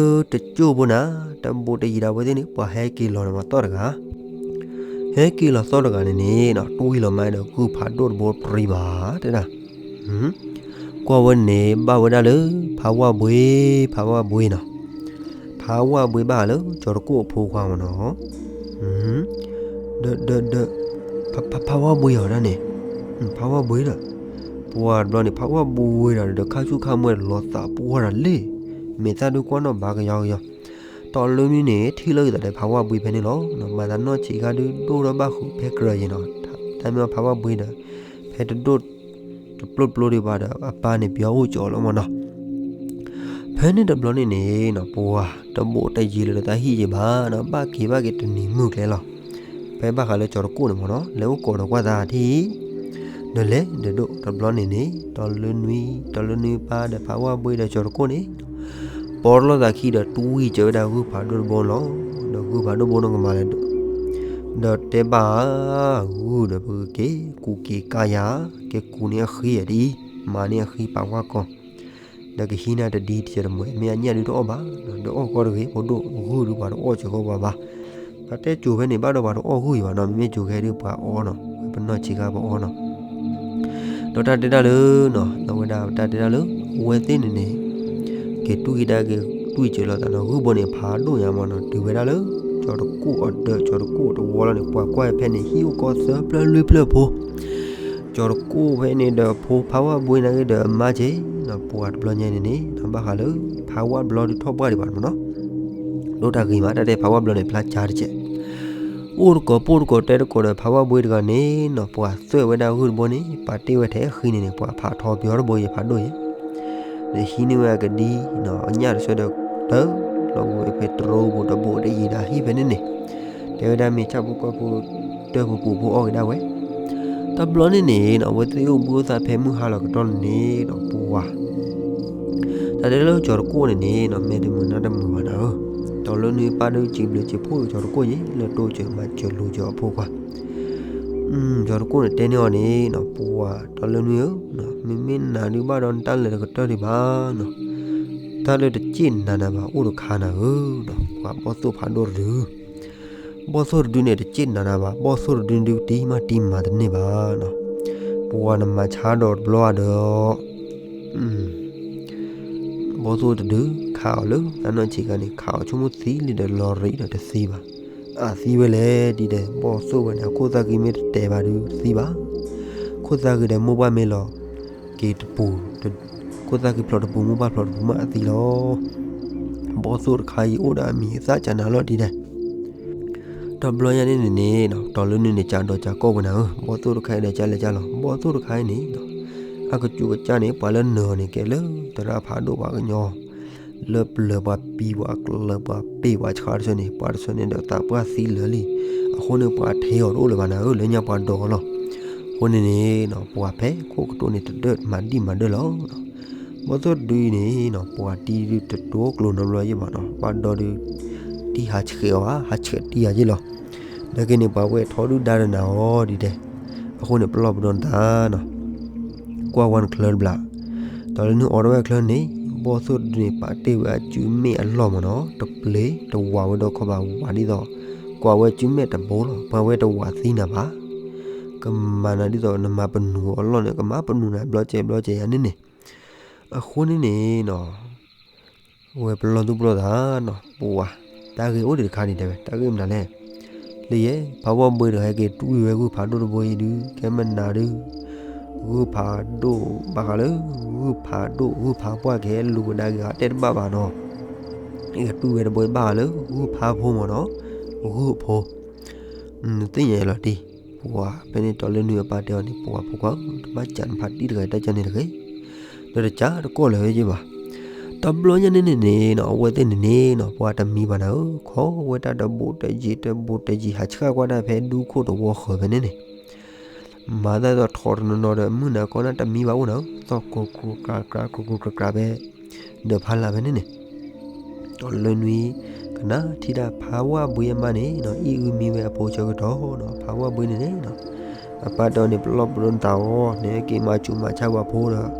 တကၠိၢ်ဖိနၤ တဘူးတယံၤဒီးအဝဲသ့ၣ်န့ၣ် ပှၤဟဲက့ၤလီၤန့ၣ်မးသီၣ်တဂၤ ဟဲက့ၤလီၤသီၣ်တဂၤန့ၣ်န့ၣ် တွံၢ်လီၤမးဒီးဂုၢ်ဖးဒိၣ်တဘိပြံဘၣ်တဲဒၣ် ကွၢ်ဝဲန့ၣ် ဘၣ်ဝဲဒၣ်လၢ ဖးဝၣ်ဘှ့ ဖးဝၣ်ဘှ့နီၤ. ဖးဝၣ်ဘှ့ဘၣ်ဃးလၢ ကၠီၤတကိၣ်အဖိခွါမ့ၢ်နီၤ. ဒီး ဒီး ဒီး ဖး ဖး ဖးဝၣ်ဘှ့အီၤဒၣ်န့ၣ် ဖးဝၣ်ဘှ့ဒီး ပှၤတဘျီန့ၣ် ဖးဝၣ်ဘှ့ဒီး ဒီးခါဆူၣ်ခါမွဲဒီးလီၤသးပှၢ်ဒီးလ့ၣ် မဲာ်သၣ်ဒုးကွၢ်နီၣ်ဘါကယီကယီ တီၤလၢနွံန့ၣ် ထံၣ်လီၤက့ၤသးဒီးဖးဝၣ်ဘှ့ဖဲန့ၣ်လီၤ. မၤသးနီၢ်ဆံးခါဒုးဒိၣ်ထီၣ်ဘၣ်ဃုာ်ဖဲကြၢးယံၤနီၤ. တၢ်မ့ၢ်ဖးဝၣ်ဘှ့ဒီး ဖဲတဒိၣ်တပျိၢ်ပျိၢ်ဒံးဘၣ်ဒီး အပၢ်န့ၣ်ပျီအိၣ်ကၠီလီၤမ့ၢ်နီၤ. ဖဲန့ၣ်တဘျီန့ၣ်န့ၣ်နီၤ ပှၤတဘူးတယံၤလၢၤဒီးတၢ်ဟံၣ်ယံၤဘၣ်နီၤ ဘၣ်က့ၤဘၣ်က့ၤတနံၤမုၢ်ကျဲလီၤ. ဖဲဘၣ်ဃးလၢကၠီၤတကိၣ်န့ၣ်မ့ၢ်နီၤ လဲၤအိၣ်ကိးဒီးကွၢ်သးထံၣ် ဒီးလဲၤဒီးဒိၣ်တဘျီန့ၣ်န့ၣ် တီၤလၢနွံ တီၤလၢနွံပၢ်ဒီးဖးဝၣ်ဘှ့ဒီးကၠီၤတကိၣ်န့ၣ် ပိာ်လိာ်သးခံဒီးတွံၢ်စၢၤဝဲဒၣ်ဂုၢ်ဖးဒိၣ်တဘိလီၤ. ဒီးဂုၢ်ဖးဒိၣ်ဘိန့ၣ်ကမၤလဲၣ် ဒီးတဲဘၣ်ဧါ ဂုၢ်ဒီးပကက့ၤကူးက့ၤကါယၤ က့ၤကူးန့ၢ်အဃံအဒ်အံၤ မၤန့ၢ်အဃံပာ်ဝၣ်ကီၢ် ဒီးကဟံးနၤတဒ်တစဲးတမှဲၤ မ့ၢ်အညၣ်ဒုးတအီၣ်ဘၣ် ဒီးအီၣ်ကီတဂ့ၤ ဖိဒိၣ်ဂုၢ်ဒုးပှၤတအီၣ်စၢၤကီးပှၤဘၣ်. ပတဲစိၤဖဲန့ၣ် ဘၣ်ဒီးပှၤတအီၣ်ဂုၢ်ယံၤဘၣ်နီၤ မ့မ့ၢ်စိၤခဲဒုးပှၤအီနီၤ ပနီၢ်ဆံးခါပအီနီၤ ဒီးတၢ်တဲတၢ်လၢ အဝဲဒၣ်တၢ်တဲတၢ်လၢ အဝဲသ့ၣ်န့ၣ်န့ၣ် က့ၤတူၢ်က့ၤတၢ်က့ၤတူၢ်စၢၤလိာ်သးနီၤ ဂုၢ်ဘိန့ၣ် ဖးဒိၣ်ညါမ့ၢ်နီၤ တုၤဝဲဒၣ်လၢ ကၠီၤတကိၣ်အဒၢး ကၠီၤတကိၣ်တဝီလီၤန့ၣ် ပှၤကွၢ်ဖဲန့ၣ် ဟံၣ်အိၣ်ကီၢ်သၢဖျၢၣ်လွံၢ်ဖျၢၣ်ဖိ ကၠီၤတကိၣ်ဖဲန့ၣ်ဒီး ဖိဖးဝၣ်ဘှ့နာ်က့ဒီးအမါက့ၤနီၤ ပှၤတဘျီညါန့ၣ်န့ၣ် ဘၣ်ဃးလၢ ဖးဝၣ်ဘျီဒုးထီၣ်ပှၢ်ဒံးဘၣ်န့ၣ်မ့ၢ်နီၤ ဒိၣ်တၢ်ဂ့ၤမး တၢ်တဲဖးဝၣ်ဘျီန့ၣ် ဖျါဆါတကဲး အိၣ်တကိးပိၢ်တကိးတဲတကိးဒီး ဖးဝၣ်ဘှ့တဂၤန့ၣ်နီၤ ပှၤသွဲၣ်ဝဲဒၣ်ဂုၢ်တဘိန့ၣ် ပာ်တ့ၢ်ဝဲထဲအဃံန့ၣ်န့ၣ် ပှၤဖးထီပယီၤတဘိယဲၢ်ဖးဒိၣ်ယဲၢ် ဒီးဟံးန့ၢ်ဝဲအကဒံနီၤ အညၣ်တဆၢဒီး တၢ်လီၤဝဲဖဲတရိပူၤတဘိတယံၤဒီးဟံၣ်ဖဲန့ၣ်န့ၣ် တဲဝဲဒၣ်မ့ၢ်ဆၣ်ဖိကီၢ်ဖိ တၢ်ပူၤပူၤဖိအီၣ်က့ၤဒၣ်ဝဲ တဘျီန့ၣ်န့ၣ်နီၤ အဝဲသ့ၣ်အိၣ်ဘှံးအိၣ်သါဖဲမုၢ်ဟါလီၤကတီၢ်န့ၣ်နီၤ ပှၤ တၢ်တဲလၢကၠီၤတကိၣ်န့ၣ်န့ၣ်နီၤ မ့ၢ်တမုာ်နါတမုာ်ဘၣ်နၤဧၢ, တီၤလၢနွံပၢ်ဒုးစံးဘျုးစံးဖှိၣ်ကၠီၤတကိၣ်ယဲၢ် လၢတိစၢၤမၤစၢၤလူၤစၢၤအဖိခွါ ကၠီၤတကိၣ်န့ၣ်တဲန့ၢ်အီၤန့ၣ်နီၤ ပှၤတီၤလၢနွံဧၢ, မ့မ့ၢ်နၤဒုးဘၣ်ဒီးနတၢ်လဲၤတကတၢၢ်ဒံးဘၣ်နီၤ, တၢ်လၢတစ့ၣ်နၤနၤဘၣ်အိၣ်တခါနၤဧၢ, ပှၤဘီၣ်သိၣ်ဖးဒိၣ်တဒု ဘီၣ်သိၣ်တဒုန့ၣ် တစ့ၣ်နၤနၤဘၣ်, ဘီၣ်သိၣ်တဒုဒုးတံၢ်မးတံၢ်မၤတန့ၢ်ဘၣ်နီၤ, ပှၤနမၤဆါဒီးတဘျီဒီး ဘီၣ်သိၣ်တဒု ခးအီၤလၢတၢ်နီၢ်ဆံးခါန့ၣ် ခးအီၤဆိကမိၣ်သံလံဒီးလီၤရံးဒီးတသံဘၣ်, အသံဝဲလဲၣ်ဒ်ဒီး ဘီၣ်သိၣ်ဝဲန့ၣ် အခိၣ်သၣ်ဃံမ့ၢ်တတဲာ်ဘၣ်ဒုးတသံဘၣ်, ခိၣ်သၣ်ဃံဒီးမိၢ်ပှၢ်မ့ၢ်လီၤ က့ၤတပူၤ, ခိၣ်သၣ်ဃံဖျိးတပူၤ မိၢ်ပၢ်ဖျိးတပူၤမးအသံလီၤ. ဘီၣ်သိၣ်တခါအံၤအိၣ်ဒီးအမံၤအသၣ်ကနၤလီၤဒ်လဲၣ်. တဘျီညါန့ၣ်န့ၣ်နီၤ တီၤလၢနုၤန့ၣ် ကးဒီးကးကီၢ်ပှၤနၤဧၢ, ဘီၣ်သိၣ်တခါအံၤဒီးကးလဲၤကးလီၤ. ဘီၣ်သိၣ်တခါအံၤန့ၣ်နီၤ အကစူးကစၢ်န့ၣ် ပှၤလၢနၢၤအီၤန့ၣ် ကဲလၢသရၣ်ဖးဒိၣ်ပှၤကညီ လၢပျၢၤပှၤပံၤပှၤကျၢၤပှၤပ့ၢ်ပှၤဆှါတဆၢန့ၣ် ပှၤတဆၢန့ၣ်ဒီးသးပှၢ်သံလၢာ်လံ. အဃိန့ၣ်ပှၤထဲအီၤတအိၣ်လၢၤဘၣ်နၤဧၢ, လၢညါပှၤဒိးအီၤလီၤ. အဃိန့ၣ်န့ၣ်နီၤ ပှၤဖဲခိၣ်ကတိၢ်န့ၣ် တဒၢၣ်မၤဒံၣ်မၤဒၢၣ်လီၤ. ဘီၣ်သိၣ်တဒုအံၤန့ၣ်နီၤ ပှၤတံၤဒုတတိကျိၤနီတဘျီယ့ၢ်ဘၣ်နီၤ, ဘၣ်ဒီးဒု တံၤဟးဆှဲးအီၤဧါ, ဟးဆှဲးတံၤယၤယ့ၢ်လီၤ. နာ်က့န့ၣ် ပှၤဝဲထီဒုၣ်ဒါဒီးနၤအီၤဒ်လဲၣ်. အဃိန့ၣ် ပလီၢ်ပဒီနသးနီၤ ကွၢ်ဝဲနချၢတဘျီ, တီၤလၢနုၤအိးထီၣ်ဝဲချၢန့ၣ် ဘီၣ်သိၣ်တဒုန့ၣ် ပာ်တ့ၢ်ဝဲအစုမဲာ်အလီၢ်မ့ၢ်နီၤ, တပျ့ၤတဝးဝဲဒီးခီဘၣ်ဝးဒ်သိး ကွၢ်ဝဲစုမဲာ်တဘိလီၤ, ပှၤဝဲတဝးသံနၤဘၣ်. ကမၤနၤဒ်သိးနမၤပနူၤအီၤအလီၢ်န့ၣ် ကမၤပနူၤနၤဘျီစဲးဘျီစဲးယၤန့ၣ်န့ၣ်. အဃိန့ၣ်န့ၣ်နီၤ ဝဲပလီၢ်သူၣ်ပလီၢ်သးနီၤ ပှၤ, တၢ်ဂ့ၢ်အိၣ်ဒံးတခါန့ၣ်တဲဝဲ တၢ်ဂ့ၢ်မနုၤလဲၣ်. လၢယဲ ဖးဝီၣ်ဘှ့ဒီးဟဲက့ၤတွံၢ်ဝဲဂုၢ်ဖးဒိၣ်တဘိအံၤဒုး ကဲမနုၤဒုး ဂုၢ်ဖးဒိၣ်ဘၣ်ဃးလၢ ဂုၢ်ဖးဒိၣ် ဂုၢ်ဖးပှၢ်ကဟဲလူၤကဒါက့ၤဟးတဲတဘၣ်ဘၣ်နီၤ. ကတွံၢ်ဝဲတဘိဘၣ်ဃးလၢ ဂုၢ်ဖးဖိမ့ၢ်နီၤ, ဂုၢ်အဖိ နသ့ၣ်ညါလီၤတံၢ်, ပှၤဖဲန့ၣ်တီၤလၢနွံအပၢ်တဲအီၤန့ၣ် ပှၤဖိခွါ တဘၣ်စးနဖးတံၢ်တဂၤတၢ်ကန့ၣ်တဂ့ၤ, ဒီးတစးတကိးလၢၤဝဲယ့ၢ်ဘၣ်. တဘျီညါန့ၣ်န့ၣ်နီၤ အဝဲသ့ၣ်န့ၣ်န့ၣ်နီၤ ပှၤတမံဘၣ်နၤဧၢ, ခီဝဲတၢ်တဘူးတယံၤတဘူးတယံၤ ဟးဆှၣ်ကွၢ်တၢ်ဖဲဒူခိၣ်တဝီဃၢၤဖဲန့ၣ်န့ၣ် မၤသးဒ်သိးထီၣ်တနီၤနီၤဒီး မုၢ်နၤကီၢ်နၤတမံဘၣ်အိၣ်နၤဧၢ, သီၣ်ကိၤကိၤကြးကြး ကိၤကိၤကြးကြးဖဲ ဒီးဖးလၢ်ဖဲန့ၣ်န့ၣ် တီၤလၢနွံ ကနၣ်ထံၣ်ဒၣ်ဖးဝၣ်ဘှ့အမါန့ၣ်နီၤ အံၣ်အုမံဝဲအဖိဆၢကတီၢ်နီၤ, ဖးဝၣ်ဘှ့န့ၣ်န့ၣ်နီၤ အပၢ်တဲအီၤန့ၣ် ပလီၢ်ပဒီနသးအီၤ နဟဲက့ၤမၤဆူးမၤဆါပှၤဖိဒီး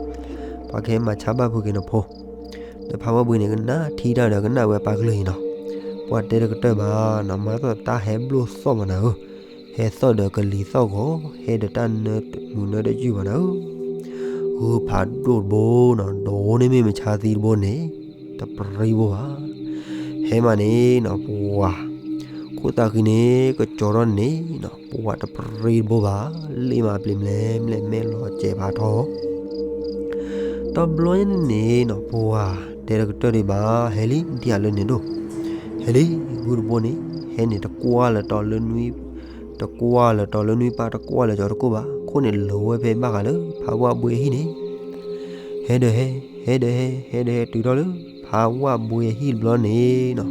ပှၤကဟဲမၤဆါဘၣ်ဖုးက့ၤနဖိ ဒီးဖးဝၣ်ဘှ့န့ၣ် ကနၣ်ထံၣ်တၢ်ဒီးကနၣ်ဝဲပၢ်ကလုၢ်အံၤနီၤ, ပှၤတဲတကတၢၢ်ဘၣ်နီၤ, မၤသးတၢ်ဟဲဘျိၣ်သီၣ်မးနၤဧၢ, ဟဲသီၣ်ဒီးကလံၤသီၣ်ဂီၤ, ဟဲဒီးတၢ်နၢမူနၢတယုၢ်ဘၣ်နၤဧၢ, ဂုၢ်ဖးဒိၣ်တဘိနီၤ, ဒီးန့ၣ်မ့ၢ်မဆါသံတဘိန့ၣ် တပရံဘိဘၣ်. ဟဲမးန့ၣ်နီၤ ပှၤ ခိၣ်သၣ်ဃံန့ၣ် ကကၠီၤထီၣ်န့ၣ်နီၤ ပှၤတပရံတဘိဘၣ်, လ့မးပျံၤမလဲၣ်မလဲၣ် မဲာ်လီၤစဲးဖးထီၣ် တဘျီညါန့ၣ်န့ၣ်နီၤ ပှၤတဲတကတၢၢ်ဒံးဘၣ်, ဟဲလံ ဒ်အလၢန့ၣ်ဒိၣ်, ဟဲလံ ဂုၢ်တဘိန့ၣ် ဟဲန့ၣ်တကွၢ်လၢၤတီၤလၢနွံ, တကွၢ်လၢၤတီၤလၢနွံပၢ် တကွၢ်လၢၤကၠီၤတကိၣ်ဘၣ်, ခိၣ်န့ၣ်လီၤဝဲဖဲဘၣ်ဃးလၢ ဖးဝၣ်ဘှ့အဟံၣ်န့ၣ် ဟဲဒီးဟဲ, ဟဲဒီးဟဲ, ဟဲဒီးဟဲတုၤထီၣ်လၢ ဖးဝၣ်ဘှ့အဟံၣ်တဘျီန့ၣ်နီၤ,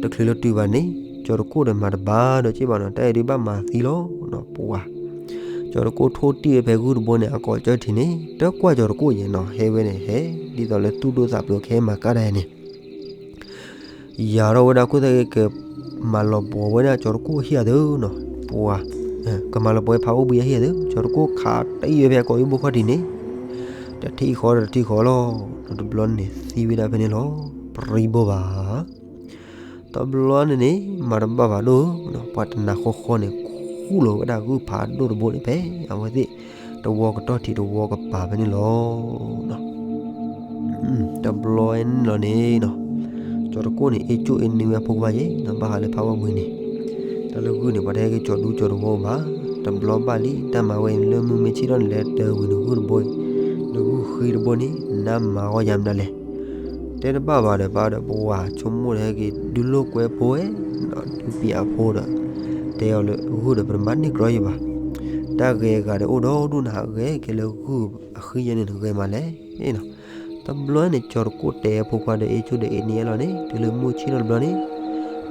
တချုးလၢတုၤဘၣ်န့ၣ် ကၠီၤတကိၣ်ဒီးမၤတဘၣ်ဒီးက့ၢ်ဘၣ်နီၤ, တၢ်အံၤဒုးဘၣ်မၤသံလီၤနီၤ ပှၤ ကၠီၤတကိၣ်ထိၣ်တံၢ်ဝဲဖဲဂုၢ်တဘိန့ၣ် အကိးကၢၢ်ထံးန့ၣ် တကွၢ်ကၠီၤတကိၣ်ယဲနီၤ, ဟဲဝဲန့ၣ်ဟဲ ဒ်သိးလၢသူၣ်ဒိၣ်သးဖျိးကဟဲမၤကၢ်တၢ်အံၤန့ၣ် ယၤထီၣ်ဝဲဒၣ်ခိၣ်သၣ်ဂ့ၤ ကမၤလီၤပှီၤဝဲဒၣ်ကၠီၤတကိၣ်ဟံၣ်အသၢနီၤ, ပှၤ ကမၤလီၤပှီၤဝဲဖးဝၣ်ဘှ့အဟံၣ်အသၢ, ကၠီၤတကိၣ်ခးတံၢ်ဝဲဖဲအကိးယုၢ်ဘိခီၣ်ထံးန့ၣ် တထံၣ်ဃီဒီးတထံၣ်ဃီလီၤ, ဒီးတဘျီန့ၣ်သံဝဲဒၣ်ဖဲန့ၣ်လီၤ, ပရံဘိဘၣ် တဘျီန့ၣ်န့ၣ် မၤတဘၣ်ဘၣ်ဒိၣ်, ပှၤတနၤဃီဃီန့ၣ် ဃူလိာ်ဝဲဒၣ်ဂုၢ်ဖးဒိၣ်တဘိန့ၣ်ဖဲ အဝဲသ့ၣ် တဝီကတီၢ်ထံးတဝီကပၤဖဲန့ၣ်လီၤ. တဘျီန့ၣ်လီၤန့ၣ်နီၤ, ကၠီၤတကိၣ်န့ၣ် အ့ၣ်ကၠိၣ်အ့ၣ်န့ၢ်ဝဲအဖိခွါယဲနီၤ, ဘၣ်ဃးလၢဖးဝၣ်ဘှ့န့ၣ်, တၢ်လၢဂုၢ်န့ၣ် ပှၤတဟဲက့ၤကၠီၤဒူကၠီၤတဝီဘၣ်, တဘျီဘၣ်လံ တၢ်မၤဝဲန့ၣ် လၢမုၢ်မ့ၢ်ဆ့ၣ်ထီၣ်န့ၣ် လဲၤတၢၤဝံၤနဂုၢ်တဘိ, နဂုၢ်ဃံတဘိန့ၣ် နမၤအီၤယၤမနုၤလဲၣ် တဲတဘၣ်ဘၣ်ဒီး ပၢ်ဒီးပဝၤဆိကမိၣ်ဒီးဟဲက့ၤ ဒုးလိာ်ကွဲဖိဝဲ, ဒုးပျးအဖိဒီး တဲအီၤလၢဂုၢ်ဒီးပတမၤန့ၢ်ကြီယံၤဘၣ်, တၢ်ဂဲၤအဂၤဒီးအိၣ်ဒီဒူၣ် နဟးဂဲၤက့ၤလၢဂုၢ်အဃံယဲန့ၣ် နဂဲၤမးလဲၣ်နီၤ. တဘျီန့ၣ် ကၠီၤတကိၣ်တဲအဖိခွါဒီး အ့ၣ်ကၠိၣ်ဒီးအ့ၣ်န့ၢ်အလီၢ်န့ၣ် တုၤလၢမုၢ်ဆ့ၣ်ထီၣ်တဘျီန့ၣ်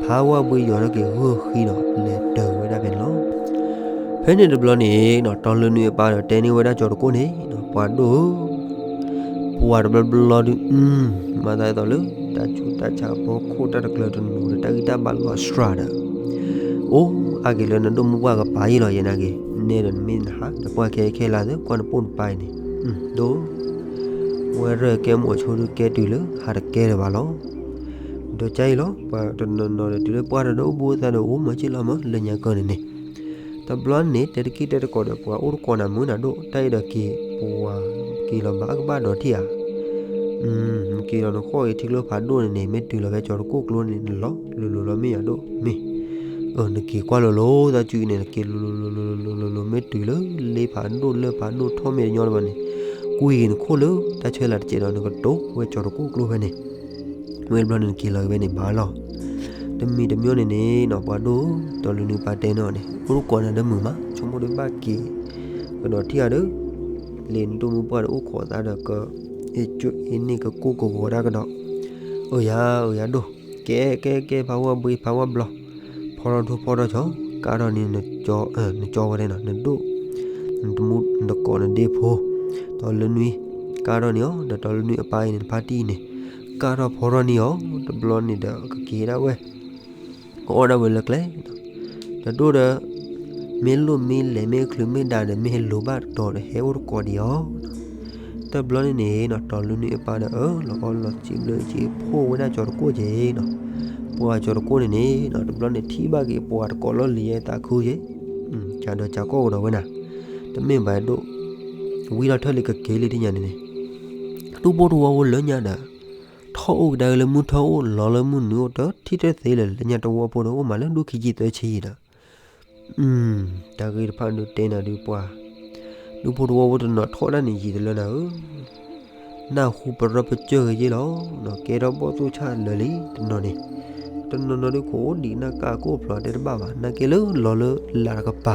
ဖးဝၣ်ဘှ့ယီၤထီၣ်က့ၤဂုၢ်ဃံဒီး လဲၤတၢၤဝဲဒၣ်ဖဲန့ၣ်လီၤ. ဖဲန့ၣ်တဘျီန့ၣ်နီၤ တီၤလၢနွံအပၢ်ဒီးတဲန့ၢ်ဝဲဒၣ်ကၠီၤတကိၣ်န့ၣ်နီၤ ပှၤဒိၣ်ဧၢ, ပှၤတဘျီဘျီဒုး မၤသးဒ်သိးလၢ တၢ်ဆူးတၢ်ဆါအဖီခိၣ် တၢ်တကျၢၤတနူၤဒီး တၢ်ဂံၢ်တၢ်ဘါလီၤစှၤဒီး အိၣ်အါက့ၤလၢနဒိၣ်မုၢ်ပှၢ်ကပၤယံာ်လီၤ ယဲနာ်က့ၤ, နဲဒီးနမ့ၢ်နဟး နကွၢ်ခဲခဲလၢာ်သ့ ကွၢ်နပိၢ်နပၢ်အံၤန့ၣ် ဒိၣ် ဝဲရၢၢ်ကဲမိၣ်အဆိဒုးကဲတုၤလၢ ဟးတကဲလၢၤဘၣ်လီၤ. ဒီးကါအံၤလီၤ ပှၤတနီၤနီၤဒီး တုၤလၢပှၢ်တဒီးအိၣ်ဘူးသးဒီးအိၣ်မၤစ့ၢ်လီၤမး လၢညါကီၢ်န့ၣ်န့ၣ် တဘျီန့ၣ် တဲတက့ၢ်တဲတကိးဒီး ပှၤအိၣ်တကိးနၤမုၢ်နၤဒိၣ် တၢ်အံၤဒီးက့ၤ ပှၤက့ၤလီၤဘၣ်ကဘၣ်ဒီးထံၣ်ဧါ က့ၤလီၤနဃီၣ်အံၤထံကျိဖးဒိၣ်န့ၣ်န့ၣ် မ့ၢ်တုၤလီၤဖဲကၠီၤတကိၣ်ကျိန့ၣ် နလီၤလိၤလိၤလီၤမ့ၢ်ယၤဒိၣ်မ့ၢ် နက့ၤကွၢ်လိၤလိၤ သးစုအံၤန့ၣ် နက့ၤလိၤလိၤလိၤလိၤလိၤလိၤ မ့ၢ်တုၤလၢလ့ဖးဒိၣ်လၢဖးဒိၣ်ထီၣ်မ့ၢ်တညီလၢၤဘၣ်န့ၣ် ကွံာ်က့ၤနခိၣ်လၢတၢ်ဆၢလာ်တစဲးဒီး နကတိၤဝဲကၠီၤတကိၣ်ကျိဖဲန့ၣ်, ဝဲတဘျီန့ၣ်နက့ၤလီၤက့ၤဖဲန့ၣ်ဘၣ်လီၤ. တမံၤတမံၤန့ၣ်န့ၣ်နီၤ ပှၤဒိၣ် တီၤလၢနုၤပၢ်တဲန့ၣ်အီၤန့ၣ် အိၣ်တကိးနၤဒီးမုာ်မး ဆိကမိၣ်ဒုးဘၣ်က့ၤ ကဒီးထံၣ်အီၤဒီး လၢနဒိၣ်မုၢ်ပှၢ်ဒီးအိၣ်ခိးသးဒီးက အ့ၣ်ကၠိအ့ၣ်န့ၢ်ကကိၢ်ကဂီၤတၢ်ကဒီး, အၢယၤ အၢယၤဒိၣ်, ကဲကဲကဲ ဖးဝဲဘှံး ဖးဝဲဘျီ, ဖီထီၣ်ဒိၣ်ဖီထီၣ်ဆီ ကၢ်ထီၣ်န့ၣ် နကၠီဝဲဒၣ်နီၤ နဒိၣ်, နတမူ နတကိးနဒ့ဖိ, တီၤလၢနွံ, ကၢ်ထီၣ်န့ၢ်အီၤ ဒီးတီၤလၢနွံအပၢ်အံၤန့ၣ် နဖါတံၢ်အံၤန့ၣ်, ကၢ်ထီၣ်ဖီထီၣ်န့ၢ်အီၤ တဘျီန့ၣ်ဒီးကက့ၤဒၣ်ဝဲ ကအီၣ်ဒၣ်ဝဲလၢကျဲ, တဒိၣ်ဒီး မ့ၢ်လိၣ်မ့ၢ်လဲၤမ့ၢ်ချုးမ့ၢ်ဒါဒီး မ့ၢ်ဟဲလိၤဘၣ်တတီၤဒီး ဟဲအိၣ်တကိးဒံးအီၤ, တဘျီန့ၣ်န့ၣ်နီၤ တီၤလၢနွံအပၢ်ဒီးအၢၣ်လီၤအီလီၤစံးဘျုးစံးဖှိၣ်ဝဲဒၣ် ကၠီၤတကိၣ်က့ၤနီၤ, ပှၤကၠီၤတကိၣ်န့ၣ်န့ၣ်နီၤ တဘျီန့ၣ်ထံၣ်ဘၣ်က့ၤပှၤတကိးလီၢ်လံၤယဲသးခုက့ၤ, ကဒီးကၢ်ကီၢ်ကဒီးဝဲနၤ, တမ့ၢ်ဘၣ်ဒိၣ်, ဝံထီၣ်ထၢၣ်လံကက့ၤလံထံၣ်ညါန့ၣ်န့ၣ်, ဒူၣ်ဖိတဝီဖိလၢညါဒီး ထီၣ်အိၣ်ကဒါက့ၤလၢမုၢ်ထီၣ်အိၣ် လီၤလၢမုၢ်နုာ်အိၣ် တထံၣ်တသ့လၢၤ လၢညါတဝီဖိဒီး အိၣ်မးလၢဒူၣ်ခံဆံသၢဆံဒီး, တၢ်ဂ့ၢ်တဖၣ်ဒုးတဲနၤဒုးပှၤ, ဒူၣ်ဖိတဝီဖိတနီၤထီၣ်ဒၣ်န့ၣ်ယံာ်တလၢနၤဧၢ, နၢ်ဟူပရၢပစၢၢ်ဂ့ၤယ့ၢ်လီၤ, ကဲထီၣ်ဘီၣ်သိၣ်ဆၣ်လၢာ်လံတနီၤန့ၣ်, တနီၤနီၤဒုးကအိၣ်ဒံးနၢ်ကၢ်ကိၣ်ဖျိးတဲတဘၣ်ဘၣ် နာ်က့လၢလီၤလၢလၢ်တကပၤ,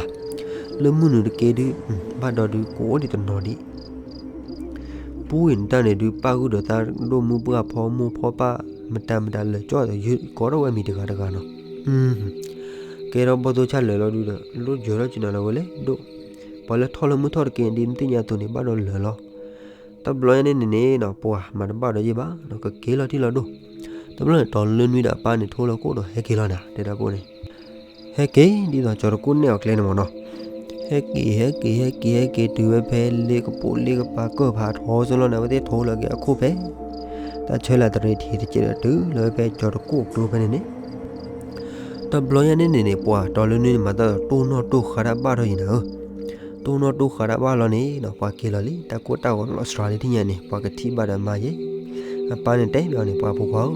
လၢမုၢ်နုာ်တက့ၢ်ဒုး, ဘၣ်ဒီးဒုးကအိၣ်ဒံးတနီၤဒံး ပူအံၤနတၢ်န့ၣ်ဒုး ပၣ်ဂုၢ်ဒီးသးဒိၣ်မုၢ်ပှၢ်ဖီမိၢ်ဖီပၢ် မတၤမတၤလၢာ်ကၠီဒီးယုၢ်ကီထီၣ်ဝဲမံၤတဂၤတဂၤနီၤ, ကဲထီၣ်ဘီၣ်သိၣ်ဆၣ်လၢာ်လီၤဒုးဒီး လိၣ်ယၢၤထီၣ်ကနၤလီၤဝဲလဲၣ်ဒိၣ်, ပှၤလၢထီၣ်လၢမုၢ်ထီၣ်တက့ၢ်ဒ်နသ့ၣ်ညါအသိးန့ၣ် ဘၣ်ဒီးလၢာ်လီၤ, တဘျီညါန့ၣ်န့ၣ်နီၤ ပှၤမၤတဘၣ်ဒီးယ့ၢ်ဘၣ်နီၤ ကက့ၤလီၤထံၣ်လီၤဒိၣ်, တဘျီန့ၣ်တီၤလၢနွံဒီးအပၢ်န့ၣ်ထိလီၤကိၣ်ဒီးဟဲက့ၤလီၤနၤ တဲဒၣ်ကိၣ်န့ၣ် ဟဲက့ၤ ဒ်သိးကၠီၤတကိၣ်နဲၣ်အီၤကျဲန့ၣ်မ့ၢ်နီၤ, ဟဲက့ၤ ဟဲက့ၤ ဟဲက့ၤ ဟဲက့ၤတုၤဝဲဖဲ လ့ကပိာ်လ့ကပၤကၢၢ်ဖးထီစ့ၢ်လီၤန့ၣ် အဝဲသ့ၣ်ထိလီၤက့ၤအခိၣ်ဖဲ တၢ်ဆၢလၢတရံးထံးတကဲးဒီးတုၤလၢဖဲကၠီၤတကိၣ်ကျိဖဲန့ၣ်န့ၣ်, တဘျီညါန့ၣ်န့ၣ်န့ၣ် ပှၤတီၤလၢနွံန့ၣ်မၤသးဒီးတိၢ်နီၣ်တိၢ်ဃာ်တၢ်ဘၣ်ထီၣ်ယံၤနၤဧၢ, တိၢ်နီၣ်တိၢ်ဃာ်တၢ်ဘၣ်လီၤန့ၣ်ဒီး ပှၤက့ၤလီၤလံ တၢ်ကိၢ်တၢ်ဂီၤလီၤစှၤလံထံၣ်ညါန့ၣ် ပှၤကထံၣ်ဘၣ်ဒီးမါယဲ, အပၢ်န့ၣ်တဲဘၣ်န့ၣ် ပှၤဖိခွါဧၢ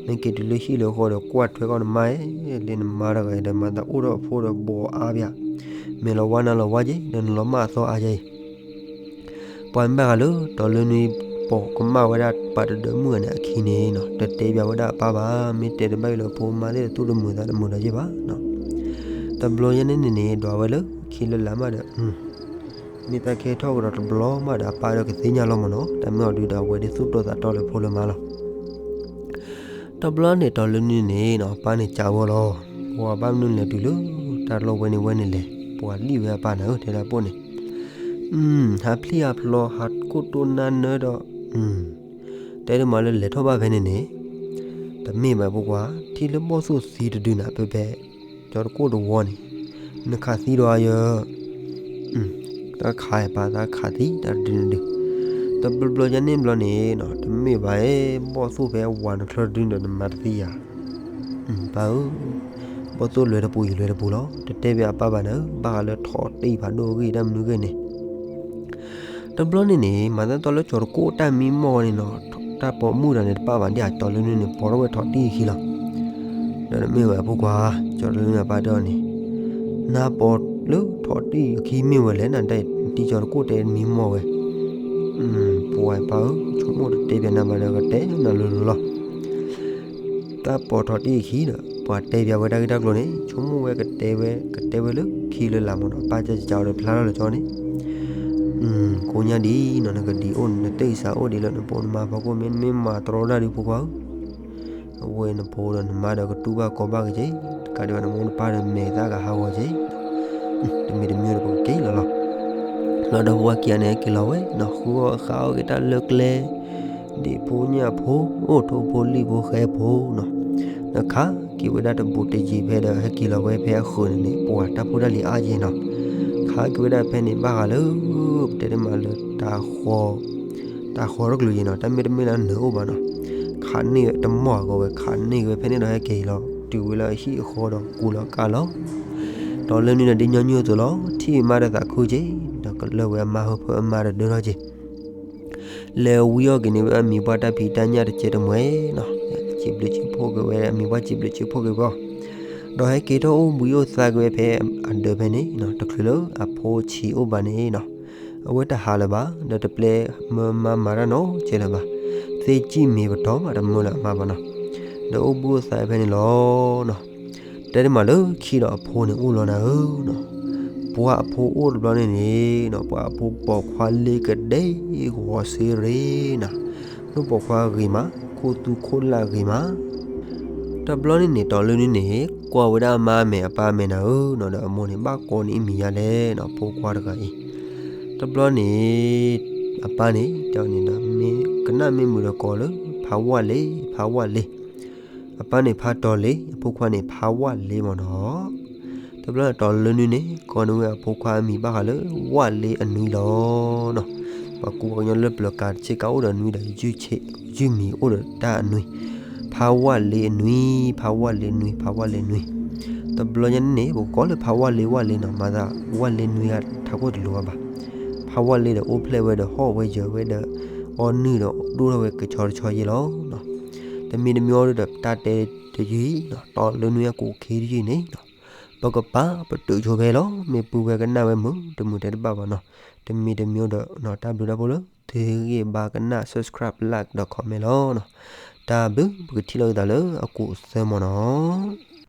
မ့ၢ်က့ၤတုၤလၢဟံၣ်လၢဃီဒီး ကွၢ်ထွဲကီးနမါဧၢ, လၢနမါတဂၤအံၤဒီး မၤသးအိၣ်ထီၣ်အဖိဒီးဘီအါဘၣ်, မဲာ်လီၤဝါနါလီၤဝါက့ၤ ဒီးနလီၤမၢ်အသီအါယဲအံၤ, ပှၤမ့ၢ်ဘၣ်ဃးလၢ တီၤလၢနွံပိာ်ကမၣ်ဝဲဒၣ်ပှၤတဒၢမုၣ်ဂၤန့ၣ်အခံန့ၣ်နီၤ တတဲဘၣ်ဝဲဒၣ်အပၢ်ဘၣ်, မ့ၢ်တဲတဘၣ်အံၤလၢဖိမါသ့ၣ်တသူၣ်တမုာ်သးတမုာ်ဒီးယ့ၢ်ဘၣ်နီၤ, တဘျီညါန့ၣ်န့ၣ်န့ၣ် ဒွးဝဲလၢခံလၢလာ်မးဒီး မ့ၢ်သးကဲထီၣ်ကဒီးတဘျီမးဒီး အပၢ်ဒီးကသ့ၣ်ညါလီၤမ့ၢ်နီၤ, တၢ်မ့ၢ်အီၤဒုးဒီး အဝဲဒ်သိၣ်တီသးတီလၢဖိလၢမါလီၤ. တဘျီန့ၣ်တီၤလၢနွံန့ၣ်နီၤ အပၢ်န့ၣ်ကးဝဲလီၤ, ပှၤဘၣ်မနုၤလဲၣ်တုၤလၢ တၢ်လီၢ်ဝဲန့ၣ်ဝဲန့ၣ်လဲၣ်, ပှၤလံၣ်ဝဲအပၢ်နၤဧၢ တဲဒၣ်ပိၢ်န့ၣ်, ဟးဖျံးဟးဖျီ ဟးကိၢ်တိၢ်နါနၢဒီး တဲဒၣ်မးလၢလဲၤထီၣ်ဘၣ်ဖဲန့ၣ်န့ၣ်, တမ့ၢ်ဘၣ်ဖိခွါ, ထံၣ်လၢဘီၣ်သိၣ်သံတဒုနၤ ဖဲဖဲ ကၠီၤတကိၣ်တဝီန့ၣ်, နခးသံဒီးယၤ, တၢ်ခးပၢ်တၢ်ခးသံတၢ်တဒုနဒု, တဘျီဘျီညါန့ၣ်ဘျီန့ၣ်နီၤ တမ့ၢ်ဘၣ်အဲ ဘီၣ်သိၣ်ဖဲအဝၤနချၢတဒုဒီးနမၤတသံယၤ, ပၢ်ဧၢ, ဘီၣ်သိၣ်လွဲတပူၤယလွဲတပူၤလီၤ တတဲဘၣ်အပၢ်ဘၣ်နၤဧၢ, ဘၣ်ဃးလၢထိးတံၢ်ဖးဒိၣ်အဂ့ၢ်တၢ်မနုၤဂ့ၢ်န့ၣ် တဘျီန့ၣ်န့ၣ် မၤသးတီလၢကၠီၤတကိၣ်တၢ်မံမီၢ်န့ၣ်နီၤ, တၢ်ပိာ်မုၣ်တဂၤန့ၣ်တပၣ်ဘၣ်ဒ်အတီၤလၢနွံန့ၣ် ပိာ်ထီၣ်ဝဲထိးတံၢ်အခံလီၤ. ဒီးတမ့ၢ်ဝဲအဖိခွါ, ကၠီၤတလၢနွံအပၢ်တဲအီၤန့ၣ်, နပိာ်လၢထိးတံၢ်အခံမ့ၢ်ဝဲလဲၣ် နတံၢ်ကၠီၤတကိၣ်တဲမံမီၢ်ဝဲ, ပှၤပၢ်ဧၢ, ဆိကမိၣ်တတဲဘၣ်နၤဘၣ်ဒီး ကတဲနၤလိၤလိၤလီၤ. တၢ်ပိာ်ထိးတံၢ်အခံဒီး ပှၤတဲဘၣ်ဝဲတၢ်ဂ့ၢ်တၢ်ကျိၤန့ၣ် ဆိကမိၣ်ဝဲကတဲဝဲ ကတဲဝဲလၢခံလၢလာ်မ့ၢ်နီၤ ပၢ်ကစၢ်ကစၢ်အီၤဒီးဖျါထီၣ်လၢကၠီန့ၣ်, ကိးညါဒ်နီၤ နကဒံးအိၣ် နတၢ်အံၤစးအိၣ်ဒံးလၢနဖိနမါဖီခိၣ် မ့တမ့ၢ်မၤတရီတၢ်ဒုးဖိခွါဧၢ, အဝဲနဖိဒီးနမါဒီးကတူၢ်ဘၣ်ကီဘၣ်က့ၤက့ၤ, တကးဒံးဘၣ်နမိၢ်နပၢ်ဒီးမဲာ်သၣ်ကဟးဂီၤက့ၤ, တမံၤတမံၤဒီးပကက့ၤလီၤလီၤ. လီၤဒီးပှၤခံဂၤန့ၣ်ဟဲက့ၤလီၤဝဲနီၤ ဃုအီၣ်ဃုအီၣ်က့ၤတၢ်လၢကျဲ ဒ့ၣ်ဖိညၣ်ဖိ အိၣ်ထိးဖိလံၣ်ဖိဃဲဖိနီၤ, ဒီးခးက့ၤဝဲဒၣ်တဘူးတယံၤဖဲဒီး ဟဲက့ၤလီၤဝဲဖဲအဃၢၤန့ၣ်န့ၣ် ပှၤတၢ်ဖိတၢ်လံၤအါယဲနီၤ, ခးက့ၤဝဲဒၣ်ဖဲန့ၣ် ဘၣ်ဃးလၢ ပတဲတမးလၢ တၤဃီၤတကျိၤယဲနီၤ တၢ်မ့တမ့ၢ်လၢအနၢၤအိၣ်ဘၣ်နီၤ, ခးန့ၢ်ဝဲတမီၢ်အဂီၢ်ဝဲ ခးန့ၢ်က့ၤဝဲဖဲန့ၣ်ဒီး ဟဲက့ၤလီၤတုၤဝဲလၢအဟံၣ်အဃီဒီးကူလီၤကါလီၤ တီၤလၢနွံဒီးဒ်ညီနုၢ်အသိးလီၤ ထံၣ်မါဒီးသးခုက့ၤ, ဒီးကလၢၢ်ဝဲအမါဟၢဖၢအမါဒီးဒၢထီၣ်က့ၤ, လဲၤဝံအီၣ်က့ၤန့ၢ်ဝဲအမံၤပှၢ်တၢ်ဖံးတၢ်ညၣ်တကဲတမှဲၤနီၤ, စံးဘျုးစံးဖှိၣ်က့ၤဝဲအမံၤပှၢ်စံးဘျုးစံးဖှိၣ်က့ၤဝဲ, ဒီးဟဲက့ၤထီၣ်အိၣ်ဘှံးအိၣ်သါက့ၤဝဲဖဲအဒၢးဖဲန့ၣ်နီၤ, တချုးလၢအဖိဆံးအိၣ်ဘၣ်န့ၣ်နီၤ, အဝဲတဟးလၢၤဘၣ်, ဒီးတပျဲမၢမါမၤတၢ်နီတကဲလၢၤဘၣ်. သ့ၣ်ကံၣ်မ့ၢ်ပတီၢ်မးတမၢလၢၤအမါဘၣ်နီၤ. ဒီးအိၣ်ဘှံးအိၣ်သါဖဲန့ၣ်လီၤနီၤ. တဲတမးလၢခံဒီးအဖိန့ၣ်အိၣ်လီၤနၤဧၢနီၤ. ပှၤအဖိအိၣ်တဘျီန့ၣ်န့ၣ်နီၤ, ပှၤအဖိပိာ်ခွါလ့ကဒဲဂီၤစ့ရ့နၤ, နီၢ်ပိာ်ခွါဂ့ၤမး, ခိၣ်သူခိၣ်လၢ်ဂ့ၤမး. တဘျီန့ၣ်န့ၣ် တီၤလၢနွံန့ၣ် ကွၢ်ဝဲဒၣ်အမါအမဲာ်အပၢ်အမဲာ်နၤဧၢနီၤ, ဒီးအမိၢ်န့ၣ်ဘၣ်ကိးန့ၢ်အမံၤယါလဲၣ်နီၤ, ဖိခွါတဂၤအံၤ. တဘျီန့ၣ် အပၢ်န့ၣ် တဲအီၤန့ၣ်ဒီး မ့ၢ်ကနၣ်မ့ၢ်မုာ်ဒီးကိးလၢ ဖးဝၣ်လ့, ဖးဝၣ်လ့. အပၢ်န့ၣ်ဖးတီၤလ့, အဖိခွါန့ၣ် ဖးဝၣ်လ့မ့ၢ်နီၤ. တဘျီန့ၣ်တီၤလၢနွံန့ၣ် ကိးန့ၢ်ဝဲအဖိခွါအမံၤဘၣ်ဃးလၢ ဝၣ်လ့အနွံလီၤနီၤ. ပှၤကူပှၤကညီလၢပျၢၤကးတဆ့ကးအိၣ်ဒီးနွံဒီး ယုၢ်ဆ့ၣ်ယုၢ်မံၤအိၣ်ဒီးတၢ်အနွံ, ဖးဝၣ်လ့အနွံ, ဖးဝၣ်လ့နွံ, ဖးဝၣ်လ့နွံ. တဘျီညါန့ၣ် ပကိးလၢဖးဝၣ်လ့ဝၣ်လ့နီၤ, မၤသးဝၣ်လ့နွံဂၤထးခိၣ်တလိၤဘၣ်. ဖးဝၣ်လ့ဒီးအိၣ်ဖျဲၣ်ဝဲဒီးဟီၣ်ဝဲယၢၤဝဲဒီး အီနုၢ်ဒီးဒိၣ်ထီၣ်ဝဲကဆီတဆီယဲလီၤနီၤ. တမံၤတမံၤအိၣ်ဒီးတၢ်တဲတယုၢ်အံၤနီၤ, တီၤလၢနွံအကူးခံတယုၢ်န့ၣ်နီၤ, ပကပာ်ပတုာ်ဆိဖဲလီၤ. မ့ၢ်ပုၢ်ဝဲကနၣ်ဝဲမုာ်တမုာ်တဲတဘၣ်ဘၣ်နီၤ. တမံၤတမံၤအိၣ်ဒီး တၢ်ဘျုးတၢ်ဖှိၣ်လၢ သုဂံၢ်ဘါကနၣ် subscribe, like ဒီး comment လီၤနီၤ. တၢ်ဘျုး ပကထံၣ်လိာ်သးလၢအကူးသၢမ့ၢ်နီၤ.